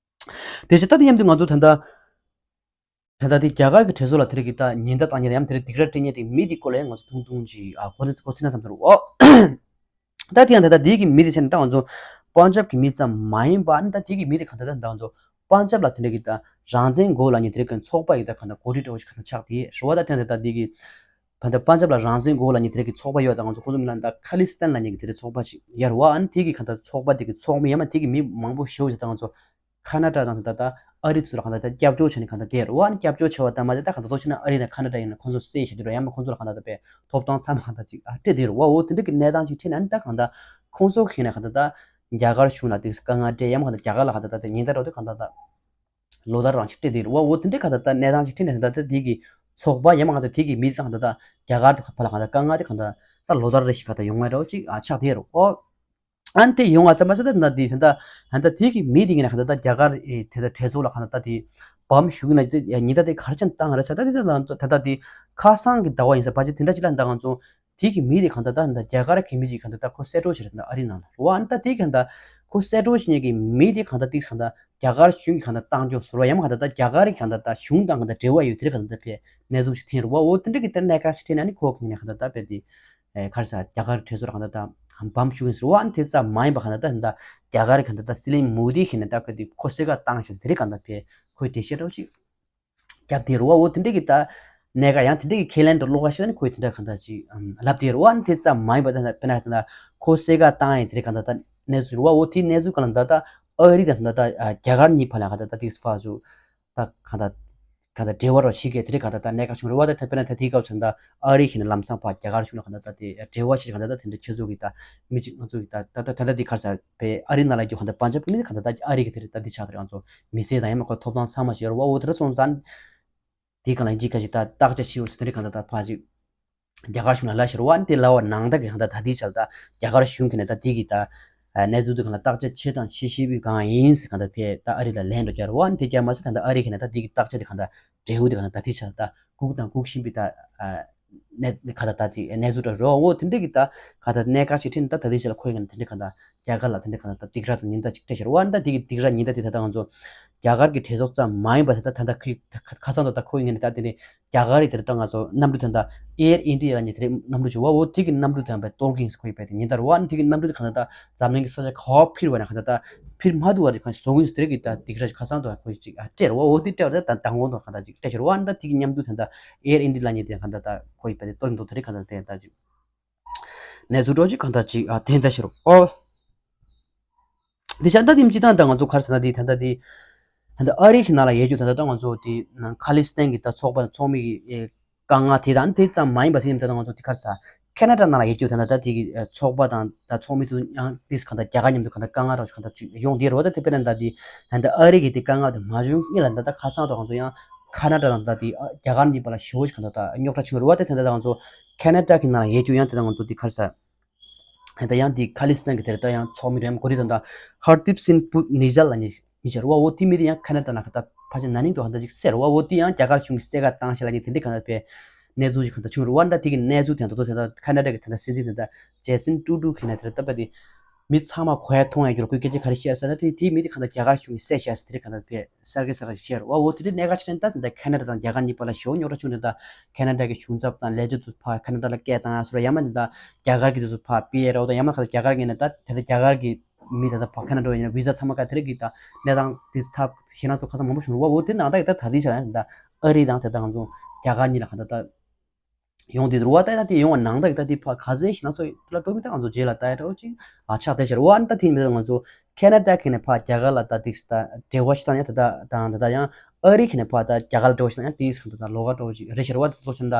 དེ་བཞིན་ད་དེ་མཉམ་དུ་ང་ཚོ་ད་ལྟ་ད་ལྟ་དེ་རྒྱ་གར་གྱི་གྲོས་ཚོགས་ལ་དེ་རིང་གི་ད་ཉེན་བརྡ་བཏང་མཁན་དང་ཡང་དེ་རིང་སྡིགས་ར་སྤྲད་མཁན་དེ་མི་དེ་སྐོར་ལ་ཡང་ང་ཚོ་ཐུང་ཐུང་ཅིག་ཨ་གོ་གོ་ཚིག་ན་བསམ་ཚོར་འོ། ད་དེ་ཡང་ད་ལྟ་དེ་གི་མི་དེ་བྱས་ན་ད་ང་ཚོ་པན་ཇབ་གི་མི་ཙམ་མ་ཡིན་པ་ཨ་ནི་ད་དེ་གི་མི་དེ་གང་ལྟར་ད་ང་ཚོ་པན་ཇབ་ལ་དེ་འདྲ་གི་ད་རང་བཙན་དགོས་ལབ་མཁན་དེ་རིང་གི་ཚོགས་པ་ཡི་ད་གང་ལྟར་འགོ་ཁྲིད་འདྲ་བོ་ཞིག་གང་ལྟར་ཆགས་དེ་རེད་བ། ད་དེ་ཡང་ད་ལྟ་དེ་གི་ད་ལྟ་པན་ཇབ་ལ་རང་བཙན་དགོས་ལབ་མཁན་དེ་རིང་གི་ཚོགས་པ་ཡོད། ད་ང་ཚོ་ཁོ་ཚོ་མི་ལ་ད་ཁ་ལི་སི་ཐན་ལབ་མཁན་གི་དེ་འདྲ་ཚོགས་པ་ཞིག་ཡོད་རེད་བ། ཨ་ནི་དེ་གི་གང་ལྟར་ཚོགས་པ་དེ་གི་ཚོགས་མི་ཡང་མ་དེ་གི་མི་མང་པོ་ཞེ་བོ་ཞིག་ད་ང་ཚོ་ཁ་ན་ཌ་དང་ད་ལྟ་ཨ་རི་ཚོ་ལ་གང་ལྟར་ད་སྐྱབས་བཅོལ་བྱས་ནས་གང་ལྟར་བསྡད་རེད་བ། ཨ་ནི་སྐྱབས་བཅོལ་བྱས་པ་ལྟར་མ་ཟད་ད་གང་ལྟར་ཐོག་ཕྱིན་ན་ཨ་རི་དང་ཁ་ན་ཌ་ཡིན་ན་ཁོང་ཚོ་སེལ་བྱེད་དུས་རེད། ཡང་མིན་ཁོང་ཚོ་ལ་གང་ལྟར་ད་པའི་ཐོབ་ཐང་ཚང་མ་གང་ལྟར་ཅིག་ཨ་སྤྲད་བསྡད་རེད་བ། འོ་དེ་འདྲ་གི་གནས་སྟངས་ཅིག་འཕྲད་ན་ཨ་ནི་ད་གང་ལྟར་ཁོང་ཚོ་ཁེ་ན་གང་ལྟར་ད་རྒྱ་གར་གཞུང་ལ་དེ་དཀའ་ངལ་སྤྲད། ཡང་མིན་གང་ལྟར་རྒྱ་གར་ལ་གང་ལྟར་ད་ཉེན་བརྡ་རོགས་དེ་གང་ལྟར་ད་ལོ་ལྟར་རང་ཅིག་སྤྲད་བསྡད་རེད་བ། འོ་དེ་འདྲ་གང་ལྟར་ད་གནས་སྟངས་ཅིག་འཕྲད་ན་ད་ད་དེ་གི་ཚོགས་པ་ཡང་མིན་གང་ལྟར་དེ་གི་མི་དང་གང་ལྟར་ད་རྒྱ་གར་དེ་ཕར་ལ་གང་ལྟར་དཀའ་ངལ་དེ་གང་ལྟར་ད་ལོ་ལྟར་རེ་ཞིག་གང་ལྟར་ཡོང་ངེས་འདྲ་བོ་ཅིག་ཨ་ཆགས་བསྡད་རེད་བ། ཨ་ནི་དེ་ཡོང་བ་ཙམ་མ་ཟད་ད་ད་དེ་ད་ད་ད་དེ་གི་མི་དེ་གི་ནས་གང་ལྟར་ད་རྒྱ་གར་ཨེ་དེ་ད་གྲོས་ཚོགས་ལ་གང་ལྟར་ད་དེ་བམ་ཞུགས་ན་དེ་ཉེན་བརྡ་དེ་ག་རེ་བྱས་ནས་བཏང་རེད་ཟེར། ད་དེ་ད་ད་ད་ད་དེ་ཁ་སང་གི་ཟླ་བ་ཡིན་ས་བ་ཅི་དེ་འདྲ་ཅིག་ལ་ད་ང་ཚོ་དེ་གི་མི་དེ་གང་ལྟར་ད་ད་རྒྱ་གར་གི་མི་ཅིག་གང་ལྟར་ད་ཁོ་གསལ་སྒྲོག་བྱས་རེད་ད་ཨ་རི་ནང་ལ་རེད་བ། ཨ་ནི་ད་དེ་གང་ལྟར་ཁོ་གསལ་སྒྲོག་བྱས་ནས་གི་མི་དེ་གང་ལྟར་དེ་གང་ལྟར་རྒྱ་གར་གཞུང་གི་གང་ལྟར་བཏང་སྐྱོང་ཟུར་བ་ཡང་མ་གང་ལྟར་ད་རྒྱ་གར་གི་གང་ལྟར་ད་གཞུང་དང་གང་ལྟར་འབྲེལ་བ་ཡོད་དེ་རེད་གང་ལྟར་ད་ཕེ་གནས་ཚུལ་ཞིག་ཐོན་རེད་བ། འོ་དེ་འདྲ་གི་ད་གནད་འགག་ཞིག་ཐོན་ན་ཨ་ནི་ཁོ་གི་ནས་གང་ལྟར་ད་དཔེ་དེ། ཨེ་ག་རེ་ཟེར་རྒྱ་གར་གྲོས་ཚོགས་ལ་གང་ལྟར་ད་བམ་ཞུགས་ཡིན་ཟེར་བ། ཨ་ནི་དེ་ཙམ་མ་ཡིན་པ་གང་ལྟར་ད་ད་རྒྱ་གར་གང་ལྟར་ད་སྲིད་བློན་མོ་དི་གི་ནས་ད་ཁོས་དེ་ཁོ་སེ་ག་བཏང་ཞིག་དེ་རིང་གང་ལྟར་ཕེ་ཁོས་འགྲེལ་བཤད་འདྲ་བོ་ཅིག་བརྒྱབ་དེ་རེད་བ། འོ་དེ་འདྲ་གི་ད་གནད་འགག་ཡང་དེ་འདྲ་གི་ཁས་ལེན་དུ་བློ་ཁ་ཤོར་ནས་ཁོས་དེ་འདྲ་གང་ལྟར་ཅིག་ལབ་དེ་རེད་བ། ཨ་ནི་དེ་ཙམ་མ་ཡིན་པ་ད་ད་དཔེར་ན་ད་ཁོ་སེ་ག་བཏང་ཡིན་དེ་རིང་གང་ལྟར་ད་ གནས་ཚུལ་རེད་བ། འོ་དེའི་གནས་ཚུལ་གང་ལ་ད་ལྟ་ཨ་རི་དང་ད་ལྟ་ཨ་རྒྱ་གར་གཉིས་བར་ལ་གང་ལྟར་ད་དེ་ཕར་ཚུར་ད་གང་ལྟར་གང་ལྟར་འབྲེལ་བ་རོ་ཞིག་གི་དེ་རིང་གང་ལྟར་ད་གནད་འགག་བྱུང་རེད་བ། ད་དེ་དཔེར་ན་ད་དེའི་སྐབས་སུ་ད་ཨ་རི་གིས་ནས་ལམ་སང་ཕར་རྒྱ་གར་གཞུང་ལ་གང་ལྟར་ད་དེ་འབྲེལ་བ་ཞིག་གང་ལྟར་ད་དེ་འདྲ་ཁྱེད་ཚོ་གི་ད་མི་གཅིག་ང་ཚོ་གི་ད་ད་ད་ད་ད་དེ་ག་རེ་ཟེར་བའི་ཨ་རི་ནང་ལ་རྒྱུ་གང་ལྟར་པན་ཇབ་གི་མི་གང་ལྟར་ད་ཨ་རི་གི་དེ་རེད། ད་དེ་ཆགས་དེ་རེད། ང་ཚོ་མི་སེར་དང་ཡང་མ་ཁོ་ཐོབ་ཐང་ཚང་མ་བྱེད་རེད་བ། འོ་དེ་འདྲ་སོང་ཙང་། དེའི་སྒང་ལ་ཡིན་གཅིག་ཁ་ཅིག་ད་བརྟག་དཔྱད་བྱེད་འོས་སུ་དེ་འདྲའི་གང་ལྟར་ད་ཕར་ཅིག་རྒྱ་གར་གཞུང་ལ་ལབ་ཤེར་བ་འདི་ལབ་པ་ནང་ད་གི་གང་ལྟར་ད་དེའི་ཆ་ལ་ད་རྒྱ་གར་གཞུང་གིས་ནས་ད་དེ་གི་ད་གནས་ཚུལ་དེ་གང་ལྟར་བརྟག་དཔྱད་བྱེད་དང་བྱེད་ཤེས་པའི་སྒང་ཡིན་ཟེར་གང་ལྟར་ཕེ་ད་ཨ་རི་ལ་ལན་འགྲོ་རྒྱ་རེད་བ། དེ་རྒྱ་མ་ཟེར་ད་ད་ཨ་རི་གིས་ནས་ད་དེ་གི་བརྟག་དཔྱད་དེ་གང་ལྟར་འབྲེལ་ཡོད་དེ་གང་ལྟར་ད་དེའི་ཆ་ལ་ད་སྒུག་དང་སྒུག་བཞིན་པའི་ད་གནས་གང་ལྟར་ད་ཅིག་གནས་ཚུལ་འདྲ་རེད་བ། འོ་དེ་འདྲའི་གི་ད་གང་ལྟར་གནད་འགག་ཅིག་འཕྲད་ནས་ད་ད་དེའི་ཆ་ལ་ཁོ་ཡིན་གང་ལྟར་དེ་འདྲའི་གང་ལྟར་རྒྱ་གར་ལ་དེ་འདྲའི་གང་ལྟར་ད་སྡིགས་ར་དང་ཉེན་བརྡ་ཅིག་སྤྲད་ཤེར་བ་ད་དེ་གི་སྡིགས་ར་ཉེན་བརྡ་དེ་ད་ད་ང་ཚོ་རྒྱ་གར་གྱི་གྲོས་ཚོགས་ཙམ་མ་ཡིན་པ་དེ་ད་ད་ལྟ་ཁི་ཁ་ཁ་སང་དུ་ད་ཁོ་ཡིན་ངེས་ནས་ད་དེ་ནས་རྒྱ་གར་རི་དེར་ད་ང་ཚོ་གནམ་གྲུ་དེ་ད་Air India ལ་ཉེ་དེ་རེད། གནམ་གྲུ་བྱུང་བ་འོ་དེ་གི་གནམ་གྲུ་དེ་ད་གཏོར་གི་ཡིན་ཟེར་ཁོ་ཡི་བས་དེ་ཉེ་ད་རུ་བ་དེ་གི་གནམ་གྲུ་དེ་གང་ད་ད་འཛམ་གླིང་གི་ས་ཆ་ག་བ་འཕིར་བ་ནས་གང་ད་ད་འཕིར་མ་ཐུབ་བ་རེད། གང་བཟོ་གི་ཡིན་ཟེར་གི་ད་སྡིགས་ར་ཁ་སང་དུ་ཁོ་ཅིག་ཨ་སྤྲད་རུ་བ་འོ་དེ་སྤྲད་བ་ད་ད་དང་པོ་དུ་གང་ད་ཅིག་སྤྲད་ཤེར་བ་ད་དེ་གི་གནམ་གྲུ་དེ་ད་Air India ལ་ཉེ་དེ་གང་ད་ད་ཁོ་ཡི་བས་དེ་གཏོར་གི་འདུག་དེ་རེད། གང་ད་དེ་ད་ཅིག་གནས་ཚུལ་འགྲོ་ཅིག་གང་ད་ཅིག་ཨ་དེ་ད་ཤེར་རུ་ཨོ། འདི་ཤ་ད་དེ་སྤྱི་བཏང་ད་ང་ཚོ་ག་རེ་ཟེར་ན་དེ་ད་ལྟ་དེ་ད་ལྟ་ཨ་རི་གི་ནང་ལ་ཡོད་རྒྱུ་ད་ལྟ་ད་ང་ཚོ་དེ་ཁ་ལི་སི་ཐན་གི་ད་ཚོགས་པ་ཚོགས་མི་གི་དཀའ་ངལ་དེ་དང་དེ་ཙམ་མ་ཡིན་པ་དེ་ཡིན་ད་ལྟ་ང་ཚོ་དེ་ག་རེ་ཟེར་ཁེ་ན་ཌ་ནང་ལ་ཡོད་རྒྱུ་ད་ལྟ་ད་དེ་གི་ཚོགས་པ་དང་ད་ཚོགས་མི་ཚོ་ཡང་དེ་གང་ད་རྒྱ་གར་མཉམ་དུ་གང་ད་དཀའ་ངལ་རང་གང་ད་ཅིག་ཡོང་དེ་རེད་བ། ད་དེ་དཔེར་ན་ད་དེ་ད་ལྟ་ཨ་རི་གི་དེ་དཀའ་ངལ་དེ་མ་བྱུང་སྔོན་ལ་ད་ལྟ་ཁ་སང་ད་ང་ཚོ་ཡང་ཁ་ན་ཌ་དང་ད་དེ་རྒྱ་གར་གཉིས་བར་ལ་ཞེ་པོ་ཞིག་གང་ད་ད་རྙོག་དྲ་བྱུང་རེད་བ། ད་དེ་ད་ལྟ་ང་ཚོ་ཁེ་ན་ཌ་གི་ནང་ལ་ཡོད་རྒྱུ་ཡང་དེ་ད་ང་ཚོ་དེ་ག་རེ་ཟེར། ད་ཡང་དེ་ཁ་ལི་སི་ཐན་གྱི་དེར་ད་ཡང་ཚོགས་མི་རེད་མ་གོ་རི་དང་ད་ཧར་དིབ་སིན་བུ་ནི་ཇལ་ལ་ནི་མི་ཤར་བ། འོ་དེ་མི་དེ་ཡང་ཁ་ན་ཌ་ནང་ཁ་ད་ཕ་ཆེ་ན་ནིང་དུ་ཧ་ད་ཅིག་སེར་བ། འོ་དེ་ཡང་རྒྱ་གར་གཞུང་གི་སེ་ག་བཏང་ཤེ་ལ་ནི་དེ་འདྲའི་ག་ན་པའི་གནས་ཚུལ་ཞིག་ག་ད་བྱུང་རུ་བ། ད་དེ་གི་གནས་ཚུལ་དེ་ད་དོ་ད་ཁ་ན་ཌ་གི་ད་སྲིད་འཛིན་དེ་ད་ཇེ་སིན་ཏུ་ཏུ་གི་ན་དེ་ད་པ་དེ་མི་ཚང་མ་གོ་ཡ་མཐོང་ཡ་རྒྱུ་ར་ཁོའི་སྐད་ཆ་ག་རེ་བཤད་ས་ན་དེ་དེ་མི་དེ་ག་ད་རྒྱ་གར་གཞུང་གི་སེ་བཤད་ས་དེ་རེད་ག་ད་པའི། གསར་གི་གསར་ཤེར་བ། འོ་དེ་རིང་གནད་འགག་ཆེ་ན་ད་དེ་འདྲ་ཁེ་ན་ཌ་དང་རྒྱ་གར་གཉིས་བར་ལ་ཞེ་པོ་རྙོག་དྲ་བྱུང་དེ་ད་ཁེ་ན་ཌ་གི་གཞུང་ཚབ་དང་ལས་བྱེད་དུ་ཕར་ཁེ་ན་ཌ་ལ་སྐད་བཏང་ཡ་སོ་ར་ཡ་མ་དེ་ད་རྒྱ་གར་གི་དེ་ཚོ་ཕར་པི་ཨར་འོ་ད་ཡ་མ་ཁ་ད་རྒྱ་གར་གི་ནས་ད་དེ་ད་རྒྱ་གར་གི་མི་ད་ད་ཕར་ཁེ་ན་ཌ་ཡིན་ན་བི་ཟ་ཚང་མ་ག་དེ་རིང་གི་ད་གནས་སྟངས་དེ་ཚོ་ཐབས་ཤེས་ན་ཚོ་ཁ་ཚ་མང་པོ་བྱུང་རུ་བ། འོ་དེ་ནང་ད་གི་ད་ད་དེ་ཆ་ཡང་ད་ཨ་རི་དང་དེ་ད་ང་ཚོ་རྒྱ་གར་གཉིས་ལ་ག་ད་ད། ཡོང་དེ་རུ་བ་ད་ཡང་དེ་ཡོང་བ་ནང་ད་ད་དེ་ཕ་ག་ཚོད་ཞིག་ན་ཚོ་ལ་འགྲོ་མི་ད་ང་ཚོ་རྗེས་ལ་ད་ཡ་འདྲ་བོ་ཅིག་ཨ་ཆགས་དེ་ཤར་བ་ད་དེ་མི་ད་ང་ཚོ་ཁེ་ན་ཌ་ཁེ་ནས་ཕ་རྒྱ་གར་ལ་ད་དེ་ད་འབྲེལ་བ་ཞིག་དང་ཡང་ད་ད་དང་ད་ད་ཡང་ཨ་རི་ཁེ་ནས་ཕ་ད་རྒྱ་གར་ལ་འབྲེལ་བ་ཞིག་དང་ཡང་དེ་ད་ད་ལོགས་ཀ་འདྲ་བོ་ཅིག་རེད་ཤར་བ་ད་ཚོ་ཆེན་ད་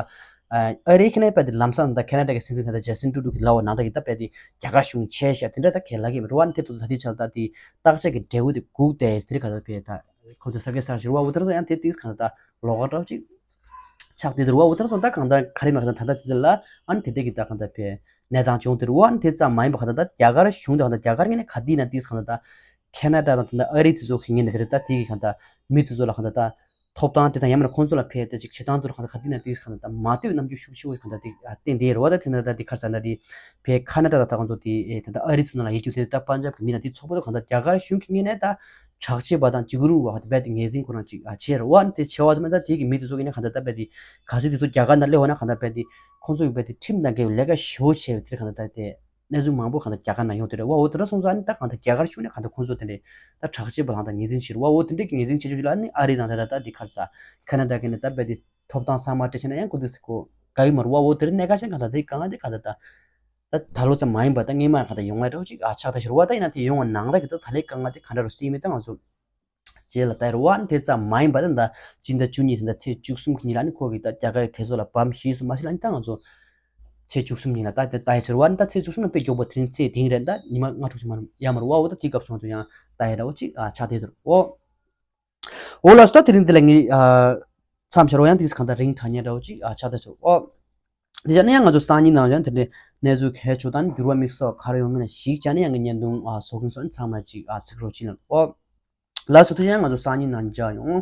ཨ་རི་ཁེ་ནས་ཕ་དེ་ལམ་སང་ད་ཁེ་ན་ཌ་གི་སྲིད་འཛིན་ད་ད་ཇ་སིན་ཏུ་ཏུ་གི་ལ་བ་ནང་ད་གི་ད་ཕ་དེ་རྒྱ་གར་གཞུང་ཆེ་ཤ་དེ་འདྲ་ད་ཁེ་ལ་གི་མི་རུ་བ་ད་དེ་ད་དེ་ཆ་ད་དེ་བརྟག་དཔྱད་གི་འབྲས་བུ་དེ་སྒུག་དེ་དེ་རིགས་ག་ད་ཕ་ད། ཁོ་ཚོས་ས་དགེ་ས་ཞིག་རུ་བ་འུ་ཐར་སོང་ཡང་དེ་དུས་གང་ལྟར་ལོགས་ཀ་འདྲ་བོ་ཅིག་ཆགས་བསྡད་འདུག་རུ་བ་འུ་ཐར་སོང་ད་གང་ལྟར་ག་རེ་མེད་གང་ལྟར་ད་ལྟ་དེ་ལ་ཨ་ནི་དེ་འདྲས་ཀྱི་ད་གང་ལྟར་པའི་གནས་སྟངས་བྱུང་དེ་རུ་བ་ཨ་ནི་དེ་ཙམ་མ་ཡིན་པ་གང་ལྟར་ད་རྒྱ་གར་གཞུང་དང་གང་ལྟར་རྒྱ་གར་ངོས་ནས་ག་དུས་ན་དུས་གང་ལྟར་ད་ཁེ་ན་ཌ་དང་ད་ལྟ་ཨ་རི་དེ་ཚོ་གི་ངོས་ནས་དེ་རེད་ད་དེ་གི་གང་ལྟར་མི་དེ་ཚོ་ལ་གང་ལྟར་ད་ཐོབ་ཐང་དེ་དང་ཡང་མིན་ན་ཁོང་ཚོ་ལ་ཕན་ཏེ་ཅིག་བྱེད་སྟངས་ཚོ་ལ་གང་ལྟར་ག་དུས་ན་དུས་གང་ལྟར་ད་མ་ལྟོས་རྣམ་འགྱུར་ཤུགས་ཆེ་བོ་གང་ལྟར་དེ་བསྟན་དེ་རུ་བ་ད་དེ་ན་ད་དེ་ཁར་ས་ན་དེ་བས་ཁ་ན་ཌ་ད་ད་ཁོང་ཚོ་དེ་ད་ལྟ་ཨ་རི་ཚོ་ནང་ལ་ཡོད་རྒྱུ་དེ་ད་པན་ཇབ་གི་མི་ན་དེ་ཚོགས་པ་ད་གང་ལྟར་རྒྱ་གར་གཞུང་གི་ངོས་ནས་ད། དྲག་སྤྱོད་པ་དང་གཅིག་རུང་བ་དེ་རྦད་དེ་ངོས་འཛིན་ཁོ་རང་ཅིག་ཨ་བྱས་རེད་བ། དེ་བྱས་པ་ཙམ་ད་དེ་གི་མི་དེ་ཚོ་གི་ནས་གང་ལྟར་ད་རྦད་དེ་ག་ཚོད་དེ་ཚོ་རྒྱ་གར་ནང་སླེབས་པ་ན་གང་ལྟར་རྦད་དེ་ཁོང་ཚོ་གི་རྦད་དེ་ཁྲིམས་དང་འགལ་བའི་ལས་ཀ་ཞེ་པོ་བྱས་པའི་དེ་གང་ལྟར་ད་དེ་གནས་ཚུལ་མང་པོ་གང་ལྟར་རྒྱ་གར་ནང་ཡོང་དེ་རེད་བ། འོ་དེ་འདྲ་སོང་ཙང་ཨ་ནི་ད་གང་ལྟར་རྒྱ་གར་གཞུང་ནས་གང་ལྟར་ཁོང་ཚོ་དེ་འདྲས་ད་དྲག་སྤྱོད་པ་ལ་གང་ལྟར་ངོས་འཛིན་བྱེད་རེད་བ། འོ་དེ་འདྲས་ཀྱི་ངོས་འཛིན་བྱེད་ཆོག་ཅིག་ལ་ཨ་ནི་ཨ་རི་དང་ད་ད་ད་དེ་ག་རེ་ཟ་ཁ་ན་ཌ་གི་ནས་ད་རྦད་དེ་ཐོབ་ཐང་གཙང་མ་སྤྲད་བྱས་ན་ཡང་ཁོ་དེ་ཚོ་གོ་དགའ་གི་མ་རེད་བ། འོ་དེ་འདྲས་གནད་འགག་ཆེན་གང་ལྟར་དེ་གང་ལྟར་དེ་གང་ལྟར་ད། ད་ད་ལོ་ཙམ་མ་ཡིན་པ་ད་སྔོན་མ་གང་ལྟར་ཡོང་ཡ་འདྲ་བོ་ཅིག་ཨ་ཆགས་ད་ཤི་རུ་བ། ད་ཡིན་ན་དེ་ཡོང་བ་ནང་ད་གི་ད་ད་ལས་དཀའ་ངལ་དེ་ག་འདྲ་རུ་སྲིད་མེད་ད་ང་ཚོ་རྗེས་ལ་ལྟ་ཡི་རུ་བ། དེ་ཙམ་མ་ཡིན་པ་ད་ད་སྤྱི་ཟླ་བཅུ་གཉིས་ད་ད་ཚེས་བཅུ་གསུམ་གི་ཉིན་ལ་ནི་ཁོ་གི་ད་རྒྱ་གར་གྲོས་ཚོགས་ལ་བམ་བཞེས་སུ་མ་ཤི་ལ་ནི་ད་ང་ཚོ་ཚེས་བཅུ་གསུམ་ཉིན་ལ་ད་དེ་ལྟ་ཡི་ཤི་རུ་བ། ནི་ད་ཚེས་བཅུ་གསུམ་ན་དཔེ་མགྱོགས་པ་དེ་རིང་ཚེས་དེ་རིང་རེད། ད་ཉི་མ་ལྔ་དྲུག་ཅིག་མ་ཡར་མ་རུ་བ། འོ་ད་དེ་སྐབས་སོང་དུ་ཡང་ལྟ་ཡི་འདྲ་བོ་ཅིག་ཨ་ཆགས་དེ་དུ་རུ་འོ། འོ་ལགས་སོ། ད་དེ་རིང་འདི་ལ་ངས་ཨ་མཚམས་བཞག་རོགས། ཡང་དེ་གང་ལྟར་རིང་དྲགས་ཉེ་འདྲ་བོ་ཅིག་ཨ་ཆགས་ད་ཆོག་ཨོ། འདི་བྱས་ན་ཡང་ང་ཚོ་སང་ཉིན་ནང་ཡང་དེ་འདྲའི་གནས་ཚུལ་གལ་ཆེ་དང་འགྱུར་བ་དམིགས་བསལ་ག་རེ་ཡོང་མིན་ལ་གཞིགས་བྱས་ན་ཡང་ངའི་བརྙན་ཐུང་ཨ་བཟོ་མཁན་ཚོ་ཚང་མ་ཅིག་ཨ་གཟིགས་རོགས་བྱེད་ལ་ཨོ། ལགས་སོ། དེ་ཡང་ང་ཚོ་སང་ཉིན་ནང་མཇལ་ཡོང་།